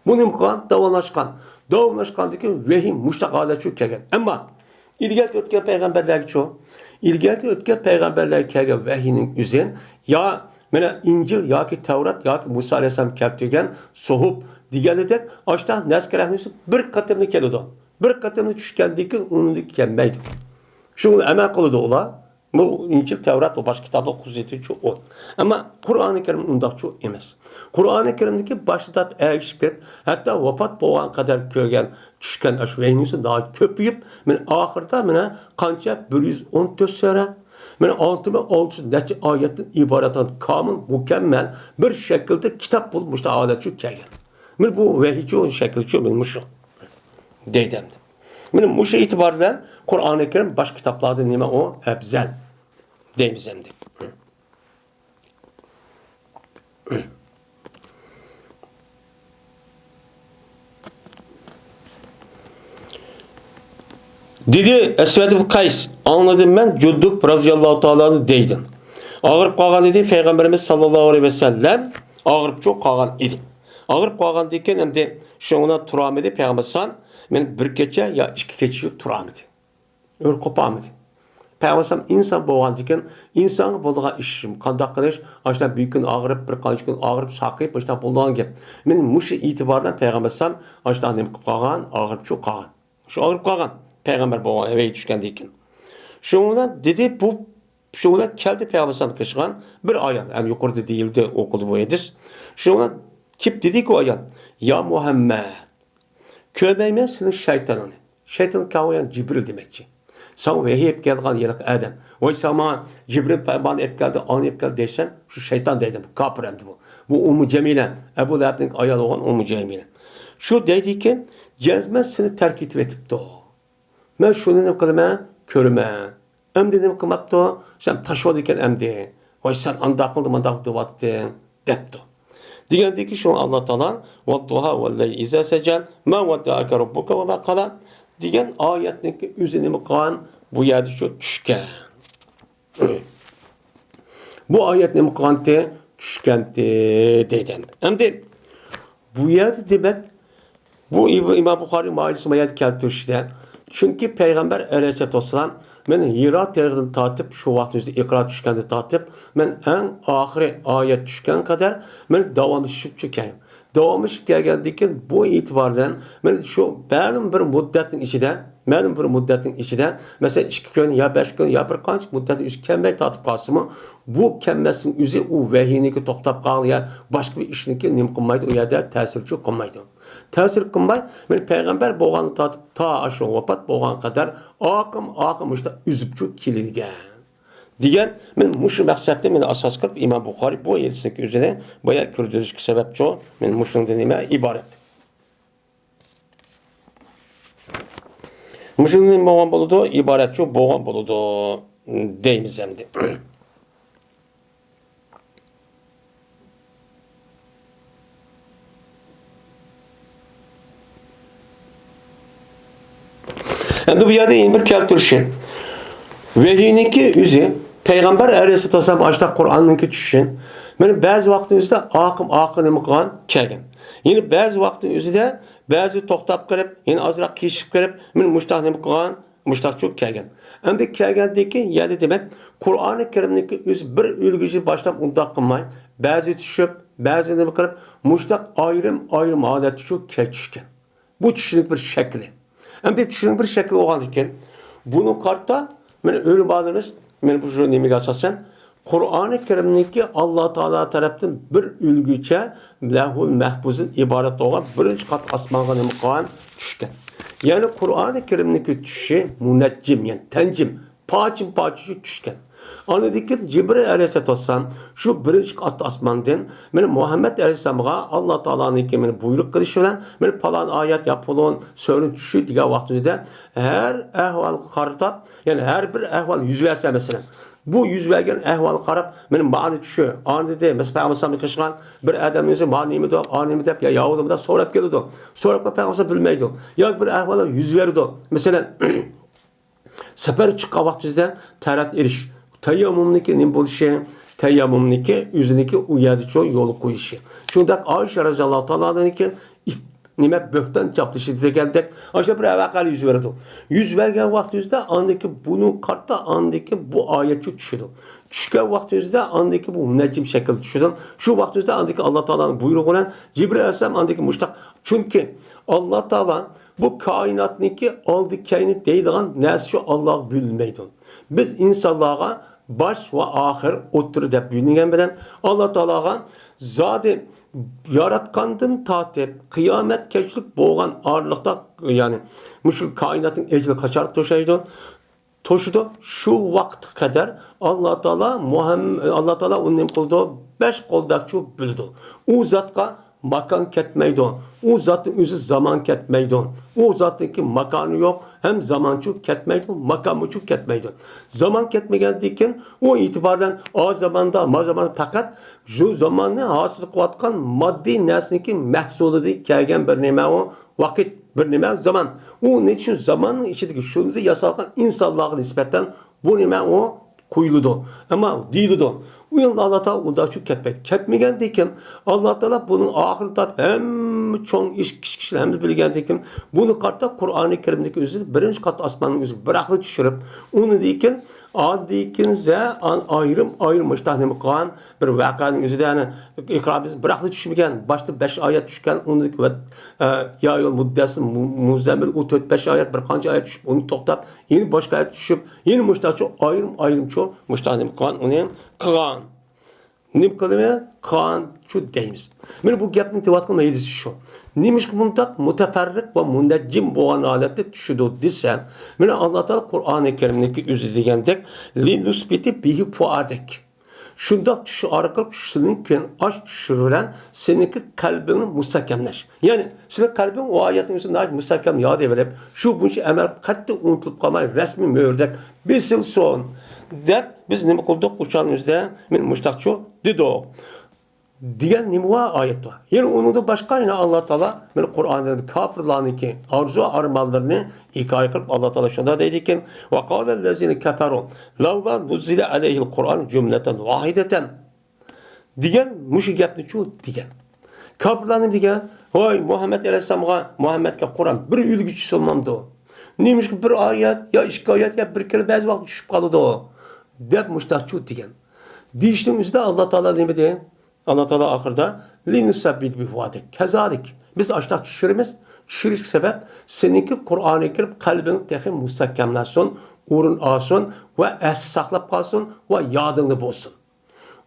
بۇ نېمە قىلغان؟ داۋاملاشقان. داۋاملاشقاندىن كېيىن ۋەھىي مۇشتاق ھالەتچۇ كەلگەن. ئەمما ئىلگەركى ئۆتكەن پەيغەمبەرلەرگىچۇ؟ ئىلگەركى ئۆتكەن پەيغەمبەرلەرگە كەلگەن ۋەھىينىڭ ئۆزى يا مانا ئىنجىل ياكى تەۋرات ياكى مۇسا ئەلەيھىسسالام كەلتۈرگەن سوھۇپ دېگەنلىدەك ئاشتاق نەرسە كەلگەن بولسا بىر قېتىملا كېلىدۇ. بىر قېتىملا چۈشكەندىن كېيىن ئۇنىڭدىن كېيىن كەلمەيدۇ. شۇڭا ئەمەل قىلىدۇ ئۇلار. بۇ ئىنجىل، تەۋرات ۋە باشقا كىتابلار خۇسۇسىيىتىچۇ ئۇ. ئەمما قۇرئانى كەرىم ئۇنداقچۇ ئەمەس. قۇرئانى كەرىمدىكى باشتا تارتىپ ئەگىشىپ كېلىپ، ھەتتا ۋاپات بولغان قەدەر كۆرگەن، چۈشكەن ئاشۇ ۋەھىينىڭ ناھايىتى كۆپىيىپ، مانا ئاخىرىدا مانا قانچە؟ بىر يۈز ئون تۆت سۈرە، مانا ئالتە مىڭ ئالتە يۈز نەچچە ئايەتتىن ئىبارەت كامىل، مۇكەممەل بىر شەكىلدە كىتاب بولۇپ مۇشۇ ھالەتچۇ كەلگەن. مانا بۇ ۋەھىيچۇ شەكلىچۇ مانا مۇشۇ. دەيدۇ ئەمدى. مانا مۇشۇ ئېتىبار بىلەن قۇرئانى كەرىم باشقا كىتابلاردىن نېمە ئۇ؟ ئەپزەل دەيمىز ئەمدى. دېدى ئەسۋەد ئىبن قەيس، ئاڭلىدىم مەن جۇندۇب رازىياللاھۇ تائالا ئەنھۇ دەيدۇ. ئاغرىپ قالغان ئىدى پەيغەمبىرىمىز ساللاللاھۇ ئەلەيھى ۋەسەللەم، ئاغرىپچۇ قالغان ئىدى. ئاغرىپ قالغاندىن كېيىن ئەمدى شۇنىڭ بىلەن تۇرالمىدى پەيغەمبەر ئەلەيھىسسالام. مانا بىر كېچە يا ئىككى كېچە تۇرالمىدى. ئۆرە قوپالمىدى. پەيغەمبەر ئەلەيھىسسالام ئىنسان بولغاندىكىن، ئىنسانغا بولىدىغان ئىش قانداق قىلىش؟ ئاشۇنداق بىر كۈن ئاغرىپ، بىر قانچە كۈن ئاغرىپ، ساقىيىپ، مۇشۇنداق بولىدىغان گەپ. مانا مۇشۇ ئېتىبار بىلەن پەيغەمبەر ئەلەيھىسسالام ئاشۇنداق نېمە قىلىپ قالغان؟ ئاغرىپچۇ قالغان. شۇ ئاغرىپ قالغان پەيغەمبەر بولغان، ۋەھىي چۈشكەندىن كېيىن. شۇنىڭ بىلەن دېدى، بۇ، شۇنىڭ بىلەن كەلدى پەيغەمبەر ئەلەيھىسسالامغا قىلىشقان بىر ئايال. ھەم يۇقىرىدا دېيىلدى، ئوقۇلدى بۇ ھەدىس. شۇنىڭ بىلەن كېلىپ دېدىكى ئۇ ئايال، يا مۇھەممەد، كۆرمەيمەن سېنىڭ شەيتانىڭنى. شەيتان كاۋايان جىبرىل دېمەكچى. ساڭا ۋەھىي ئېلىپ كەلگەن ھېلىقى ئادەم. ۋاي، ساڭا ماڭا جىبرىل پەيغەمبەرنى ئېلىپ كەلدى، ئانى ئېلىپ كەلدى دەيسەن، شۇ شەيتان دەيدۇ. بۇ كاپىر ئەمدى بۇ. بۇ ئۇممۇ جەمىلە. ئەبۇ لەھەبنىڭ ئايالى بولغان ئۇممۇ جەمىلە. شۇ دەيدىكى، جەزمەن سېنى تەرك ئېتىۋېتىپتۇ. مەن شۇنى نېمە قىلىمەن؟ كۆرىمەن. ئەمدى نېمە قىلماپتۇ؟ سەن تاشلايدىكەن ئەمدى. ۋاي، سەن ئانداق قىلدىڭ، مانداق قىلدىڭ دەۋاتتىڭ، دەپتۇ. دېگەندىكى شۇڭا ئاللا تائالا، «ۋەددۇھا ۋەللەيلى ئىزا سەجە، ما ۋەددەئەكە رەببۇكە ۋە ما قالا» دېگەن ئايەتنىڭكى ئۆزى نېمە قىلغان؟ بۇ يەردە شۇ چۈشكەن. بۇ ئايەت نېمە قىلغانتى؟ چۈشكەنتى دەيدۇ. ئەمدى بۇ يەردە دېمەك، بۇ ئىم-، ئىمام بۇخارىي ماھىيەتنى ما يەردە كەلتۈرۈشىدە، چۈنكى پەيغەمبەر ئەلەيھىسسالاتۇ ۋەسسالام مانا ھىرا تېغىدىن تارتىپ، شۇ ۋاقىت ئۆزىدە ئىقرا چۈشكەندىن تارتىپ، مانا ئەڭ ئاخىرى ئايەت چۈشكەن قەدەر مانا داۋاملىشىپ كەلگەن. داۋاملىشىپ كەلگەندىن كېيىن بۇ ئېتىبار بىلەن مانا شۇ مەلۇم بىر مۇددەتنىڭ ئىچىدە، مەلۇم بىر مۇددەتنىڭ ئىچىدە، مەسىلەن، ئىككى كۈن يا بەش كۈن يا بىر قانچە مۇددەتنىڭ ئۆزى كەلمەي تارتىپ قالسىمۇ، بۇ كەلمەسنىڭ ئۆزى ئۇ ۋەھىينىڭكى توختاپ قالغان يا باشقا بىر ئىشنىڭكى نېمە قىلمايدۇ، ئۇ يەردە تەسىرچۇ قىلمايدۇ. تەسىر قىلماي، مانا پەيغەمبەر بولغاندىن تارتىپ تا ئاشۇ ۋاپات بولغان قەدەر ئاقىم، ئاقىم مۇشۇنداق ئۈزۈپچۇ كېلىدىكەن. دېگەن، مانا مۇشۇ مەقسەتنى مانا ئاساس قىلىپ ئىمام بۇخارىي بۇ ھەدىسنىڭ ئۆزىنى بايا كىرگۈزۈشكە سەۋەبچۇ، مانا مۇشۇنىڭدىن نېمە ئىبارەت. مۇشۇنىڭدىن نېمە بولغان بولىدۇ؟ ئىبارەتچۇ بولغان بولىدۇ دەيمىز ئەمدى. ئەمدى بۇ يەردە يەنە بىر كەلتۈرۈشى. ۋەھىينىڭكى ئۆزى، پەيغەمبەر ئەلەيھىسسالاتۇ ۋەسسالام ئاشۇنداق قۇرئاننىڭكى چۈشۈشى، مانا بەزى ۋاقىتنىڭ ئۆزىدە ئاقىم ئاقىم نېمە قىلغان؟ كەلگەن. يەنە بەزى ۋاقىتنىڭ ئۆزىدە بەزى توختاپ قېلىپ، يەنە ئازراق كېچىكىپ قېلىپ، مانا مۇشۇنداق نېمە قىلغان؟ مۇشۇنداقچۇ كەلگەن. ئەمدى كەلگەندىن كېيىن يەنە دېمەك، قۇرئانى كەرىمنىڭكى ئۆزى بىر ئۈلگىچە باشلاپ ئۇنداق قىلماي، بەزى چۈشۈپ، بەزى نېمە قىلىپ، مۇشۇنداق ئايرىم-ئايرىم ھالەتتە شۇ كە-، چۈشكەن. بۇ چۈشنىڭ بىر شەكلى. ئەمدى چۈشنىڭ بىر شەكلى بولغاندىكىن، بۇنى قارىتا، مانا ئۆلىمالىرىمىز، مانا بۇ شۇ نېمىگە ئاساسەن، قۇرئانى كەرىمنىڭكى ئاللا تائالا تەرەپتىن بىر ئۈلگىچە لەۋھۇل مەھپۇزدىن ئىبارەت بولغان بىرىنچى قات ئاسمانغا نېمە قىلغان؟ چۈشكەن. يەنى قۇرئانى كەرىمنىڭكى چۈشۈشى مۇنەججىم، يەنى تەنجىم، پارچىمۇپارچە چۈشكەن. ئاندىن كېيىن جىبرىل ئەلەيھىسسالاتۇ ۋەسسالام شۇ بىرىنچى قات ئاسماندىن مانا مۇھەممەد ئەلەيھىسسالامغا ئاللا تائالانىڭكى مانا بۇيرۇق قىلىشى بىلەن مانا پالان ئايەت يا پالان سۈرىنى چۈشۈر دېگەن ۋاقتىمىزدا ھەر ئەھۋالغا قارىتاپ، يەنى ھەر بىر ئەھۋال يۈز بەرسە مەسىلەن، بۇ يۈز بەرگەن ئەھۋالغا قاراپ، مانا مانى چۈشۈر، ئانى دېدى، مەسىلەن، پەيغەمبەر ئەلەيھىسسالامغا قىلىشقان بىر ئادەمنىڭ ئۆزى مانى نېمىدۇ، ئانى نېمە دەپ، يا ياۋۇدۇمۇ دەپ سوراپ كېلىدۇ. سوراپ قېلىپ پەيغەمبەر بىلمەيدۇ. ياكى بىر ئەھۋاللار يۈز بېرىدۇ. مەسىلەن، سەپەر چىققان ۋاقتىمىزدا تەرەت ئېلىش، تەيەممۇمنىڭكى نېمە بولۇشى، تەيەممۇمنىڭكى ئۆزىنىڭكى ئۇ يەردىچۇ يول قويۇشى. شۇنداق ئائىشە رەزىياللاھۇ تائالا ئانھانىڭكى نېمە، بۆھتان چاپلىشى دېگەندەك، ئاشۇ بىر ۋەقەلەر يۈز بېرىدۇ. يۈز بەرگەن ۋاقتىمىزدا ئاندىكى بۇنى قارىتا، ئاندىكى بۇ ئايەتچۇ چۈشىدۇ. چۈشكەن ۋاقتىمىزدا ئاندىكى بۇ مۇنەججىم شەكىلدە چۈشىدۇ. شۇ ۋاقتىمىزدا ئاندىكى ئاللا تائالانىڭ بۇيرۇقى بىلەن جىبرىل ئەلەيھىسسالام ئاندىكى مۇشتاق. چۈنكى ئاللا تائالا بۇ كائىناتنىڭكى ئالدى كەينى دەيدىغان نەرسە شۇ ئاللاغا بىلىنمەيدۇ. بىز ئىنسانلارغا باش ۋە ئاخىر، ئوتتۇرا دەپ بۆلۈنگەن بىلەن، ئاللا تائالاغا زادى ياراتقاندىن تارتىپ قىيامەت كەچلىك بولغان ئارىلىقتا، يەنى مۇشۇ كائىناتنىڭ ئەجىلى قاچانلىق توشايدۇ، توشىدۇ، شۇ ۋاقىتقا قەدەر ئاللا تائالا مۇھەم-، ئاللا تائالا ئۇنى نېمە قىلىدۇ؟ بەش قولداقچۇ بىلىدۇ. ئۇ زاتقا ماكان كەتمەيدۇ. ئۇ زاتنىڭ ئۆزى زامان كەتمەيدۇ. ئۇ زاتنىڭكى ماكانى يوق، ھەم زامانچۇ كەتمەيدۇ، ماكانمۇچۇ كەتمەيدۇ. زامان كەتمىگەندىن كېيىن ئۇ ئېتىبارەن ئا زاماندا، ما زاماندا پەقەت شۇ زاماننى ھاسىل قىلىۋاتقان ماددىي نەرسىنىڭكى مەھسۇلىدىن كەلگەن بىر نېمە ئۇ؟ ۋاقىت، بىر نېمە زامان. ئۇنى شۇ زاماننىڭ ئىچىدىكى شۇندا ياسالغان ئىنسانلارغا نىسبەتەن بۇ نېمە ئۇ؟ قويۇلىدۇ. ئەمما دېيىلىدۇ، ئۇ يەردە ئاللا تائالا ئۇنداقچۇ كەتمەيدۇ. كەتمىگەندىن كېيىن ئاللا تائالا بۇنىڭ ئاخىرىنى تارتىپ ھەممە چوڭ ئىش، كىچىك ئىشلار ھەممىسى بىلگەندىن كېيىن بۇنى قارىتا قۇرئانى كەرىمدىكى ئۆزى بىرىنچى قات ئاسماننىڭ ئۆزىگە بىراقلا چۈشۈرۈپ، ئۇنىدىن كېيىن ئاندىن كېيىن زە-، ئان-، ئايرىم ئايرىم مۇشتاق نېمە قىلغان بىر ۋەقەنىڭ ئۆزىدە، يەنى ئىقرا بىز بىراقلا چۈشمىگەن، باشتا بەش ئايەت چۈشكەن، ئۇنىڭدىن كېيىن ۋە، ئە، يا ئەييۇھەل مۇددەسسىر، مۇ-، مۇزەممىل، ئۇ تۆت بەش ئايەت، بىر قانچە ئايەت چۈشۈپ، ئۇنى توختاپ، يەنە باشقا ئايەت چۈشۈپ، يەنە مۇشتاقچۇ ئايرىم ئايرىمچۇ مۇشتاق نېمە قىلغان، ئۇنى قىلغان. نېمە قىلدىمەن؟ قىلغانچۇ دەيمىز. مانا بۇ گەپنى دەۋاتقان مەيلىسى شۇ. نېمىشقا بۇنداق مۇتەپەررىق ۋە مۇنەججىم بولغان ھالەتتە چۈشىدۇ دېسەم، مانا ئاللا تائالا قۇرئانى كەرىمنىڭكى ئۆزى دېگەندەك، لىنۇسبىتى بىھى فۇئادەك. شۇنداق چۈشۈش ئارقىلىق سېنىڭ كېيىن ئاش چۈشۈش بىلەن سېنىڭكى قەلبىڭنى مۇستەھكەملەش. يەنى سېنىڭ قەلبىڭ ئۇ ئايەتنىڭ ئۆزىدە ناھايىتى مۇستەھكەم ياد بېرىپ، شۇ بويىچە ئەمەل قەتئىي ئۇنتۇلۇپ قالماي، رەسمىي مۆھۈردەك بېسىلسۇن، دەپ بىز نېمە قىلدۇق؟ ئۇ چاغنىڭ ئۆزىدە مانا مۇشتاقچۇ دېدۇق. دېگەن نېمە بار؟ ئايەت بار. يەنە ئۇنىڭدىن باشقا يەنە ئاللا تائالا مانا قۇرئاندا كاپىرلارنىڭكى ئارزۇ ئارمانلىرىنى ھېكايە قىلىپ، ئاللا تائالا شۇنداق دەيدىكەن، ۋەقالەللەزىنە كەفەرۇ لەۋلا نۇززىلە ئەلەيھىل قۇرئان جۈملەتەن ۋاھىدەتەن. دېگەن مۇشۇ گەپنىچۇ دېگەن. كاپىرلار نېمە دېگەن؟ ۋاي، مۇھەممەد ئەلەيھىسسالامغا، مۇھەممەدكە قۇرئان بىر ئۈلگە چۈشسە بولمامدۇ؟ نېمىشقا بىر ئايەت يا ئىككى ئايەت يا بىر كېلە بەزى ۋاقىت چۈشۈپ قالىدۇ؟ دەپ مۇشتاقچۇ دېگەن. دېيىشنىڭ ئۆزىدە ئاللا تائالا نېمە دېدى؟ ئاللا تائالا ئاخىرىدا، لىنۇسەببىتە بىھى فۇئادەك. كەزالىك. بىز ئاشۇنداق چۈشۈرىمىز. چۈشۈرۈشكە سەۋەب، سېنىڭكى قۇرئانى كەرىم قەلبىڭ تېخى مۇستەھكەملەنسۇن، ئورۇن ئالسۇن ۋە ئەستە ساقلاپ قالسۇن ۋە يادىڭدا بولسۇن.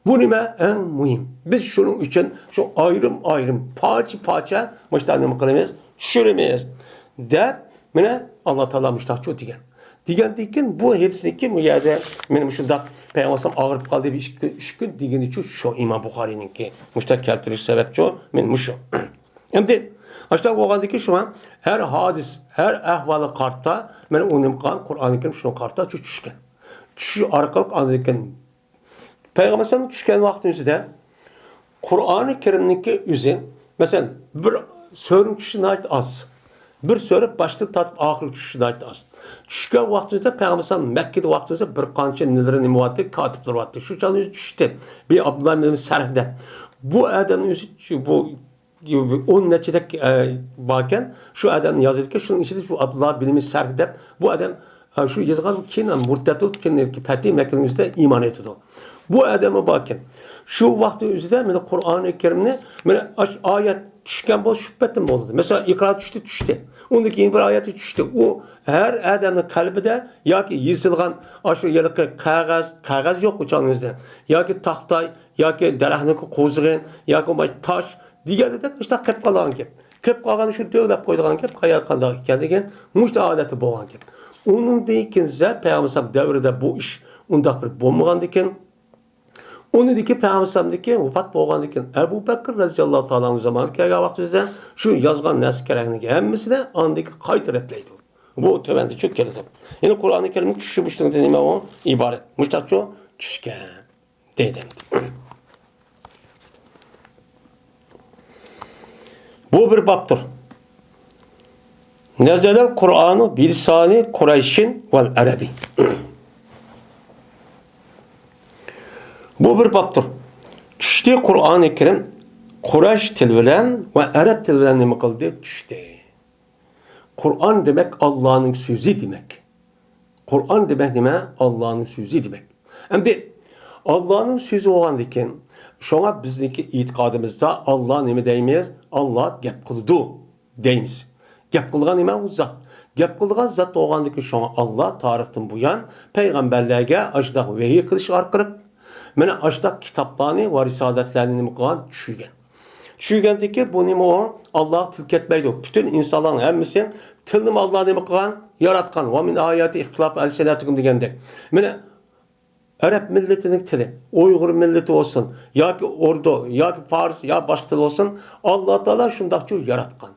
بۇ نېمە؟ ئەڭ مۇھىم. بىز شۇنىڭ ئۈچۈن شۇ ئايرىم-ئايرىم، پارچە-پارچە مۇشۇنداق نېمە قىلىمىز؟ چۈشۈرىمىز. دەپ، مانا، ئاللا تائالا مۇشۇنداقچۇ دېگەن. دېگەندىن كېيىن بۇ ھەدىسنىڭكى بۇ يەردە مانا مۇشۇنداق پەيغەمبەر ئالەيھىسسالام ئاغرىپ قالدى، بىر ئىككى كۈن، ئۈچ كۈن دېگىنىچۇ شۇ ئىمام بۇخارىينىڭكى مۇشۇنداق كەلتۈرۈش سەۋەبچۇ، مانا مۇشۇ. ئەمدى ئاشۇنداق بولغاندىن كېيىن شۇڭا ھەر ھادىس، ھەر ئەھۋالغا قارىتا، مانا ئۇ نېمە قىلغان؟ قۇرئانى كەرىم شۇنىڭغا قارىتا شۇ چۈشكەن. چۈشۈش ئارقىلىق ئاندىن كېيىن پەيغەمبەر ئەلەيھىسسالام چۈشكەن ۋاقىتنىڭ ئۆزىدە قۇرئانى كەرىمنىڭكى ئۆزى، مەسىلەن، بىر سۈرىنىڭ چۈشۈشى ناھايىتى ئاز. بىر سۈرە باشتىن تارتىپ ئاخىرىغا چۈشۈشى ناھايىتى ئاز. چۈشكەن ۋاقتىمىزدا پەيغەمبەر ئەلەيھىسسالام مەككىدە ۋاقتىمىزدا بىر قانچە نېلىرى نېمە بارتتى، كاتىپلىرى بارتتى. شۇ چاغدا ئۆزى چۈشتى. بىر ئابدۇللا ئىبن سەرخ دەپ. بۇ ئادەمنىڭ ئۆزى، بۇ ئون نەچچىدەك، ئە، باركەن، شۇ ئادەمنى يازىدىكەن، شۇنىڭ ئىچىدە شۇ ئابدۇللا بىن سەرخ دەپ، بۇ ئادەم، ئە، شۇ يازغان كېيىن مۇرتەد بولۇپ، كېيىن پەتھى مەككىنىڭ ئۆزىدە ئىمان ئېيتىدۇ. بۇ ئادەممۇ باركەن. شۇ ۋاقىتنىڭ ئۆزىدە مانا قۇرئانى كەرىمنى، مانا ئاش-، ئايەت چۈشكەن بولسا شۈبھىتىن بولىدۇ. مەسىلەن، ئىقرا چۈشتى، چۈشتى. ئۇندىن كېيىن بىر ئايەت چۈشتى. ئۇ ھەر ئادەمنىڭ قەلبىدە ياكى يېزىلغان ئاشۇ ھېلىقى قەغەز، قەغەز يوق ئۇ چاغنىڭ ئۆزىدە. ياكى تاختاي، ياكى دەرەخنىڭكى قوزغىن، ياكى بولماي تاش، دېگەندەك شۇنداق قېلىپ قالغان گەپ. قېلىپ قالغان شۇ دۆۋىلەپ قويىدىغان گەپ، قايا قانداق ئىكەنلىكى مۇشۇ ھالەتتە بولغان گەپ. ئۇنىڭدىن كېيىن زە پەيغەمبەر دەۋرىدە بۇ ئىش ئۇنداق بىر بولمىغاندىكىن، ئۇنىڭدىكى پەيغەمبەر ۋاپات بولغاندىكىن، ئەبۇ بەكىر رەزىياللاھۇ تائالا ئەنھۇ زامانىدا كەلگەن ۋاقتىمىزدا شۇ يازغان نەرسە كېرەكلىكى ھەممىسىنى ئاندىن كېيىن قايتا رەتلەيدۇ. بۇ تۆۋەندە چۈشۈپ كېلىدۇ. يەنى قۇرئانى كەرىمنىڭ چۈشۈشى مۇشۇنىڭدىن نېمە ئۇ؟ ئىبارەت. مۇشۇنداقچۇ چۈشكەن. دەيدۇ. بۇ بىر بابتۇر. نەزەلەل قۇرئانۇ بىلسانى قۇرەيشىن ۋەل ئەرەبى. بۇ بىر بابتۇر. چۈشتى قۇرئانى كەرىم قۇرەيش تىلى بىلەن ۋە ئەرەب تىلى بىلەن نېمە قىلدى؟ چۈشتى. قۇرئان دېمەك ئاللانىڭ سۆزى دېمەك. قۇرئان دېمەك نېمە؟ ئاللانىڭ سۆزى دېمەك. ئەمدى ئاللانىڭ سۆزى بولغاندىكىن، شۇڭا بىزنىڭكى ئېتىقادىمىزدا ئاللا نېمە دەيمىز؟ ئاللا گەپ قىلىدۇ دەيمىز. گەپ قىلغان نېمە؟ ئۇ زات. گەپ قىلىدىغان زات بولغاندىكىن، شۇڭا ئاللا تارىختىن بۇيان پەيغەمبەرلەرگە ئاشۇنداق ۋەھىي قىلىش ئارقىلىق، مانا ئاشۇنداق كىتابلارنى ۋە رىسالەتلەرنى نېمە قىلغان؟ چۈشۈرگەن. چۈشۈرگەندىكىن بۇ نېمە ئۇ؟ ئاللاغا تىل كەتمەيدۇ. پۈتۈن ئىنسانلارنىڭ ھەممىسى تىلنىمۇ ئاللا نېمە قىلغان؟ ياراتقان. ۋە مىن ئاياتى ئىختىلاف ئەلسىنەتىكۇم دېگەندەك. مانا ئەرەب مىللىتىنىڭ تىلى، ئۇيغۇر مىللىتى بولسۇن، ياكى ئوردۇ، ياكى پارس، يا باشقا تىل بولسۇن، ئاللا تائالا شۇنداقچۇ ياراتقان.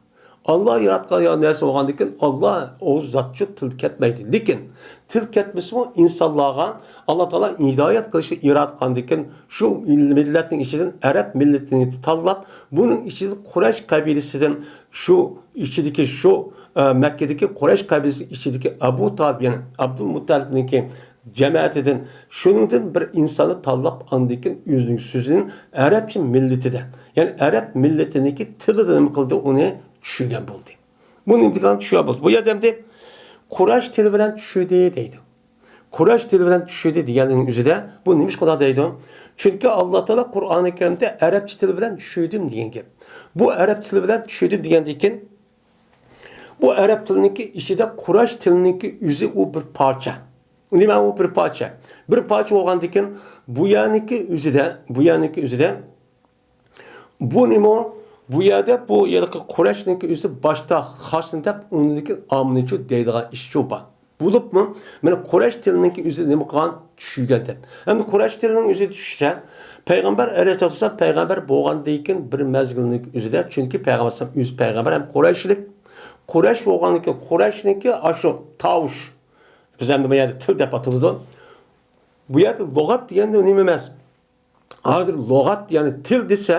ئاللا ياراتقان نەرسە بولغاندىكىن، ئاللا ئۇ زاتچۇ تىل كەتمەيدۇ. لېكىن تىل كەتمىسىمۇ، ئىنسانلارغا ئاللا تائالا ھىدايەت قىلىشنى ئىرادە قىلغاندىكىن، شۇ مىللەتنىڭ ئىچىدىن ئەرەب مىللىتىنى تاللاپ، بۇنىڭ ئىچىدىن قۇرەيش قەبىلىسىدىن، شۇ ئىچىدىكى، شۇ، ئە، مەككىدىكى قۇرەيش قەبىلىسى ئىچىدىكى ئەبۇ تالىپ، يەنى ئابدۇلمۇتتەلىپنىڭكى جەمەتىدىن، شۇنىڭدىن بىر ئىنساننى تاللاپ، ئاندىن كېيىن ئۆزىنىڭ سۆزىنى ئەرەبچە مىللىتىدە، يەنى ئەرەب مىللىتىنىڭكى تىلىدا نېمە قىلدى، ئۇنى چۈشۈرگەن بولدى. بۇ نېمە دېگەن چۈشۈرگەن بولدى؟ بۇ يەردە ئەمدى قۇرەيش تىلى بىلەن چۈشۈردى دەيدۇ. قۇرەيش تىلى بىلەن چۈشۈردى دېگەننىڭ ئۆزىدە بۇ نېمىشقا ئۇنداق دەيدۇ؟ چۈنكى ئاللا تائالا قۇرئانى كەرىمدە ئەرەبچە تىل بىلەن چۈشۈردۈم دېگەن گەپ. بۇ ئەرەب تىلى بىلەن چۈشۈردۈم دېگەندىن كېيىن، بۇ ئەرەب تىلىنىڭكى ئىچىدە قۇرەيش تىلىنىڭكى ئۆزى ئۇ بىر پارچە. نېمە ئۇ بىر پارچە؟ بىر پارچە بولغاندىكىن، بۇ يەرنىڭكى ئۆزىدە، بۇ يەرنىڭكى ئۆزىدە، بۇ نېمە؟ بۇ يەردە بۇ ھېلىقى قۇرەيشنىڭكى ئۆزى باشتا خاسنى دەپ، ئۇنىڭدىن كېيىن ئاممىنىچۇ دەيدىغان ئىشچۇ بار. بولۇپمۇ، مانا قۇرەيش تىلىنىڭكى ئۆزى نېمە قىلغان؟ چۈشۈرگەن دەپ. ئەمدى قۇرەيش تىلىنىڭ ئۆزى چۈشسە، پەيغەمبەر ئەلەيھىسسالام پەيغەمبەر بولغاندىن كېيىن بىر مەزگىلنىڭ ئۆزىدە، چۈنكى پەيغەمبەر ئەلەيھىسسالام ئۆزى پەيغەمبەر ھەم قۇرەيشلىك. قۇرەيش بولغاندىن كېيىن قۇرەيشنىڭكى ئاشۇ تاۋۇش، بىز ئەمدى بۇ يەردە تىل دەپ ئاتىلىدۇ. بۇ يەردە لۇغەت دېگەندە نېمە ئەمەس؟ ھازىر لۇغەت، يەنى تىل دېسە،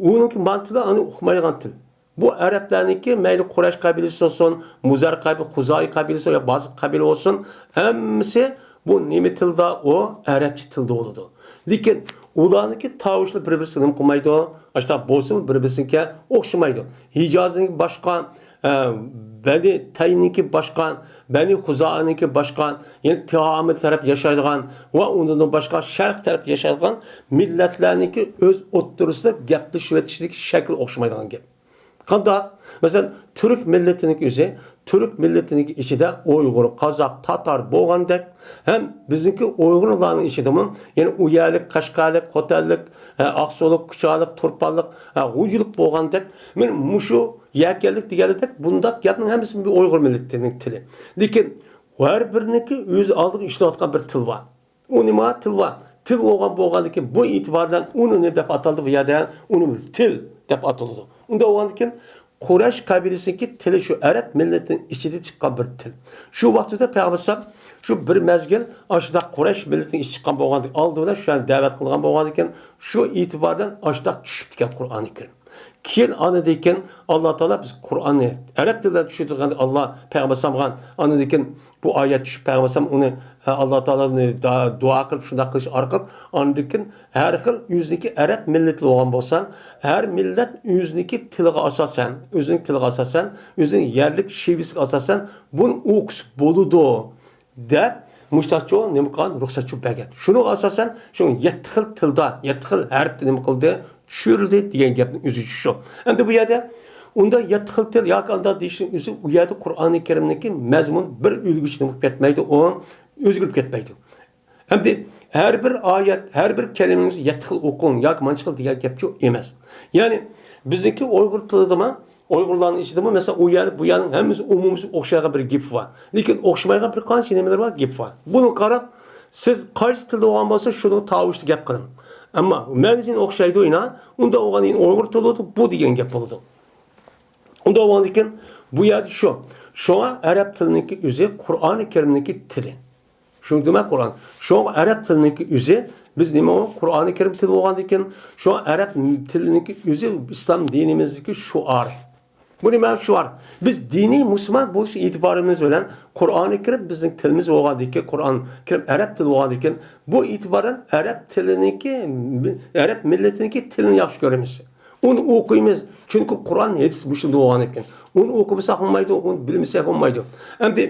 ئۇنىڭكى مانا تىلى ئۇنى ئۇقمايدىغان تىل. بۇ ئەرەبلەرنىڭكى، مەيلى قۇرەيش قەبىلىسى بولسۇن، مۇزەر قەبىلە، خۇزائىي قەبىلىسى يا باشقا قەبىلە بولسۇن، ھەممىسى بۇ نېمە تىلدا؟ ئۇ ئەرەبچە تىلدا بولىدۇ. لېكىن ئۇلارنىڭكى تاۋۇشلىرى بىر-بىرسىگە نېمە قىلمايدۇ؟ ئاشۇنداق بولسىمۇ بىر-بىرسىگە ئوخشىمايدۇ. ھىجازنىڭكى باشقا، ئە، بەنى تەينىڭكى باشقا، بەنى خۇزائىنىڭكى باشقا، يەنى تىھامە تەرەپ ياشايدىغان ۋە ئۇنىڭدىن باشقا شەرق تەرەپ ياشايدىغان مىللەتلەرنىڭكى ئۆز ئوتتۇرىسىدا گەپلىشىۋېتىشىدىكى شەكلى ئوخشىمايدىغان گەپ. قانداق؟ مەسىلەن، تۈرك مىللىتىنىڭكى ئۆزى، تۈرك مىللىتىنىڭكى ئىچىدە ئۇيغۇر، قازاق، تاتار بولغاندەك، ھەم بىزنىڭكى ئۇيغۇرلارنىڭ ئىچىدىمۇ، يەنى ئۇ يەرلىك، قەشقەرلىك، خوتەنلىك، ھە، ئاقسۇلۇق، كۇچالىق، تۇرپانلىق، ھە، غۇيجۇلۇق بولغاندەك، مانا مۇشۇ يەكەنلىك دېگەنلىكتەك، بۇنداق گەپنىڭ ھەممىسى بۇ ئۇيغۇر مىللىتىنىڭ تىلى. لېكىن ھەر بىرىنىڭكى ئۆز ئالدىغا ئىشلەۋاتقان بىر تىل بار. ئۇ نېمە؟ تىل بار. تىل بولغان، بولغاندىكىن بۇ ئېتىبار بىلەن ئۇنى نېمە دەپ ئاتالدى بۇ يەردە؟ ئۇنى تىل دەپ ئاتىلىدۇ. ئۇنداق بولغاندىكىن قۇرەيش قەبىلىسىنىڭكى تىلى شۇ ئەرەب مىللىتىنىڭ ئىچىدە چىققان بىر تىل. شۇ ۋاقتىدا پەيغەمبەر ئەلەيھىسسالام شۇ بىر مەزگىل ئاشۇنداق قۇرەيش مىللىتىنىڭ ئىچى چىققان بولغاندىكىن، ئالدى بىلەن شۇ يەرنى دەۋەت قىلغان بولغاندىكىن، شۇ ئېتىبار بىلەن ئاشۇنداق چۈشۈپتىكەن قۇرئانى كەرىم. كېيىن ئاندىن كېيىن ئاللا تائالا بىز قۇرئاننى ئەرەب تىلىدا چۈشۈرگەن، ئاللا پەيغەمبەر ئەلەيھىسسالامغا ئاندىن كېيىن بۇ ئايەت چۈشۈپ، پەيغەمبەر ئەلەيھىسسالام ئۇنى، ئە، ئاللا تائالانى دا-، دۇئا قىلىپ شۇنداق قىلىش ئارقىلىق ئاندىن كېيىن ھەر خىل ئۆزىنىڭكى ئەرەب مىللىتى بولغان بولسا، ھەر مىللەت ئۆزىنىڭكى تىلىغا ئاساسەن، ئۆزىنىڭ تىلىغا ئاساسەن، ئۆزىنىڭ يەرلىك شېۋىسىگە ئاساسەن بۇنى ئوقۇسا بولىدۇ. دەپ مۇشتاقچۇ نېمە قىلغان؟ رۇخسەتچۇ بەرگەن. شۇنىڭغا ئاساسەن شۇ يەتتە خىل تىلدا، يەتتە خىل ھەرپتە نېمە قىلدى؟ چۈشۈرۈلدى دېگەن گەپنىڭ ئۆزى شۇ. ئەمدى بۇ يەردە ئۇندا يەتتە خىل تىل ياكى ئانداق دېيىشنىڭ ئۆزى ئۇ يەردە قۇرئانى كەرىمنىڭكى مەزمۇنى بىر ئۆلگۈچە نېمە قىلىپ كەتمەيدۇ، ئۇ ئۆزگىرىپ كەتمەيدۇ. ئەمدى ھەر بىر ئايەت، ھەر بىر كەلىمىنى يەتتە خىل ئوقۇڭ ياكى مانچە خىل دېگەن گەپچۇ ئەمەس. يەنى بىزنىڭكى ئۇيغۇر تىلىدىمۇ ئۇيغۇرلارنىڭ ئىچىدىمۇ، مەسىلەن، ئۇ يەر، بۇ يەرنىڭ ھەممىسى ئومۇمىي ئوخشايدىغان بىر گېپى بار. لېكىن ئوخشىمايدىغان بىر قانچە نېمىلىرى بار، گېپى بار. بۇنى قاراپ، سىز قايسى تىلدا بولغان بولسا، شۇنىڭ تاۋۇشىدا گەپ قىلىڭ. ئەمما مەنىسى ئوخشايدۇ، ئىنا، ئۇنداق بولغاندىن كېيىن ئۇيغۇر تىلى بولىدۇ، بۇ دېگەن گەپ بولىدۇ. ئۇنداق بولغاندىن كېيىن بۇ يەردە شۇ. شۇڭا ئەرەب تىلىنىڭكى ئۆزى قۇرئانى كەرىمنىڭكى تىلى. چۈشەندىڭمۇ قۇرئان؟ شۇڭا ئەرەب تىلىنىڭكى ئۆزى، بىز نېمە ئۇ؟ قۇرئانى كەرىم تىلى بولغاندىكىن، شۇڭا ئەرەب تىلىنىڭكى ئۆزى ئىسلام دىنىمىزدىكى شوئارى. بۇ نېمە شوئار؟ بىز دىنىي مۇسۇلمان بولۇش ئېتىبارىمىز بىلەن قۇرئانى كەرىم بىزنىڭ تىلىمىز بولغاندىكىن، قۇرئان كەرىم ئەرەب تىلى بولغاندىكىن، بۇ ئېتىبار بىلەن ئەرەب تىلىنىڭكى، ئەرەب مىللىتىنىڭكى تىلىنى ياخشى كۆرىمىز. ئۇنى ئوقۇيمىز، چۈنكى قۇرئان، ھەدىس مۇشۇنداق بولغاندىكىن. ئۇنى ئوقۇمىساق بولمايدۇ، ئۇنى بىلمىسەك بولمايدۇ. ئەمدى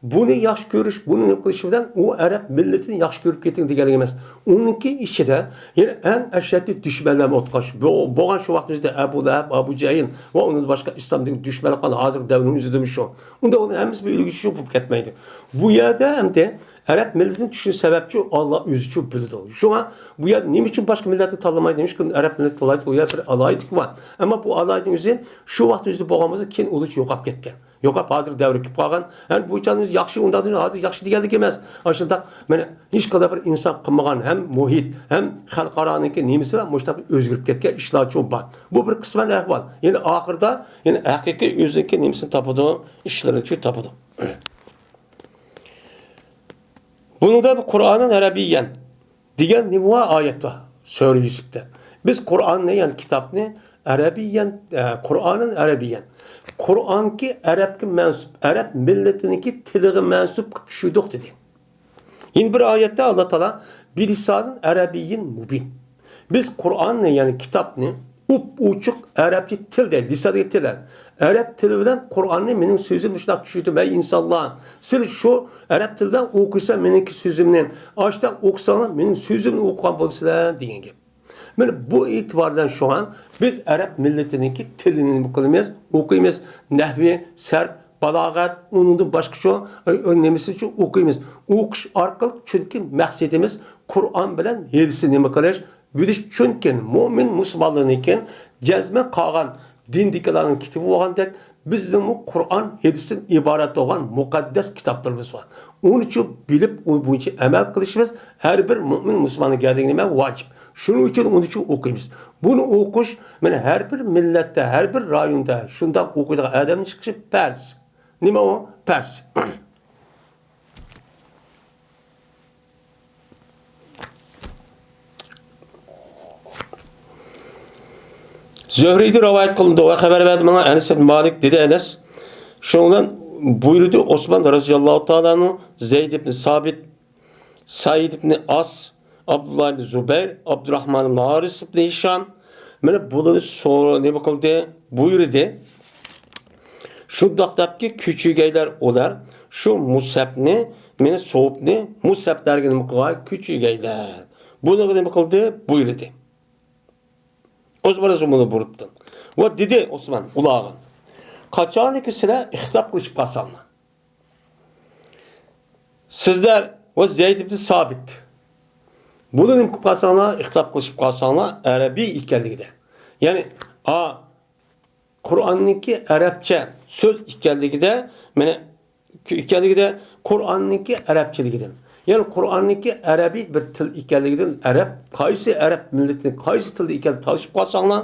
بۇنى ياخشى كۆرۈش، بۇنى نېمە قىلىش بىلەن ئۇ ئەرەب مىللىتىنى ياخشى كۆرۈپ كېتىڭ دېگەنلىك ئەمەس. ئۇنىڭكى ئىچىدە يەنە ئەڭ ئەشەددىي دۈشمەنلەرمۇ ئولتۇرغان. بۇ، بولغان شۇ ۋاقىتتا ئەبۇ لەھەب، ئەبۇ جەھىل ۋە ئۇنىڭدىن باشقا ئىسلام دىنىگە دۈشمەنلىك قىلغان ھازىرقى دەۋرنىڭ ئۆزىدىمۇ شۇ. ئۇندا ئۇنىڭ ھەممىسى بىر ئۈلگە چۈشۈپ بولۇپ كەتمەيدۇ. بۇ يەردە ئەمدى ئەرەب مىللىتىنى چۈشىنىش سەۋەبچى ئاللا ئۆزىچۇ بىلىدۇ. شۇڭا بۇ يەردە نېمە ئۈچۈن باشقا مىللەتنى تاللىمايدۇ، نېمە ئۈچۈن ئەرەب مىللىتى تاللايدۇ، ئۇ يەردە بىر ئالاھىدىلىكى بار. ئەمما بۇ ئالاھىدىلىكنىڭ ئۆزى شۇ ۋاقىتنىڭ ئۆزىدە بولغان بولسا، كېيىن ئۇلىچە يوقاپ كەتكەن. يوقاپ، ھازىر دەۋرگە كېلىپ قالغان. ھەم بۇ چاغنىڭ ئۆزى ياخشى، ئۇنداق دېگەن، ھازىر ياخشى دېگەنلىك ئەمەس. ئاشۇنداق، مانا، ھېچقانداق بىر ئىنسان قىلمىغان ھەم مۇھىت، ھەم خەلقئارانىڭكى نېمىسى بىلەن مۇشۇنداق بىر ئۆزگىرىپ كەتكەن ئىشلارچۇ بار. بۇ بىر قىسمەن ئەھۋال. يەنى ئاخىرىدا، يەنى ھەقىقىي ئۆزىنىڭكى نېمىسىنى تاپىدۇ، ئىشلىرىنىچۇ تاپىدۇ. بۇنىڭدا بۇ قۇرئانەن ئەرەبىيەن دېگەن نېمە بار؟ ئايەت بار سۈرە يۈسۈپتە. بىز قۇرئاننى، يەنى كىتابنى ئەرەبىيەن، ئە، قۇرئانەن ئەرەبىيەن. قۇرئانكى ئەرەبكە مەنسۇپ، ئەرەب مىللىتىنىڭكى تىلىغا مەنسۇپ قىلىپ چۈشۈردۇق دېدى. يەنە بىر ئايەتتە ئاللا تائالا بىلىسانىن ئەرەبىيين مۇبىن. بىز قۇرئاننى، يەنى كىتابنى ئۇپ-ئوچۇق ئەرەبچە تىل دەيدۇ، لىساندىكى تىل. ئەرەب تىلى بىلەن قۇرئاننى مېنىڭ سۆزۈم مۇشۇنداق چۈشۈردۈم، ئەي ئىنسانلار. سىلەر شۇ ئەرەب تىلى بىلەن ئوقۇيسا مېنىڭكى سۆزۈمنى، ئاشۇنداق ئوقۇساڭلار مېنىڭ سۆزۈمنى ئوقۇغان بولىسىلەر دېگەن گەپ. مانا بۇ ئېتىبار بىلەن شۇڭا بىز ئەرەب مىللىتىنىڭكى تىلىنى نېمە قىلىمىز؟ ئوقۇيمىز. نەھۋى، سەرپ، بالاغەت، ئۇنىڭدىن باشقا شۇ، ئۆ، ئۆ، نېمىسىچۇ ئوقۇيمىز. ئوقۇش ئارقىلىق، چۈنكى مەقسىتىمىز قۇرئان بىلەن ھەدىسنى نېمە قىلىش؟ بىلىش. چۈنكى مۇئمىن مۇسۇلمانلارنىڭكى جەزمەن قالغان دىندىكىلەرنىڭ كىتابى بولغاندەك، بىزنىڭمۇ قۇرئان ھەدىستىن ئىبارەت بولغان مۇقەددەس كىتابلىرىمىز بار. ئۇنىچۇ بىلىپ، ئۇ بويىچە ئەمەل قىلىشىمىز ھەر بىر مۇئمىن مۇسۇلماننىڭ گەدىنىگە نېمە ۋاجىپ. شۇنىڭ ئۈچۈن ئۇنىچۇ ئوقۇيمىز. بۇنى ئوقۇش، مانا، ھەر بىر مىللەتتە، ھەر بىر رايوندا شۇنداق ئوقۇيدىغان ئادەمنىڭ چىقىشى پەرز. نېمە ئۇ؟ پەرز. زۆھرىدىن رىۋايەت قىلىندى ۋە خەۋەر بەردى ماڭا ئەنەس ئىبن مالىك، دېدى ئەنەس. شۇنىڭ بىلەن بۇيرۇدى ئوسمان رەزىياللاھۇ تائالا ئەنھۇ، زەيد ئىبن سابىت، سەئىد ئىبن ئاس، ئابدۇللا ئىبن زۇبەير، ئابدۇراھمان ئىبن ھارىس ئىبن ھىشام، مانا بۇلارنى سورا-، نېمە قىلدى؟ بۇيرۇدى. شۇنداق دەپكى، كۆچۈرگەيلەر ئۇلار شۇ مۇسھەپنى، مېنى سوۋۇپنى مۇسھەپلەرگە نېمە قىلغاي؟ كۆچۈرگەيلەر. بۇنىڭغا نېمە قىلدى؟ بۇيرۇدى. ئوسمان رەزىياللاھۇ بۇيرۇپتۇ. ۋە دېدى ئوسمان ئۇلارغا، قاچانكى سىلەر ئىختىلاپ قىلىشىپ قالساڭلار، سىزلەر ۋە زەيد ئىبن سابىت، بۇنى نېمە قىلىپ قالساڭلار، ئىختىلاپ قىلىشىپ قالساڭلار، ئەرەبىي ئىكەنلىكىدە، يەنى، ئا، قۇرئاننىڭكى ئەرەبچە سۆز ئىكەنلىكىدە، مانا، ئىكەنلىكىدە، قۇرئاننىڭكى ئەرەبچىلىكىدىن، يەنى قۇرئاننىڭكى ئەرەبىي بىر تىل ئىكەنلىكىدىن، ئەرەب قايسى ئەرەب مىللىتىنىڭ قايسى تىلدا ئىكەنلىكىنى تالىشىپ قالساڭلار،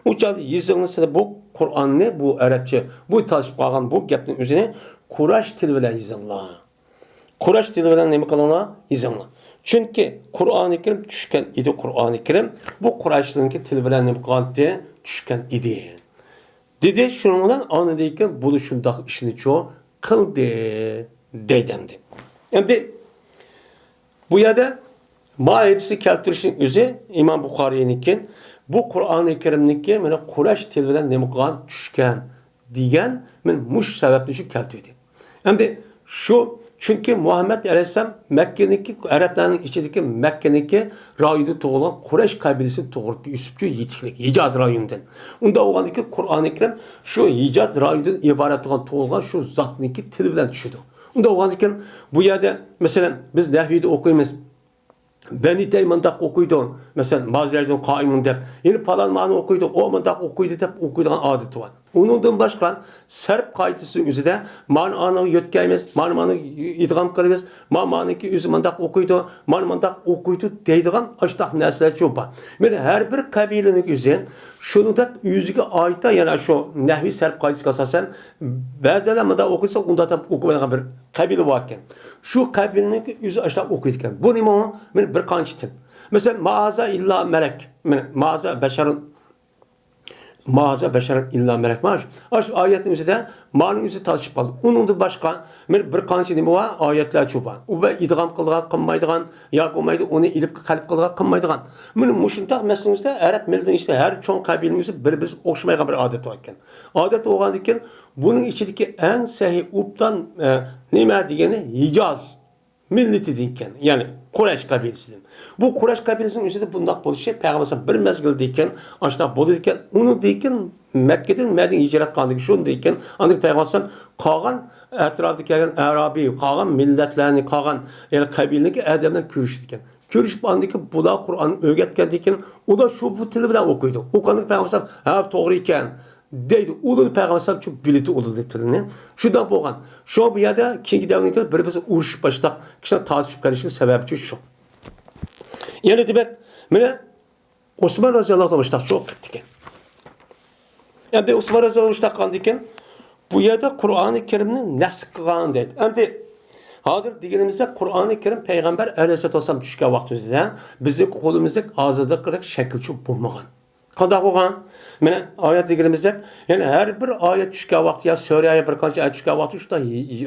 ئۇ چاغدا يېزىڭلار سىلەر بۇ قۇرئاننى، بۇ ئەرەبچە، بۇ تالىشىپ قالغان بۇ گەپنىڭ ئۆزىنى قۇرەيش تىلى بىلەن يېزىڭلار. قۇرەيش تىلى بىلەن نېمە قىلىڭلار؟ يېزىڭلار. چۈنكى قۇرئانى كەرىم چۈشكەن ئىدى، قۇرئانى كەرىم بۇ قۇرەيشلەرنىڭكى تىلى بىلەن نېمە قىلغانتى؟ چۈشكەن ئىدى. دېدى، شۇنىڭ بىلەن ئاندىن كېيىن بۇ شۇنداق ئىشنىچۇ قىلدى، دەيدۇ ئەمدى. ئەمدى بۇ يەردە ما ھەدىسنى كەلتۈرۈشنىڭ ئۆزى ئىمام بۇخارىينىڭكى، بۇ قۇرئانى كەرىمنىڭكى مانا قۇرەيش تىلى بىلەن نېمە قىلغان؟ چۈشكەن دېگەن، مەن مۇشۇ سەۋەبنى شۇ كەلتۈردۈم. ئەمدى شۇ، چۈنكى مۇھەممەد ئەلەيھىسسالام مەككىنىڭكى، ئەرەبلەرنىڭ ئىچىدىكى مەككىنىڭكى رايونىدا تۇغۇلغان قۇرەيش قەبىلىسىدىن تۇغۇلۇپ ئۆسۈپچۇ يېتىكلىك، ھىجاز رايونىدىن. ئۇنداق بولغاندىكىن قۇرئانى كەرىم شۇ ھىجاز رايونىدىن ئىبارەت بولغان، تۇغۇلغان شۇ زاتنىڭكى تىلى بىلەن چۈشىدۇ. ئۇنداق بولغاندىكىن بۇ يەردە، مەسىلەن، بىز نەھۋىدە ئوقۇيمىز. بەنى تەيم مۇنداق ئوقۇيدۇ، مەسىلەن، مازىدەرجۇن قائىمۇن دەپ، يەنە پالان مانا ئوقۇيدۇ، ئۇ مۇنداق ئوقۇيدۇ دەپ ئوقۇيدىغان ئادىتى بار. ئۇنىڭدىن باشقا سەرپ قائىدىسىنىڭ ئۆزىدە مانا ئانىغا يۆتكەيمىز، مانا مانا ئىدغام قىلىمىز، ما مانىكى ئۆزى مۇنداق ئوقۇيدۇ، مانا مۇنداق ئوقۇيدۇ دەيدىغان ئاشۇنداق نەرسىلەرچۇ بار. مانا ھەر بىر قەبىلىنىڭ ئۆزى شۇنىڭدەك ئۆزىگە ئائىت، يەنى شۇ نەھۋىي سەرپ قائىدىسىگە ئاساسەن، بەزىلەر مۇنداق ئوقۇيسا، ئۇنداق دەپ ئوقۇمايدىغان بىر قەبىلە باركەن. شۇ قەبىلىنىڭكى ئۆزى ئاشۇنداق ئوقۇيدىكەن. بۇ نېمە ئۇ؟ مانا بىر قانچە تىل. مەسىلەن، ما ھازا ئىللا مەلەك. مانا ما ھازا بەشەرۇن ما هذا بشرا إلا ملك. مانا شۇ ئايەتنىڭ ئۆزىدە مانىڭ ئۆزى تالىشىپ قالدى. ئۇنىڭدىن باشقا، مانا بىر قانچە نېمە بار، ئايەتلەرچۇ بار. ئۇ بىر ئىدغام قىلىدىغان، قىلمايدىغان، ياكى بولمايدۇ، ئۇنى ئېلىپقا قەلب قىلىدىغان، قىلمايدىغان. مانا مۇشۇنداق مەسىلىنىڭ ئۆزىدە ئەرەب مىللىتىنىڭ ئىچىدە ھەر چوڭ قەبىلىنىڭ ئۆزى بىر-بىرىسىگە ئوخشىمايدىغان بىر ئادەت بار ئىكەن. ئادەت بولغاندىكىن، بۇنىڭ ئىچىدىكى ئەڭ سەھىھ، ئوبدان، ئە، نېمە دېگىنى، ھىجاز مىللىتىدىن ئىكەن، يەنى قۇرەيش قەبىلىسىدىن. بۇ قۇرەيش قەبىلىسىنىڭ ئۆزىدە بۇنداق بولۇشى، پەيغەمبەر بىر مەزگىلدىن كېيىن ئاشۇنداق بولىدىكەن، ئۇنىڭدىن كېيىن مەككىدىن مەدىنىگە ھىجرەت قىلغاندىن كېيىن، شۇندىن كېيىن ئاندىن پەيغەمبەر قالغان ئەتراپتا كەلگەن ئەرابىي، قالغان مىللەتلەرنى، قالغان، يەنى قەبىلىنىڭكى ئادەملەر كۆرۈشىدىكەن. كۆرۈشۈپ ئاندىن كېيىن بۇلار قۇرئاننى ئۆگەتكەندىن كېيىن ئۇلار شۇ بۇ تىل بىلەن ئوقۇيدۇ. ئوقۇغاندىن كېيىن پەيغەمبەر ھە، توغرا ئىكەن دەيدۇ. ئۇلار پەيغەمبەر ئۈچۈن بىلىدۇ ئۇلار تىلىنى. شۇنداق بولغان. شۇ بۇ يەردە كېيىنكى دەۋرنىڭ بىر-بىرسى ئۇرۇشۇپ باشلاپ، كىشىلەر تارتىشىپ قېلىشىنىڭ سەۋەبى شۇ. يەنە دېمەك، مانا ئوسمان رازىياللاھۇ تائالا مۇشۇنداق شۇ قىپتىكەن. ئەمدى ئوسمان رازىياللاھۇ مۇشۇنداق قىلغاندىكىن، بۇ يەردە قۇرئانى كەرىمنى نەسخ قىلغان دەيدۇ. ئەمدى ھازىر دېگىنىمىزدە قۇرئانى كەرىم پەيغەمبەر ئەلەيھىسسالاتۇ ۋەسسالام چۈشكەن ۋاقتىمىزدا بىزنىڭ قولىمىزدەك ھازىردەك شەكىلچە بولمىغان. قانداق بولغان؟ مانا ئايەت دېگىنىمىزدەك، يەنى ھەر بىر ئايەت چۈشكەن ۋاقتى يا سۈرە يا بىر قانچە ئايەت چۈشكەن ۋاقتى شۇنداق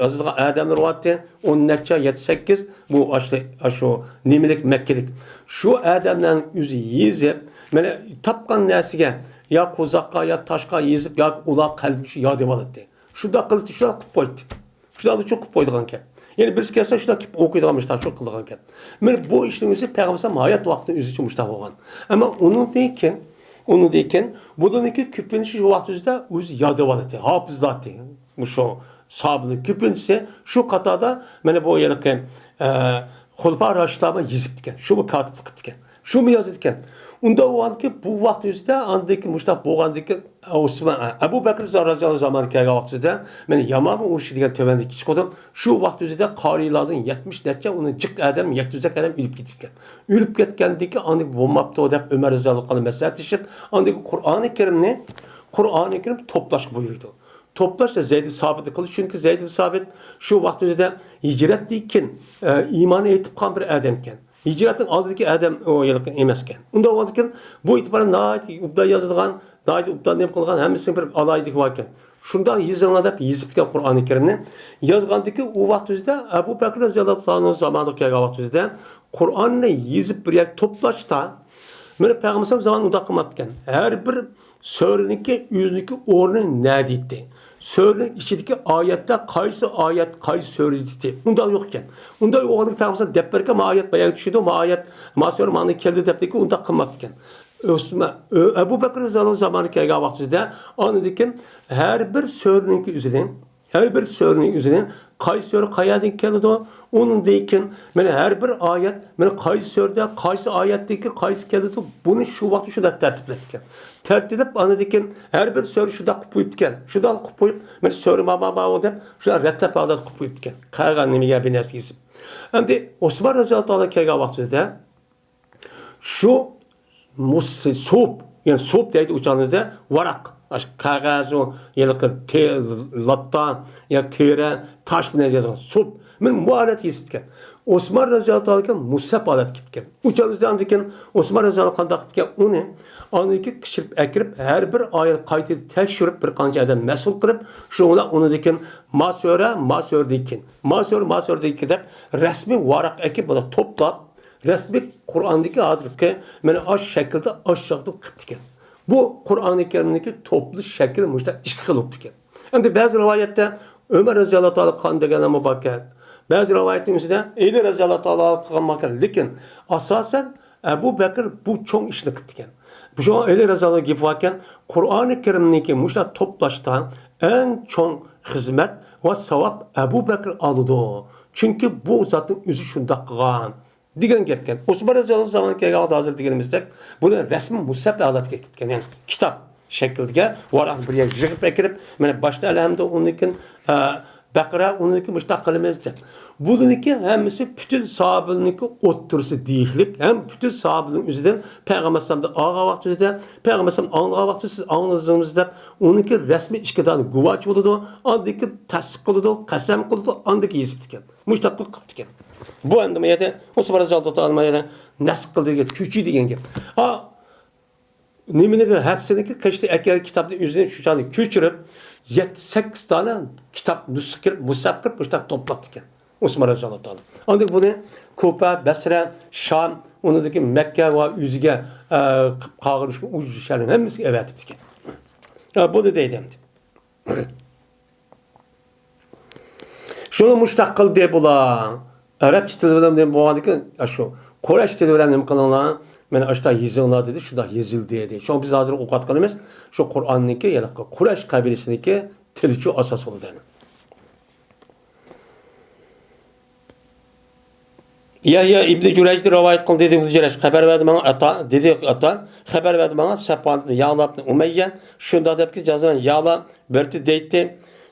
يازىدىغان ئادەملەر بارتى. ئون نەچچە، يەتتە، سەككىز، بۇ ئاشۇ، ئاشۇ نېمىلىك مەككىلىك. شۇ ئادەملەرنىڭ ئۆزى يېزىپ، مانا تاپقان نەرسىگە يا قوزاققا، يا تاشقا يېزىپ، ياكى ئۇلار قەلبىگە شۇ ياد ئېلىۋالاتتى. شۇنداق قىلىپ، شۇنداق قىلىپ قويدى. شۇنداق ئۇچۇر قىلىپ قويىدىغان گەپ. يەنى بىرسى كەلسە شۇنداق كېلىپ ئوقۇيدىغان، مۇشۇنداق قىلىدىغان گەپ. مانا بۇ ئىشنىڭ ئۆزى پەيغەمبەر ھايات ۋاقتىنىڭ ئۆزىچە مۇشۇنداق بولغان. ئەمما ئۇنىڭدىن كېيىن، ئۇنىڭدىن كېيىن بۇلارنىڭكى كۆپىنچىسى شۇ ۋاقىت ئۆزىدە ئۆزى ياد ئېلىۋالاتتى، ھاپىزلاتتى. مۇشۇ ساھابىلەر كۆپىنچىسى شۇ قاتاردا مانا بۇ ھېلىقى، ئە، خۇلىپا راشىدلار بىلەن يېزىپتىكەن. شۇمۇ كاتىپلىق قىپتىكەن. شۇمۇ يازىدىكەن. ئۇنداق بولغاندىكىن بۇ ۋاقىت ئۆزىدە ئاندىن كېيىن مۇشۇنداق بولغاندىن كېيىن ئوسمان، ئەبۇ بەكرى رازىياللاھۇ زامانىغا كەلگەن ۋاقىت ئۆزىدە مانا يامامە ئۇرۇشى دېگەن تۆۋەندىكى چىقىدۇ. شۇ ۋاقىت ئۆزىدە قارىيلاردىن يەتمىش نەچچە، ئۇنى جىق ئادەم، يەتتە يۈزدەك ئادەم ئۆلۈپ كېتىپتىكەن. ئۆلۈپ كەتكەندىن كېيىن ئاندىن بولماپتۇ دەپ ئۆمەر رازىياللاھۇ ئانھۇ مەسلىھەتلىشىپ، ئاندىن كېيىن قۇرئانى كەرىمنى، قۇرئانى كەرىم توپلاشقا بۇيرۇيدۇ. توپلاشتا زەيد ئىبن سابىت قىلىدۇ. چۈنكى زەيد ئىبن سابىت شۇ ۋاقىت ئۆزىدە ھىجرەتتىن كېيىن، ئە، ئىمان ئېيتىپ قالغان بىر ئادەمكەن. ھىجرەتنىڭ ئالدىدىكى ئادەم ئۇ ھېلىقى ئەمەسكەن. ئۇنداق بولغاندىكىن بۇ ئېتىبارەن ناھايىتى ئوبدان يازىدىغان، ناھايىتى ئوبدان نېمە قىلغان، ھەممىسىنىڭ بىر ئالاھىدىلىكى باركەن. شۇنداق يېزىڭلار دەپ يېزىپتىكەن قۇرئانى كەرىمنى. يازغاندىكى ئۇ ۋاقىت ئۆزىدە ئەبۇ بەكرى رازىياللاھۇ تائالا ئانھۇ زامانىغا كەلگەن ۋاقىت ئۆزىدە قۇرئاننى يېزىپ بىر يەرگە توپلاشتا، مانا پەيغەمبەر زامانى ئۇنداق قىلماپتىكەن. ھەر بىر سۈرىنىڭكى ئۆزىنىڭكى ئورنى نەدە ئىدى؟ سۈرىنىڭ ئىچىدىكى ئايەتلەر قايسى ئايەت، قايسى سۈرىدە ئىدى؟ ئۇنداق يوق ئىكەن. ئۇنداق بولغاندىكىن پەيغەمبەر دەپ بەرگەن، ما ئايەت بايان چۈشىدۇ، ما ئايەت، ما سۈرە مانا كەلدى دەپتىكى، ئۇنداق قىلماپتىكەن. ئۆسمە-، ئۆ-، ئەبۇ بەكرى رازىياللاھۇ زامانى كەلگەن ۋاقتىدا ئاندىن كېيىن ھەر بىر سۈرىنىڭكى ئۆزىنى، ھەر بىر سۈرىنىڭ ئۆزىنى قايسى سۈرە قەيەردىن كېلىدۇ، ئۇنىڭدىن كېيىن مانا ھەر بىر ئايەت، مانا قايسى سۈرىدە، قايسى ئايەتتىكى قايسى كېلىدۇ، بۇنى شۇ ۋاقىتتا شۇنداق تەرتىپلەپتىكەن. تەرتىپلەپ ئاندىن كېيىن ھەر بىر سۈرە شۇنداق قىلىپ قويۇپتىكەن. شۇنداق قىلىپ قويۇپ، مانا سۈرە ما، ما، ما دەپ شۇنداق رەتلەپ ھالەت قىلىپ قويۇپتىكەن. قەغەن نېمىگە بىر نەرسە يېزىپ. ئەمدى ئوسمان رازىياللاھۇ تائالا كەلگەن ۋاقتىدا شۇ مۇس-، سوپ، يەنى سوپ دەيدۇ ئۇچانىزدا، ۋاراق، ئاشۇ قەغەز، ئۇ ھېلىقى تې-، لاتا ياكى تېرە، تاش بىلەن يازغان سوپ. مانا بۇ ھالەتتە يېزىپتىكەن. ئوسمان رازىياللاھۇ تائالا مۇسھەپ ھالەتكە كېلىپتىكەن. ئۇچانىزدا ئاندىن كېيىن ئوسمان رازىياللاھۇ قانداق قىپتىكەن؟ ئۇنى ئاندىن كېيىن كىشىلەپ ئەكىرىپ، ھەر بىر ئايەت قايتا تەكشۈرۈپ، بىر قانچە ئادەم مەسئۇل قىلىپ، شۇنىڭ بىلەن ئۇنىڭدىن كېيىن ما سۈرە، ما سۈرىدىن كېيىن، ما سۈرە، ما سۈرىدىن كېيىن دەپ رەسمىي ۋاراق ئەكىپ، بۇنى توپلاپ، رەسمىي قۇرئاندىكى ھازىرقى مانا ئاشۇ شەكىلدە ئاشۇ چاغدا قىپتىكەن. بۇ قۇرئانى كەرىمنىڭكى توپلىشىش شەكلى مۇشۇنداق ئىككى خىل بولۇپتىكەن. ئەمدى بەزى رىۋايەتتە ئۆمەر رازىياللاھۇ تائالا قىلغان دېگەنلەرمۇ باركەن. بەزى رىۋايەتنىڭ ئۆزىدە ئەلى رازىياللاھۇ تائالا قىلغان باركەن. لېكىن ئاساسەن ئەبۇ بەكرى بۇ چوڭ ئىشنى قىپتىكەن. شۇڭا ئەلى رازىياللاھۇ گېپى باركەن، قۇرئانى كەرىمنىڭكى مۇشۇنداق توپلاشتا ئەڭ چوڭ خىزمەت ۋە ساۋاب ئەبۇ بەكرى ئالىدۇ. چۈنكى بۇ زاتنىڭ ئۆزى شۇنداق قىلغان. دېگەن گەپكەن. ئوسمان رازىياللاھۇ زامانى كەلگەن ۋاقىت ھازىر دېگىنىمىزدەك، بۇنى رەسمىي مۇسھەپ ھالەتكە كەلتۈرگەن. يەنى كىتاب شەكلىدىكى ۋاراقنى بىر يەرگە يىغىپ ئەكىرىپ، مانا باشتا ئەلھەمدۇ، ئۇنىڭدىن كېيىن، ئە، بەقەرە، ئۇنىڭدىن كېيىن مۇشۇنداق قىلىمىز دەپ. بۇنىڭكى ھەممىسى پۈتۈن ساھابىلەرنىڭكى ئوتتۇرىسى دېيىشلىك، ھەم پۈتۈن ساھابىلەرنىڭ ئۆزىدىن پەيغەمبەر ئەلەيھىسسالامدىن ئاڭلىغان ۋاقتىمىزدا، پەيغەمبەر ئەلەيھىسسالام ئاڭلىغان ۋاقتىدا سىز ئاڭلىدىڭىز دەپ، ئۇنىڭكى رەسمىي ئىككى دانە گۇۋاھچى بولىدۇ، ئاندىن كېيىن تەستىق قىلىدۇ، قەسەم قىلىدۇ، ئاندىن كېيىن يېزىپتىكەن. مۇشۇنداق قىلىپ قىپتىكەن. بۇ ئەمدى ما يەردە ئوسمان رازىياللاھۇ تائالا ما يەردە نەسخ قىلدى دېگەن، كۆچۈردى دېگەن گەپ. ئا، نېمىنىڭ ھەپسىنىڭكى قېشىدا ئەكەلگەن كىتابنى ئۆزىنى شۇ چاغدا كۆچۈرۈپ، يەتتە سەككىز دانە كىتاب نۇسخا قىلىپ، مۇسھەپ قىلىپ، مۇشۇنداق توپلاپتىكەن ئوسمان رەزىياللاھۇ تائالا. ئاندىن بۇنى كۇپە، بەسرە، شام، ئۇنىڭدىن كېيىن مەككە ۋە ئۆزىگە، ئە، قالغان شۇ ئۇجۇر شەھەرنىڭ ھەممىسىگە ئەۋەتىپتىكەن. ھە، بۇنى دەيدۇ ئەمدى. شۇنى مۇشتاق قىلدى بۇلار. ئەرەبچە تىل بىلەن نېمە بولغاندىكىن، شۇ قۇرەش تىلى بىلەن نېمە قىلىڭلار، مانا ئاشتا يېزىڭلار دېدى، شۇنداق يېزىلدى دېدى. شۇڭا بىز ھازىر ئوقۇۋاتقىنىمىز شۇ قۇرئاننىڭكى، يەنى قۇرەش قەبىلىسىنىڭكى تىلىچۇ ئاساس بولىدۇ. يەھيا ئىبنى جۈرەيج رىۋايەت قىلدى، دېدى ئىبنى جۈرەيج. خەۋەر بەردى ماڭا ئەتا، دېدى ئەتا. خەۋەر بەردى ماڭا سەفۋان ئىبنى يەلا ئىبنى ئۇمەييە. شۇنداق دەپكى، جازان يەلا بىردى دەيتتى.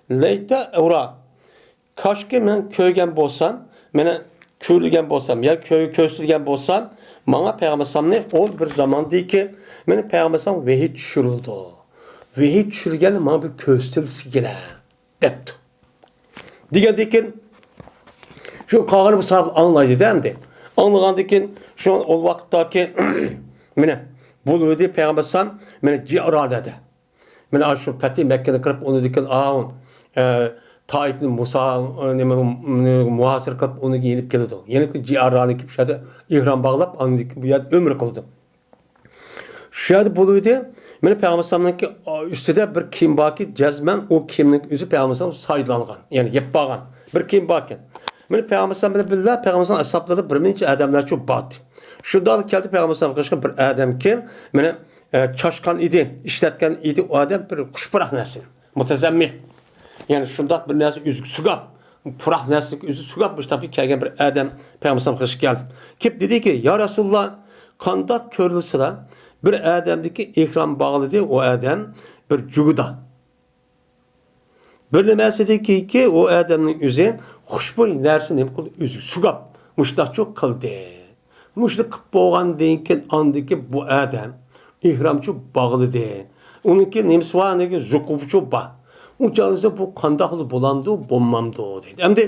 لەيتە ئۇرا. كاشكى مەن كۆرگەن بولسام، مېنى كۆرۈلگەن بولسام، يا كۆ-، كۆرسىتىلگەن بولسام، ماڭا پەيغەمبەر ئەلەيھىسسالامنى ئۇ بىر زاماندىكى، مېنى پەيغەمبەر ئەلەيھىسسالام ۋەھىي چۈشۈرۈلىدۇ. ۋەھىي چۈشۈرگەننى ماڭا بىر كۆرسىتىلسىگىنە، دەپتۇ. دېگەندىكىن، شۇ قالغىنى بۇ ساھابە ئاڭلايدۇ-دە ئەمدى. ئاڭلىغاندىكىن، شۇ ئۇ ۋاقىتتاكى، مېنى بۇلىۋىدى پەيغەمبەر ئەلەيھىسسالام، مېنى جىئرانەدە. مانا شۇ پەتھى مەككىنى قىلىپ، ئۇنىڭدىن كېيىن، ئاۋۇ، ئە، تائىپنى مۇسا-، ئە، نېمە، مۇھاسىرە قىلىپ، ئۇنى يېنىپ كېلىدۇ. يېنىپ كېلىپ، جىئاررانى كېلىپ، شۇ يەردە ئېھرام باغلاپ، ئاندىن كېيىن بۇ يەردە ئۆمرە قىلىدۇ. شۇ يەردە بولۇۋىدى. مانا پەيغەمبەر ئەلەيھىسسالامنىڭكى ئۈستىدە بىر كىيىم باركى، جەزمەن ئۇ كىيىمنىڭ ئۆزى پەيغەمبەر ئەلەيھىسسالام سايلانغان، يەنى يەپ بارغان بىر كىيىم باركەن. مانا پەيغەمبەر ئەلەيھىسسالام بىلەن بىللە، پەيغەمبەر ئەلەيھىسسالام ئەسھابلىرىدا بىر نەچچە ئادەملەرچۇ باردى. شۇنداق كەلدى پەيغەمبەر ئەلەيھىسسالام قېشىغا بىر ئادەمكەن، مانا، ئە، چاشقان ئىدى، ئىشلەتكەن ئىدى ئۇ ئادەم بىر خۇش پۇراق نەرسىنى. مۇتەزەممىھ. يەنى شۇنداق بىر نەرسە ئۆزىگە سۇگاپ، پۇراق نەرسىگە ئۆزى سۇگاپ مۇشۇنداق بىر كەلگەن بىر ئادەم پەيغەمبەر ئەلەيھىسسالام قېشىغا كەلدى. كېلىپ دېدىكى، يا رەسۇلاللا، قانداق كۆرۈلسىلا بىر ئادەمدىكى ئېھرام باغلىدى، ئۇ ئادەم بىر جۇگىدا. بىر نېمەسىدىكى ئۇ ئادەمنىڭ ئۆزى خۇشبۇي نەرسە نېمە قىلدى؟ ئۆزىگە سۇگاپ، مۇشۇنداقچۇ قىلدى. مۇشۇنى قىلىپ بولغاندىن كېيىن، ئاندىن كېيىن بۇ ئادەم ئېھرامچۇ باغلىدى. ئۇنىڭكى نېمىسى بار؟ ئۇنىڭكى زۇقۇپىچۇ بار. ئۇ چاغدا بۇ قانداق بولامدۇ، بولمامدۇ دەيدۇ. ئەمدى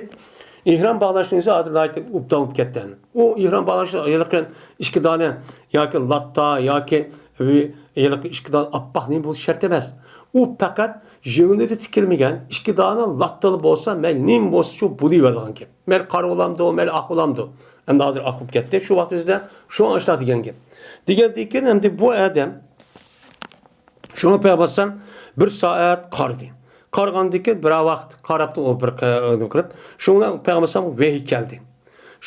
ئېھرام باغلاشنىڭ ئۆزى ھازىر ناھايىتى ئوبدان بولۇپ كەتتى. ئۇ ئېھرام باغلاشتا ھېلىقى ئىككى دانە ياكى لاتا ياكى ھېلىقى ئىككى دانە ئاپئاق نېمە بولۇشى شەرت ئەمەس. ئۇ پەقەت يېڭىدا تىكىلمىگەن ئىككى دانە لاتتىلا بولسا، مەيلى نېمە بولسىچۇ بولۇۋېرىدىغان گەپ. مەيلى قارا بولامدۇ، مەيلى ئاق بولامدۇ. ئەمدى ھازىر ئاق بولۇپ كەتتى. شۇ ۋاقىت ئۆزىدە شۇ ئاشۇنداق دېگەن گەپ. دېگەندىن كېيىن ئەمدى بۇ ئادەم شۇڭا پەيغەمبەر بىر سائەت قارىدى. قارىغاندىن كېيىن بىر ۋاقىت قاراپتۇ ئۇ بىر قە-، قىلىپ. شۇنىڭ بىلەن پەيغەمبەر ۋەھىي كەلدى.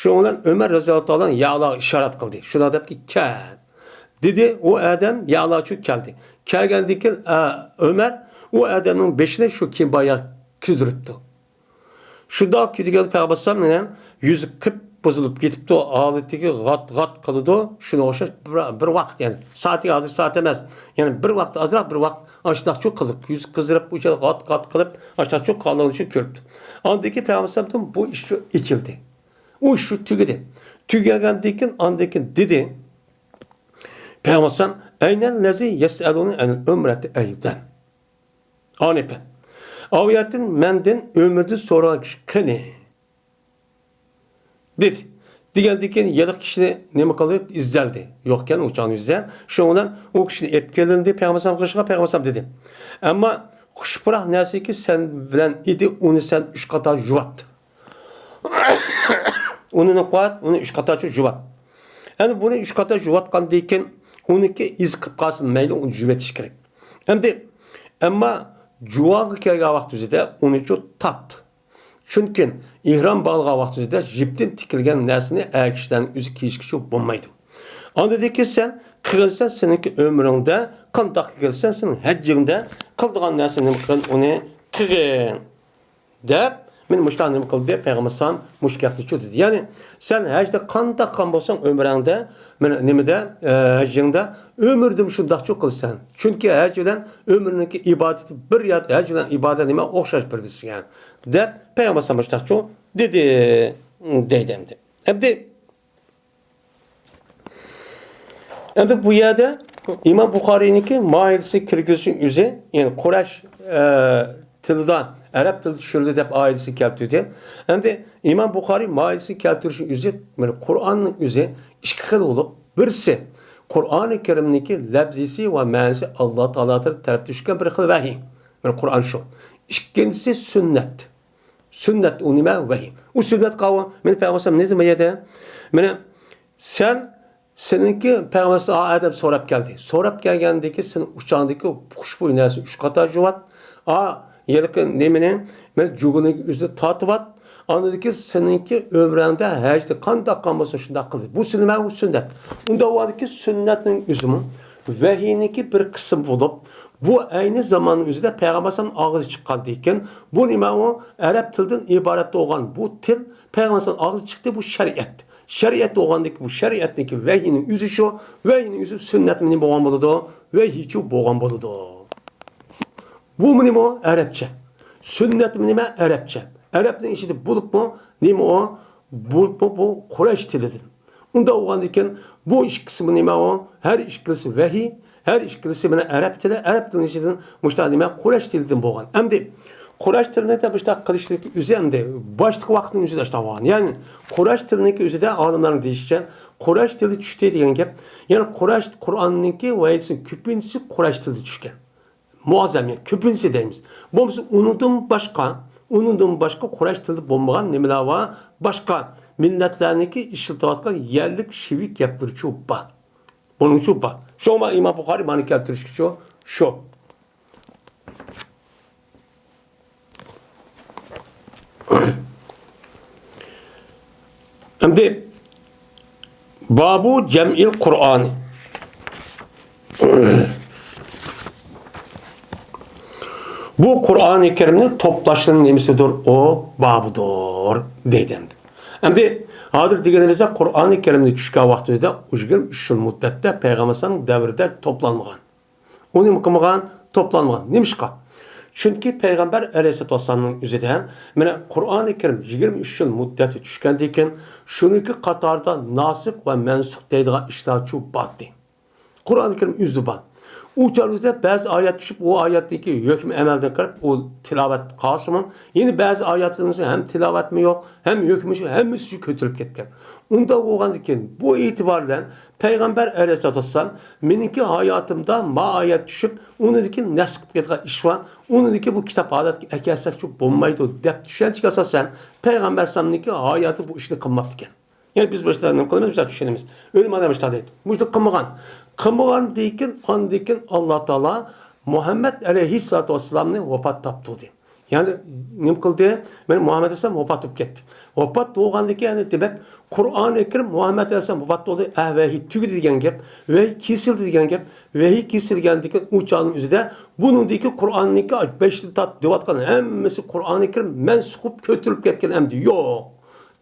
شۇنىڭ بىلەن ئۆمەر رەزىياللاھۇ تائالا يەلەگە ئىشارەت قىلدى. شۇنداق دەپكى، كەل. دېدى، ئۇ ئادەم يەلەگە كەلدى. كەلگەندىن كېيىن، ئە، ئۆمەر ئۇ ئادەمنىڭ بېشىنى شۇ كىيىم باياغ كىيدۈرۈپتۇ. شۇنداق كىيدۈرگەندە پەيغەمبەر ئەلەيھىسسالام مېنىڭ يۈزى قىپقىزىل بولۇپ كېتىپتۇ، ھالىتىگە غات-غات قىلىدۇ. شۇنىڭغا ئوخشاش بىر، بىر ۋاقىت، يەنى سائىتى ھازىر سائەت ئەمەس، يەنى بىر ۋاقىت ئازراق، بىر ۋاقىت ئاشۇنداقچۇ قىلدى. يۈزى قىزىرىپ، ئۇ غات-غات قىلىپ، ئاشۇنداقچۇ قالغىنىنى كۆرۈپتۇ. ئاندىن كېيىن پەيغەمبەر ئەلەيھىسسالامدىن بۇ ئىش شۇ ئېچىلدى. ئۇ ئىش شۇ تۈگىدى. تۈگەگەندىن كېيىن، ئاندىن كېيىن دېدى پەيغەمبەر ئەلەيھىسسالام، ئەينەللەزى يەسئەلۇنى ئەنىل ئۆمرەتى ئەيزەن. ئانىپەن. ئاۋۇ يەردىن مەندىن ئۆمرىدىن سورىغان كىشى قېنى؟ دېدى. دېگەندىن كېيىن ھېلىقى كىشىنى نېمە قىلدى؟ ئىزدەلدى. يوقكەن ئۇ چاغنى ئىزدەن. شۇنىڭ بىلەن ئۇ كىشىنى ئېلىپ كېلىندى پەيغەمبەر ئەلەيھىسسالام قېشىغا، پەيغەمبەر ئەلەيھىسسالام دېدى. ئەمما خۇش پۇراق نەرسىكى سەن بىلەن ئىدى، ئۇنى سەن ئۈچ قاتار يۇۋات. ئۇنى نېمە قىلىۋات؟ ئۇنى ئۈچ قاتارچە يۇۋات. ئەمدى بۇنى ئۈچ قاتار يۇۋاتقاندىن كېيىن ئۇنىڭكى ئىزى قىلىپ قالسا مەيلى، ئۇنى يۇۋېتىش كېرەك. ئەمدى، ئەمما جۇۋانغا كەلگەن ۋاقتىمىزدا ئۇنىچۇ تارت. چۈنكى ئېھرام باغلىغان ۋاقتىمىزدا يىپتىن تىكىلگەن نەرسىنى ئەر كىشىلەرنىڭ ئۆزى كىيىشكىچۇ بولمايدۇ. ئاندىن كېيىن سەن قىلغىنىسەن سېنىڭكى ئۆمرۈڭدە، قانداق قىلسەن سېنىڭ ھەججىڭدە قىلىدىغان نەرسە نېمە قىلغىن، ئۇنى قىلغىن. دەپ، مېنى مۇشۇنداق نېمە قىلدى، پەيغەمبەر ئەلەيھىسسالام مۇشۇ گەپنى چۇ دېدى. يەنى، سەن ھەجدە قانداق قىلغان بولساڭ ئۆمرەڭدە، مېنى نېمىدە، ئە، ھەججىڭدە، ئۆمرىدىمۇ شۇنداقچۇ قىلىسەن. چۈنكى ھەج بىلەن ئۆمرىنىڭكى ئىبادىتى بىر يەر، ھەج بىلەن ئىبادەت نېمە ئوخشاش بىر-بىرسىگە. دەپ، پەيغەمبەر ئەلەيھىسسالام مۇشۇنداقچۇ دېدى، دەيدۇ ئەمدى. ئەمدى، ئەمدى بۇ يەردە ئىمام بۇخارىينىڭكى مائىدىسى كىرگۈزۈشنىڭ ئۆزى، يەنى قۇرەيش، ئە، تىلىدا، ئەرەب تىلىدا چۈشۈرۈلدى دەپ ئائىدىسى كەلتۈردى. ئەمدى ئىمام بۇخارىي مائىدىسى كەلتۈرۈشنىڭ ئۆزى، مانا قۇرئاننىڭ ئۆزى ئىككى خىل بولۇپ، بىرسى قۇرئانى كەرىمنىڭكى لەپزىسى ۋە مەنىسى ئاللا تائالا تەرەپتىن چۈشكەن بىر خىل ۋەھىي. بىر قۇرئان شۇ. ئىككىنچىسى سۈننەت. سۈننەت ئۇ نېمە؟ ۋەھىي. ئۇ سۈننەت قاۋۇ. مېنى پەيغەمبەر ئەلەيھىسسالام نېمە دېدى؟ مېنى سەن، سېنىڭكى پەيغەمبەر ئەلەيھىسسالام ئادەم سوراپ كەلدى. سوراپ كەلگەندىكى سېنىڭ ئۇچاڭدىكى خۇشبۇي نەرسە ئۈچ قاتار جۇۋات. ئا، ھېلىقى نېمىنى، مەن جۇگۇنىڭ ئۆزىنى تارتىۋات. ئاندىن كېيىن سېنىڭكى ئۆمرەڭدە ھەجدە قانداق قىلغان بولسا شۇنداق قىل. بۇ سۈننە، بۇ سۈننەت. ئۇنداق بولغاندىكىن سۈننەتنىڭ ئۆزىمۇ ۋەھىينىڭكى بىر قىسمى بولۇپ، بۇ ئەينى زاماننىڭ ئۆزىدە پەيغەمبەر ئەلەيھىسسالام ئاغزى چىققاندىن كېيىن، بۇ نېمە ئۇ؟ ئەرەب تىلىدىن ئىبارەت بولغان بۇ تىل پەيغەمبەر ئەلەيھىسسالام ئاغزى چىقتى، بۇ شەرىئەت. شەرىئەت بولغاندىكىن بۇ شەرىئەتنىڭكى ۋەھىينىڭ ئۆزى شۇ، ۋەھىينىڭ ئۆزى سۈننەتمۇ نېمە بولغان بولىدۇ؟ ۋەھىيچۇ بولغان بولىدۇ. بۇمۇ نېمە ئۇ؟ ئەرەبچە. سۈننەتمۇ نېمە؟ ئەرەبچە. ئەرەبنىڭ ئىچىدە بولۇپمۇ نېمە ئۇ؟ بولۇپمۇ بۇ قۇرەيش تىلىدىن. ئۇنداق بولغاندىكىن بۇ ئىككىسىمۇ نېمە ئۇ؟ ھەر ئىككىلىسى ۋەھىي، ھەر ئىككىلىسى مانا ئەرەب تىلى، ئەرەب تىلىنىڭ ئىچىدىن مۇشۇنداق نېمە؟ قۇرەيش تىلىدىن بولغان. ئەمدى قۇرەيش تىلىنى دە مۇشۇنداق قىلىشلىق ئۆزى ئەمدى باشلىق ۋاقىتنىڭ ئۆزىدە ئاشۇنداق بولغان. يەنى قۇرەيش تىلىنىڭكى ئۆزىدە ئالىملارنىڭ دېيىشىچە قۇرەيش تىلى چۈشتى دېگەن گەپ. يەنى قۇرەيش قۇرئاننىڭكى ۋەھىيسى كۆپىنچىسى قۇرەيش تىلىدا چۈشكەن. مۇئەززەم، يەنى كۆپىنچىسى دەيمىز. بولمىسا ئۇنىڭدىن باشقا، ئۇنىڭدىن باشقا قۇرەيش تىلىدا بولمىغان نېمىلەر بار؟ باشقا مىللەتلەرنىڭكى ئىشلىتىۋاتقان يەرلىك شىۋىك گەپلىرىچۇ بار. بۇنىڭچۇ بار. شۇڭا ئىمام بۇخارىي مانا كەلتۈرۈشكىچۇ شۇ. ئەمدى بابۇ جەمئىل قۇرئانى. بۇ قۇرئانى كەرىمنى توپلاشنىڭ نېمىسىدۇر؟ ئۇ بابىدۇر دەيدۇ ئەمدى. ئەمدى ھازىر دېگىنىمىزدە قۇرئانى كەرىمنى چۈشكەن ۋاقتىمىزدا يىگىرمە ئۈچ يىل مۇددەتتە پەيغەمبەر ئەلەيھىسسالام دەۋرىدە توپلانمىغان. ئۇ نېمە قىلمىغان؟ توپلانمىغان. نېمىشقا؟ چۈنكى پەيغەمبەر ئەلەيھىسسالاتۇ ۋەسسالامنىڭ ئۆزىدە مانا قۇرئانى كەرىم يىگىرمە ئۈچ يىل مۇددەتتە چۈشكەندىن كېيىن، شۇنىڭكى قاتارىدا ناسىخ ۋە مەنسۇخ دەيدىغان ئىشلارچۇ بار ئىدى. قۇرئانى كەرىم ئۆزىدە بار. ئۇ چاغ ئۆزىدە بەزى ئايەت چۈشۈپ، ئۇ ئايەتتىكى ھۆكمى ئەمەلدىن قىلىپ، ئۇ تىلاۋەت قالسىمۇ، يەنە بەزى ئايەتلىرىمىز ھەم تىلاۋەتمۇ يوق، ھەم ھۆكمى شۇ، ھەممىسى شۇ كۆتۈرۈلۈپ كەتكەن. ئۇنداق بولغاندىن كېيىن، بۇ ئېتىبار بىلەن پەيغەمبەر ئەلەيھىسسالاتۇ ۋەسسالام، مېنىڭكى ھاياتىمدا ما ئايەت چۈشۈپ، ئۇنىڭدىن كېيىن نەسخ قىلىپ كېتىدىغان ئىش بار، ئۇنىڭدىن كېيىن بۇ كىتاب ھالەتكە ئەكەلسەكچۇ بولمايدۇ، دەپ چۈشەنچىگە ئاساسەن، پەيغەمبەر ئەلەيھىسسالامنىڭكى ھاياتى بۇ ئىشنى قىلماپتىكەن. يەنى بىز بۇ ئىشلارنى نېمە قىلىمىز؟ مۇشۇنداق چۈشىنىمىز. ئۆلىمالار مۇشۇنداق دەيدۇ. مۇشۇنداق قىلمىغان. قىلمىغاندىن كېيىن، ئاندىن كېيىن ئاللا تائالا مۇھەممەد ئەلەيھىسسالاتۇ ۋەسسالامنى ۋاپات تاپتۇردى. يەنى نېمە قىلدى؟ مانا مۇھەممەد ئەلەيھىسسالام ۋاپات بولۇپ كەتتى. ۋاپات بولغاندىن كېيىن، يەنى دېمەك، قۇرئانى كەرىم مۇھەممەد ئەلەيھىسسالام ۋاپات بولدى، ئە، ۋەھىي تۈگىدى دېگەن گەپ. ۋەھىي كېسىلدى دېگەن گەپ. ۋەھىي كېسىلگەندىن كېيىن ئۇ چاغنىڭ ئۆزىدە بۇنىڭدىكى قۇرئاننىڭكى بەشتىن تارتىپ دەۋاتقان ھەممىسى قۇرئانى كەرىم مەنسۇخ بولۇپ كۆتۈرۈلۈپ كەتكەن ئەمدى يوق.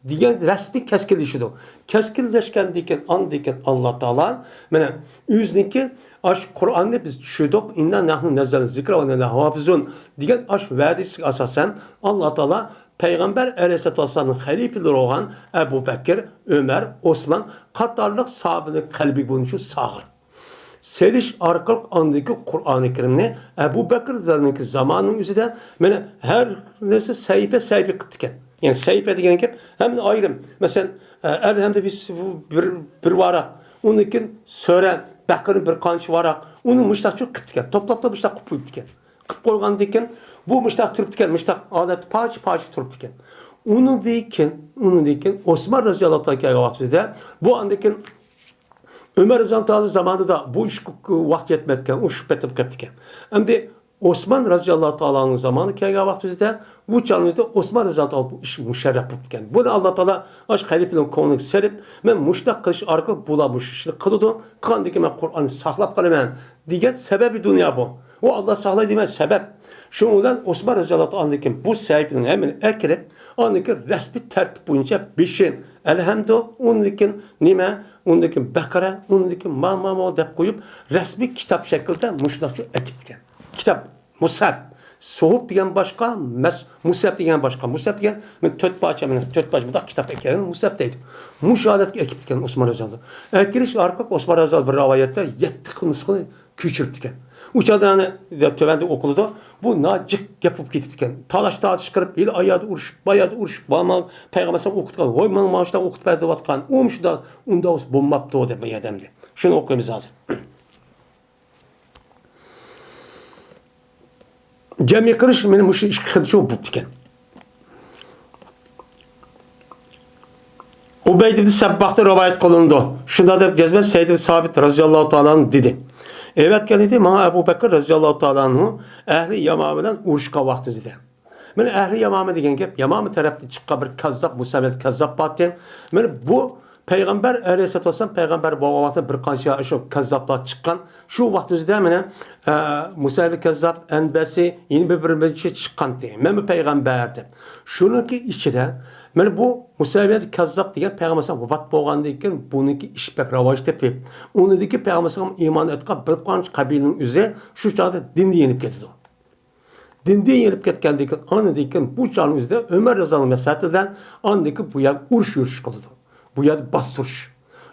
دېگەن رەسمىي كەسكىنلىشىدۇ. كەسكىنلەشكەندىن كېيىن، ئاندىن كېيىن ئاللا تائالا مانا ئۆزىنىڭكى ئاشۇ قۇرئاننى بىز چۈشۈردۇق، ئىننا نەھنۇ نەززەلنە زىكرا ۋە ئىننا لەھۇ ھافىزۇن دېگەن ئاشۇ ۋەدىسىگە ئاساسەن، ئاللا تائالا پەيغەمبەر ئەلەيھىسسالاتۇ ۋەسسالامنىڭ خەلىپىلىرى بولغان ئەبۇ بەكىر، ئۆمەر، ئوسمان قاتارلىق ساھابىنىڭ قەلبىگە بۇنى شۇ سالغان. سېلىش ئارقىلىق ئاندىكى قۇرئانى كەرىمنى ئەبۇ بەكرىدىنكى زامانىنىڭ ئۆزىدە مانا ھەر نەرسە سەھىپە، سەھىپە قىپتىكەن. يەنى سەھىپە دېگەن گەپ ھەممىدىن ئايرىم. مەسىلەن، ئەلھەمدە بىر، بىر، بىر ۋاراق، ئۇندىن كېيىن سۈرە بەقەرە بىر قانچە ۋاراق، ئۇنى مۇشتاقچۇ قىپتىكەن. توپلاپلا مۇشتاق قىپ قويۇپتىكەن. قىپ قويغاندىن كېيىن بۇ مۇشتاق تۇرۇپتىكەن، مۇشتاق ئادەتتە پارچە، پارچە تۇرۇپتىكەن. ئۇنىڭدىن كېيىن، ئۇنىڭدىن كېيىن ئوسمان رەزىياللاھۇ تائالا كەلگەن ۋاقتىدا بۇ ئاندىن كېيىن ئۆمەر رەزىياللاھۇ تائالا زامانىدا بۇ ئىش ۋاقتى يەتمەپتىكەن، ئۇ شۇ پېتىپ قېپتىكەن. ئەمدى ئوسمان رەزىياللاھۇ تائالانىڭ زامانى كەلگەن ۋاقتىدا بۇ چاغدا ئوسمان رەزىياللاھۇ تائالا بۇ ئىش مۇشەررەپ بوپتىكەن. بۇنى ئاللا تائالا ئاشۇ خەلىپىنىڭ كۆڭلىگە سېلىپ، مەن مۇشۇنداق قىلىش ئارقىلىق بۇلار مۇشۇ ئىشنى قىلىدۇ، قىلغاندىن كېيىن مەن قۇرئاننى ساقلاپ قالىمەن دېگەن سەۋەبى دۇنيا بۇ. ئۇ ئاللا ساقلايدۇ دېمەي سەۋەب. شۇنىڭ بىلەن ئوسمان رەزىياللاھۇ تائالا ئاندىن كېيىن بۇ سەھىپىنىڭ ھەممىنى ئەكىرىپ، ئاندىن كېيىن رەسمىي تەرتىپ بويىچە بېشى ئەلھەمدۇ، ئۇندىن كېيىن نېمە، ئۇندىن كېيىن بەقەرە، ئۇندىن كېيىن ما، ما، ما دەپ قويۇپ، رەسمىي كىتاب شەكلىدە مۇشۇنداقچە ئەكېپتىكەن. كىتاب، مۇسھەپ. سوھۇپ دېگەن باشقا، مەس-، مۇسھەپ دېگەن باشقا. مۇسھەپ دېگەن مانا تۆت پارچە، مانا تۆت پارچە مۇنداق كىتاب ئەكەلگەن، مۇسھەپ دەيدۇ. مۇشۇ ھالەتكە ئەكېپتىكەن ئوسمان رەزىياللاھۇ. ئەكىرىش ئارقىلىق ئوسمان رەزىياللاھۇ بىر رىۋايەتتە يەتتە خىل نۇسخىنى كۆچۈرۈپتىكەن. ئۇ چاغدا ئەنە تۆۋەندە ئوقۇلىدۇ. بۇ ناجىق گەپ بولۇپ كېتىپتىكەن. تالاش تارتىش قىلىپ، ھېلى ئاياغدا ئۇرۇشۇپ، باياغدا ئۇرۇشۇپ، بارما پەيغەمبەر ئەلەيھىسسالام ئوقۇتقان، ۋاي ماڭا ماڭا شۇنداق ئوقۇتۇپ بەر دەۋاتقان. ئۇ مۇشۇنداق، ئۇنداق بولسا بولماپتۇ دەپ بۇ يەردە ئەمدى. شۇنى ئوقۇيمىز ھازىر. جەمئىي قىلىش مانا مۇشۇ ئىككى خىل شۇ بوپتىكەن. ئۇبەيد ئىبن سەبباقتىن رىۋايەت قىلىنىدۇ. شۇنداق دەپ جەزمەن سەيد ئىبن سابىت رەزىياللاھۇ تائالا ئەنھۇ دېدى. ئەۋەتكەن ئىدى ماڭا ئەبۇ بەكىر رەزىياللاھۇ تائالا ئەنھۇ ئەھلى يامامە بىلەن ئۇرۇشقان ۋاقتىمىزدا. مانا ئەھلى يامامە دېگەن گەپ، يامامە تەرەپتىن چىققان بىر كەززاپ، مۇسەيلىمەتۇل كەززاپ بارتى. مانا بۇ پەيغەمبەر ئەلەيھىسسالاتۇ ۋەسسالام پەيغەمبەر بولغان ۋاقىتتا بىر قانچە شۇ كەززاپلار چىققان. شۇ ۋاقتىمىزدا مانا، ئە، مۇسەيلىمە كەززاپ، ئەنبەسى، يەنە بىر، بىر نەچچە چىققانتى. مەنمۇ پەيغەمبەر دەپ. شۇنىڭكى ئىچىدە مانا بۇ مۇسەيلىمە كەززاپ دېگەن پەيغەمبەر ئەلەيھىسسالام ۋاپات بولغاندىن كېيىن بۇنىڭكى ئىش بەك راۋاج تېپىپ، ئۇنىڭدىن كېيىن پەيغەمبەر ئەلەيھىسسالام ئىمان ئېيتقان بىر قانچە قەبىلىنىڭ ئۆزى شۇ چاغدا دىندىن يېنىپ كېتىدۇ. دىندىن يېنىپ كەتكەندىن كېيىن، ئاندىن كېيىن بۇ چاغنىڭ ئۆزىدە ئۆمەر رەزىياللاھۇ ئەنھۇ مەسلىھەتى بىلەن ئاندىن كېيىن بۇ يەرگە ئۇرۇش يۈرۈش قىلىدۇ. بۇ يەردە باستۇرۇش.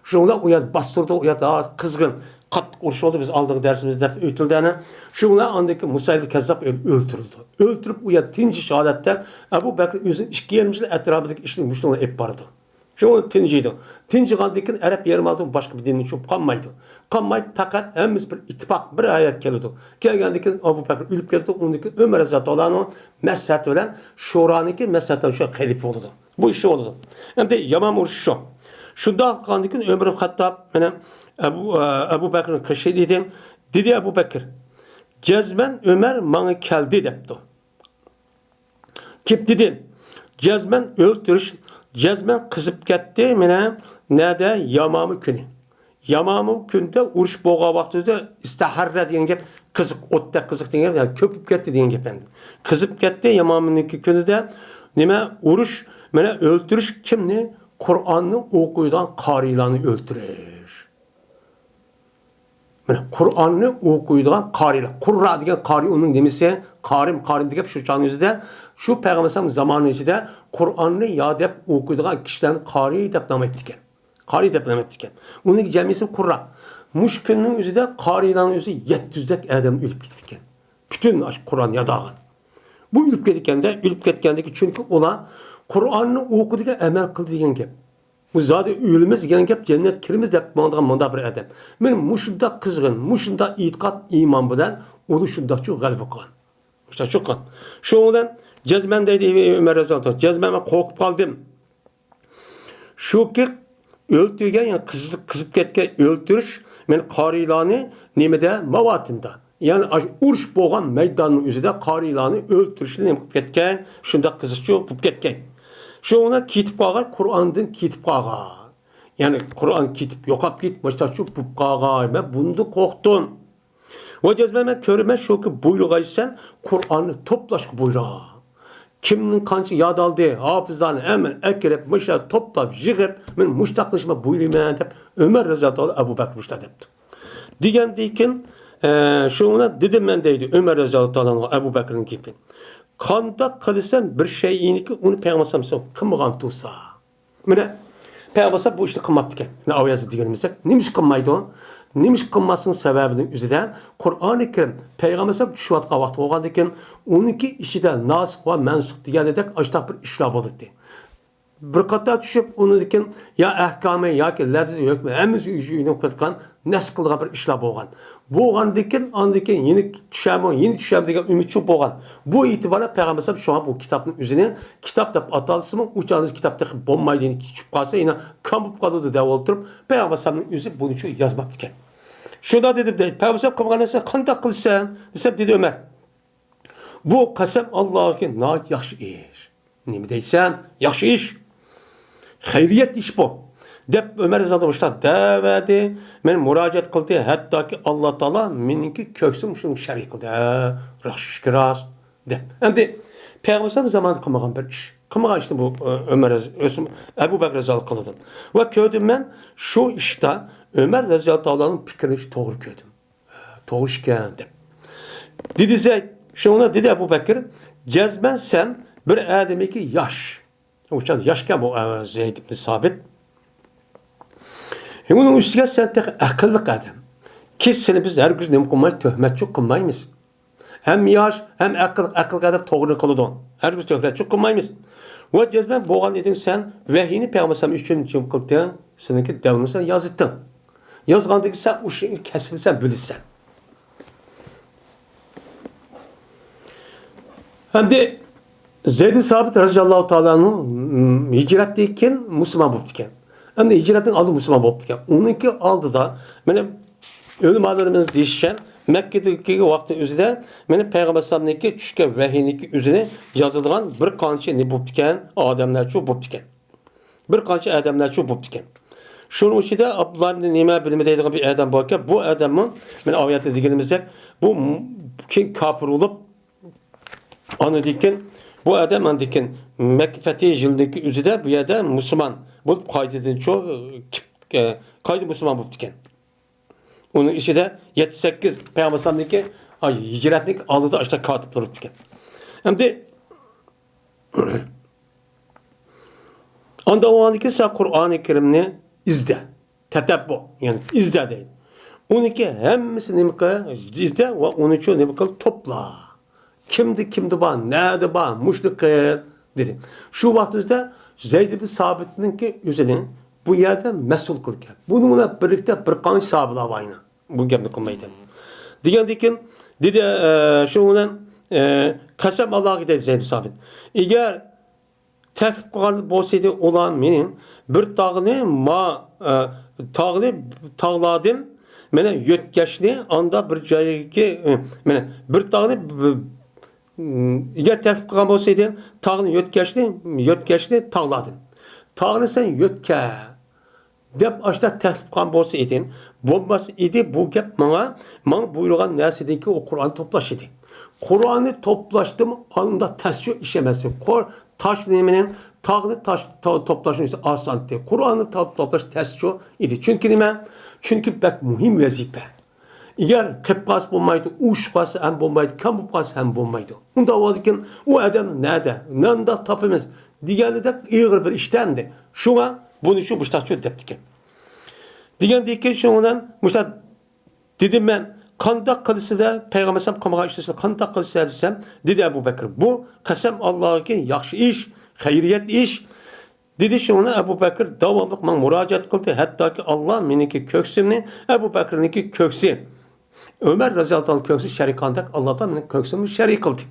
شۇنىڭ بىلەن ئۇ يەردە باستۇرىدۇ، ئۇ يەردە قىزغىن، قاتتىق ئۇرۇش بولدى، بىز ئالدىنقى دەرسىمىزدە دەپ ئۆتۈلدى ئەنە. شۇ بىلەن ئاندىن كېيىن مۇسەيلىمە كەززاپ ئۆلتۈرۈلىدۇ. ئۆلتۈرۈپ، ئۇ يەردە تىنچ ھالەتتە ئەبۇ بەكرى ئۆزىنىڭ ئىككى يېرىم يىل ئەتراپىدىكى ئىشنى مۇشۇنىڭ بىلەن ئېلىپ بارىدۇ. شۇ تىنجىيدۇ. تىنجىغاندىن كېيىن ئەرەب يېرىم ئارىلىدىن باشقا بىر دىننى چۈشۈرۈپ قالمايدۇ. قالماي، پەقەت ھەممىسى بىر ئىتتىپاق، بىر ھايات كېلىدۇ. كەلگەندىن كېيىن ئەبۇ بەكرى ئۆلۈپ كېتىدۇ. ئۇندىن كېيىن ئۆمەر رەزىياللاھۇ تائالا ئەنھۇنىڭ مەسلىھەتى بىلەن شورانىڭكى مەسلىھەتى بىلەن شۇ خەلىپە بولىدۇ. بۇ ئىش بولىدۇ. ئەمدى يامامە ئۇرۇشى شۇ. شۇنداق قىلغاندىن كېيىن ئۆمەر ئىبن خەتتاب مانا ئەبۇ، ئەبۇ بەكرىنىڭ قېشىغا دېدى. دېدى ئەبۇ بەكرى، جەزمەن ئۆمەر ماڭا كەلدى دەپتۇ. كېلىپ دېدى، جەزمەن ئۆلتۈرۈش، جەزمەن قىزىپ كەتتى، مانا نەدە، يامامە كۈنى. يامامە كۈندە ئۇرۇش بولغان ۋاقتىدا ئىستەھەررە دېگەن گەپ، قىزىق، ئوتتەك قىزىق دېگەن گەپ، يەنى كۆپۈپ كەتتى دېگەن گەپ ئەمدى. قىزىپ كەتتى يامامىنىڭكى كۈنىدە. نېمە، ئۇرۇش، مانا ئۆلتۈرۈش كىمنى؟ قۇرئاننى ئوقۇيدىغان قارىيلارنى ئۆلتۈرۈش. مانا قۇرئاننى ئوقۇيدىغان قارىيلار. قۇررا دېگەن قارىي ئۇنىڭ نېمىسى؟ قارىم، قارىم دېگەن شۇ چاغنىڭ ئۆزىدە، شۇ پەيغەمبەر ئەلەيھىسسالام زامانىنىڭ ئىچىدە قۇرئاننى يا دەپ ئوقۇيدىغان كىشىلەرنى قارىي دەپ نام ئېيتىدىكەن. قارىي دەپ نام ئېيتىدىكەن. ئۇنىڭ جەمئىيسى قۇررا. مۇشۇ كۈننىڭ ئۆزىدە قارىيلارنىڭ ئۆزى يەتتە يۈزدەك ئادەم ئۆلۈپ كېتىدىكەن. پۈتۈن ئاشۇ قۇرئان ياداغان. بۇ ئۆلۈپ كەتكەندە، ئۆلۈپ كەتكەندىكى، چۈنكى ئۇلار قۇرئاننى ئوقۇدى دېگەن، ئەمەل قىلدى دېگەن گەپ. بۇ زادى ئۆلىمىز دېگەن گەپ، جەننەتكە كىرىمىز دەپ ماڭىدىغان مۇنداق بىر ئادەم. مانا مۇشۇنداق قىزغىن، مۇشۇنداق ئېتىقاد، ئىمان بىلەن ئۇنى شۇنداقچۇ غەلىبە قىلغان. شۇنداقچۇ قىلغان. شۇنىڭ بىلەن جەزمەن دەيدۇ ئۆمەر رەزىياللاھۇ تائالا، جەزمەن مەن قورقۇپ قالدىم. شۇكى ئۆلتۈرگەن، يەنى قىز-، قىزىپ كەتكەن ئۆلتۈرۈش، مەن قارىيلارنى نېمىدە، ماۋاتىندا. يەنى ئاشۇ ئۇرۇش بولغان مەيداننىڭ ئۆزىدە قارىيلارنى ئۆلتۈرۈشنى نېمە قىلىپ كەتكەن، شۇنداق قىزىقچۇ بولۇپ كەتكەن. شۇڭا كېتىپ قالغان، قۇرئاندىن كېتىپ قالغان. يەنى قۇرئان كېتىپ، يوقاپ كېتىپ، مۇشۇنداقچۇ بولۇپ قالغان. مەن بۇندىن قورقتۇم. ۋە جەزمەن مەن كۆرىمەن شۇكى بۇيرۇغايسەن، قۇرئاننى توپلاشقا بۇيرۇ. كىمنىڭ قانچە ياد ئالدى، ھاپىزلارنى ھەممىنى ئەكىرىپ، مۇشۇ توپلاپ، يىغىپ، مەن مۇشۇنداق قىلىشنى بۇيرۇيمەن دەپ ئۆمەر رەزىياللاھۇ تائالا ئەبۇ بەكرى مۇشۇنداق دەپتۇ. دېگەندىن كېيىن، ئە، شۇنىڭ بىلەن دېدىم مەن دەيدۇ ئۆمەر رەزىياللاھۇ تائالا ئەنھۇغا ئەبۇ بەكرىنىڭ گېپى. قانداق قىلىسەن بىر شەيئىنىكى ئۇنى پەيغەمبەر ئەلەيھىسسالام قىلمىغان تۇرسا؟ مانا، پەيغەمبەر بۇ ئىشنى قىلماپتىكەن. مانا، ئاۋۇ يەردە دېگىنىمىزدەك، نېمە ئىش قىلمايدۇ؟ نېمە ئىش قىلماسلىقنىڭ سەۋەبىنىڭ ئۆزىدە، قۇرئانى كەرىم پەيغەمبەر ئەلەيھىسسالام چۈشۈۋاتقان ۋاقىت بولغاندىكىن، ئۇنىڭكى ئىچىدە ناسىخ ۋە مەنسۇخ دېگەندەك ئاشۇنداق بىر ئىشلار بولاتتى. بىر قاتار چۈشۈپ، ئۇنىڭدىن كېيىن يا ئەھكامى ياكى لەپزى ھۆكمى ھەممىسى ئۆزى ئۆزىنى قىلىۋاتقان، نەسخ قىلىدىغان بىر ئىشلار بولغان. بولغاندىن كېيىن، ئاندىن كېيىن يەنە چۈشەرمۇ، يەنە چۈشەرمۇ دېگەن ئۈمىدچۇ بولغان. بۇ ئېتىبارەن پەيغەمبەر ئەلەيھىسسالام شۇڭا بۇ كىتابنىڭ ئۆزىنى كىتاب دەپ ئاتالسىمۇ، ئۇ چاغدا كىتاب تېخى بولمايدۇ، يەنە چۈشۈپ قالسا، يەنە كام بولۇپ قالىدۇ دەپ ئولتۇرۇپ، پەيغەمبەر ئەلەيھىسسالامنىڭ ئۆزى بۇنىچۇ يازماپتىكەن. شۇنداق دېدىم دەيدۇ. پەيغەمبەر ئەلەيھىسسالام قىلمىغان نەرسىنى قانداق قىلىسەن دېسەم، دېدى ئۆمەر. بۇ قەسەم ئاللاغا ناھايىتى ياخشى ئىش. نېمە دەيسەن؟ ياخشى ئىش. خەيرىيەت ئىش بۇ. دەپ ئۆمەر رەزىياللاھۇ مۇشۇنداق دەۋەردى. مېنى مۇراجىئەت قىلدى. ھەتتاكى ئاللا تائالا مېنىڭكى كۆكسۈم شۇنى شەرھ قىلدى. ھە، ياخشى ئىشكى راست. دەپ. ئەمدى پەيغەمبەر ئەلەيھىسسالام زامانىدا قىلمىغان بىر ئىش. قىلمىغان ئىشنى بۇ، ئۆ-، ئۆمەر رەز-، ئۆسۈم-، ئەبۇ بەكرى رەزىياللاھۇ قىلىدۇ. ۋە كۆردۈم مەن شۇ ئىشتا ئۆمەر رەزىياللاھۇ تائالانىڭ پىكرىنى توغرا كۆردۈم. توغرا ئىكەن دەپ. دېدى زەيد، شۇڭا دېدى ئەبۇ بەكرى، جەزمەن سەن بىر ئادەمنىڭكى ياش. ئۇ چاغدا ياشكەن بۇ، ئە، زەيد ئىبن سابىت. ئۇنىڭ ئۈستىگە سەن تېخى ئەقىللىق ئادەم. كىشى سېنى بىز ھەرگىز نېمە قىلماي، تۆھمەتچۇ قىلمايمىز. ھەم ياش، ھەم ئەقىل، ئەقىلگە ئادەم توغرىنى قىلىدۇ. ھەرگىز تۆھمەتچۇ قىلمايمىز. ۋە جەزمەن بولغان ئىدىڭ سەن، ۋەھىينى پەيغەمبەر ئەلەيھىسسالام ئۈچۈن جىم قىلدىڭ، سېنىڭكى دەۋرىڭنى سەن يازدىتتىڭ. يازغاندىن كېيىن سەن ئۇ ئىشنى كەسىپنى سەن بىلىسەن. ئەمدى زەيدى سابىت رەزىياللاھۇ تائالا ئەنھۇ، م، ھىجرەتتىن كېيىن مۇسۇلمان بوپتىكەن. ئەمدى ھىجرەتنىڭ ئالدى مۇسۇلمان بوپتىكەن. ئۇنىڭكى ئالدىدا، مانا، ئۆلىمالىرىمىز دېيىشىچە، مەككىدىكى ۋاقتى ئۆزىدە، مانا، پەيغەمبەر ئەلەيھىسسالامنىڭكى چۈشكەن ۋەھىينىڭكى ئۆزىنى يازىدىغان بىر قانچە نېمە بوپتىكەن، ئادەملەرچۇ بوپتىكەن. بىر قانچە ئادەملەرچۇ بوپتىكەن. شۇنىڭ ئىچىدە ئابدۇللا ئىبنى نېمە بىلمە دەيدىغان بىر ئادەم باركەن. بۇ ئادەممۇ، مانا، ئايەتتە دېگىنىمىزدەك، بۇ م-، كېيىن كاپىر بولۇپ، ئاندىن كېيىن بۇ ئادەم ئاندىن كېيىن مەككە فەتھى يىلىنىڭكى ئۆزىدە بۇ يەردە مۇسۇلمان بولۇپ قايتىدىن چو-، قايتا مۇسۇلمان بوپتىكەن. ئۇنىڭ ئىچىدە يەتتە سەككىز پەيغەمبەر ئەلەيھىسسالامنىڭكى، ئاي، ھىجرەتنىڭ ئالدىدا ئاشتا كاتىپ تۇرۇپتىكەن. ئەمدى ئاندىن ئۇنىڭدىن كېيىن سەن قۇرئانى كەرىمنى ئىزدە. تەتەببۇ، يەنى ئىزدە دەيدۇ. ئۇنىڭكى ھەممىسى نېمە قىل؟ ئىزدە ۋە ئۇنى شۇ نېمە قىل؟ توپلا. كىمدە، كىمدە بار، نەدە بار، مۇشۇنى قىل، دېدى. شۇ ۋاقىتتا زەيد ئىبن سابىتنىڭكى ئۆزىنى بۇ يەردە مەسئۇل قىلغان. بۇنىڭ بىلەن بىرلىكتە بىر قانچە ساھابىلار بار يەنە. بۇ گەپنى قىلمايدۇ. دېگەندىن كېيىن، دېدى، ئە، شۇنىڭ بىلەن، ئە، قەسەم ئاللاغا دەيدۇ زەيد ئىبن سابىت. ئەگەر تەكلىپ قىلغان بولسىدى ئۇلار مېنى بىر تاغنى ما، ئە، تاغنى، تاغلاردىن مانا يۆتكەشنى، ئاندا بىر جايغىكى، ئە، مانا بىر تاغنى، ب-، ئەگەر تەكلىپ قىلغان بولسىدى، تاغنى يۆتكەشنى، يۆتكەشنى تاغلاردىن. تاغنى سەن يۆتكە. دەپ ئاشتا تەكلىپ قىلغان بولسا ئىدى، بولماس ئىدى بۇ گەپ ماڭا، ماڭا بۇيرۇغان نەرسىدىنكى ئۇ قۇرئان توپلاش ئىدى. قۇرئاننى توپلاشتىمۇ ئاندا تەسچۇ ئىش ئەمەس. قۇر-، تاش نېمىنى، تاغنى تاش، تو-، توپلاشنىڭ ئۈستى ئاسانتى. قۇرئاننى تو-، توپلاش تەسچۇ ئىدى. چۈنكى نېمە؟ چۈنكى بەك مۇھىم ۋەزىپە. ئەگەر قېلىپ قالسا بولمايدۇ، ئۇرۇشۇپ قالسا ھەم بولمايدۇ، كەم بولۇپ قالسا ھەم بولمايدۇ. ئۇنداق بولغاندىكىن ئۇ ئادەمنى نەدە، نەندە تاپىمىز دېگەندەك ئېغىر بىر ئىشتە ئەمدى. شۇڭا بۇنى شۇ مۇشتاقچۇ دەپتىكەن. دېگەندىن كېيىن شۇنىڭ بىلەن مۇشتاق دېدىم مەن، قانداق قىلىسىلەر، پەيغەمبەر ئەلەيھىسسالام قىلمىغان ئىشنى سىلەر قانداق قىلىسىلەر دېسەم، دېدى ئەبۇ بەكرى، بۇ قەسەم ئاللاغىكى ياخشى ئىش، خەيرىيەت ئىش، دېدى. شۇڭا ئەبۇ بەكرى داۋاملىق ماڭا مۇراجىئەت قىلدى، ھەتتاكى ئاللا مېنىڭكى كۆكسۈمنى ئەبۇ بەكرىنىڭكى كۆكسى، ئۆمەر رەزىياللاھۇ تائالا كۆكسى شەرىك قىلغاندەك، ئاللا تائالا مېنىڭ كۆكسۈمنى شەرىك قىلدى.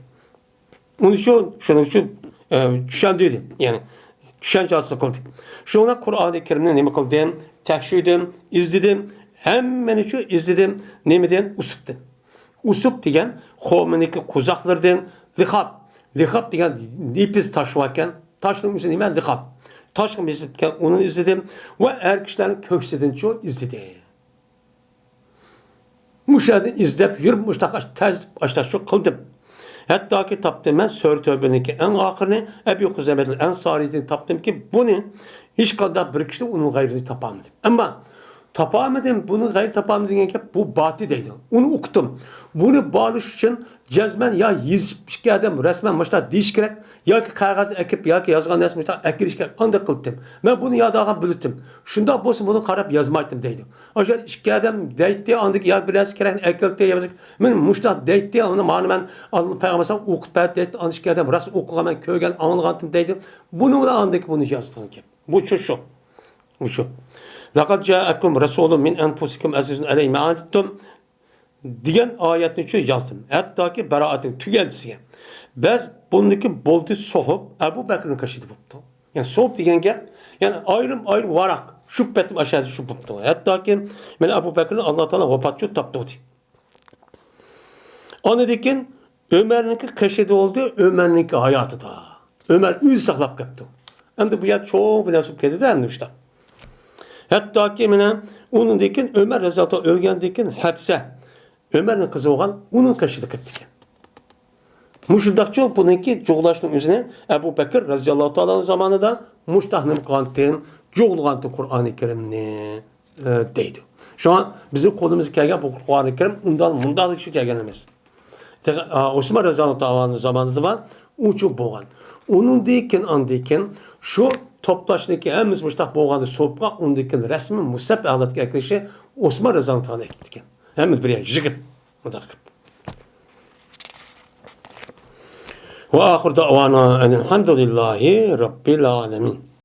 ئۇنىڭ ئۈچۈن، شۇنىڭ ئۈچۈن، ئە، چۈشەندۈردى. يەنى چۈشەنچە ھاسىل قىلدى. شۇڭا قۇرئانى كەرىمنى نېمە قىلدىم؟ تەكشۈردۈم، ئىزدىدىم، ھەممىنى شۇ ئىزدىدىم. نېمىدىن؟ ئۇسۇپتىن. ئۇسۇپ دېگەن خورمىنىڭكى قوزاقلىرىدىن، لىخاپ. لىخاپ دېگەن نېپىز تاش باركەن. تاشنىڭ ئۆزى نېمە؟ لىخاپ. تاشقا بېسىپكەن، ئۇنى ئىزدىدىم ۋە ئەر كىشىلەرنىڭ كۆكسىدىنچۇ ئىزدىدىم. مۇشۇ يەردىن ئىزدەپ يۈرۈپ، مۇشۇنداق تەز ئاشتاشۇ قىلدىم. ھەتتاكى تاپتىم مەن سۈرە تەۋبىنىڭكى ئەڭ ئاخىرىنى، ئەبى خۇزەيمەتىل ئەنسارىدىن تاپتىمكى، بۇنى ھېچقانداق بىر كىشى ئۇنىڭ غەيرىنى تاپالمىدى. ئەمما تاپالمىدىم، بۇنىڭ غەيرى تاپالمىدى دېگەن گەپ، بۇ باتى دەيدۇ. ئۇنى ئوقۇتتۇم. بۇنى بولۇش ئۈچۈن جەزمەن يا يېزىپ ئىككى ئادەم رەسمەن مۇشۇنداق دېيىش كېرەك، ياكى قەغەز ئەكىپ، ياكى يازغان نەرسە مۇشۇنداق ئەكېلىش كېرەك، ئانداق قىلدىم. مەن بۇنى ياداغان بىلىتتىم. شۇنداق بولسا بۇنى قاراپ يازمايتتىم دەيدۇ. ئاشۇ ئىككى ئادەم دەيتتى، ئاندىن كېيىن يا بىر نەرسە كېرەكنى ئەكەلدى، يا بىر، مەن مۇشۇنداق دەيتتى، ئۇنى مانا مەن ئاللا پەيغەمبەر ئوقۇپ بەردى دەيتتى، ئاندىن ئىككى ئادەم راست ئوقۇغان، مەن كۆرگەن، ئاڭلىغانتىم دەيدۇ. بۇنىڭ بىلەن ئاندىن كېيىن بۇنى يازدىغان گەپ. بۇ شۇ، شۇ. بۇ شۇ. لەقەد جائەكۇم رەسۇلۇن مىن ئەنفۇسىكۇم ئەزىزۇن ئەلەيھى ما ئەنىتتۇم. دېگەن ئايەتنى شۇ يازدىم. ھەتتاكى بەرائەتنىڭ تۈگەنچىسىگە. بەس بۇندىكى بولدى سوھۇپ ئەبۇ بەكرىنىڭ قېشىدا بوپتۇ. يەنى سوھۇپ دېگەن گەپ، يەنى ئايرىم-ئايرىم ۋاراق، شۇ پېتىم ئاشۇ يەردە شۇ بوپتۇ. ھەتتاكى مانا ئەبۇ بەكرىنى ئاللا تائالا ۋاپاتچۇ تاپتۇردى. ئاندىن كېيىن ئۆمەرنىڭكى قېشىدا بولدى، ئۆمەرنىڭكى ھاياتىدا. ئۆمەر ئۆزى ساقلاپ قېپتۇ. ئەمدى بۇ يەر چوڭ بىر نەرسە بولۇپ كەتتى-دە، ئەمدى مۇشۇنداق. ھەتتاكى مانا ئۇنىڭدىن كېيىن ئۆمەر رەزىياللاھۇ تائالا ئۆلگەندىن كېيىن ھەپسە، ئۆمەرنىڭ قىزى بولغان، ئۇنىڭ قېشىدا قېپتىكەن. مۇشۇنداقچۇ بۇنىڭكى جۇغلاشنىڭ ئۆزىنى ئەبۇ بەكىر رەزىياللاھۇ تائالا زامانىدا مۇشۇنداق نېمە قىلغانتىن، جۇغلىغانتىن قۇرئانى كەرىمنى، ئە، دەيدۇ. شۇڭا بىزنىڭ قولىمىزغا كەلگەن بۇ قۇرئانى كەرىم ئۇنداق، مۇنداقلىق ئۈچۈن كەلگەن ئەمەس. تېخى، ئا، ئوسمان رەزىياللاھۇ تائالا زامانىدا بار، ئۇچۇ بولغان. ئۇنىڭدىن كېيىن، ئاندىن كېيىن شۇ توپلاشنىڭكى ھەممىسى مۇشۇنداق بولغاندا سوپقا، ئۇندىن كېيىن رەسمىي مۇسەپ ھالەتكە ئەكىرىشى ئوسمان رەزىياللاھۇ تائالا ئەكىتكەن. ھەممىسى بىر يەرگە يىغىپ، مۇنداق قىلىپ. وآخر دعوانا أن الحمد لله رب العالمين.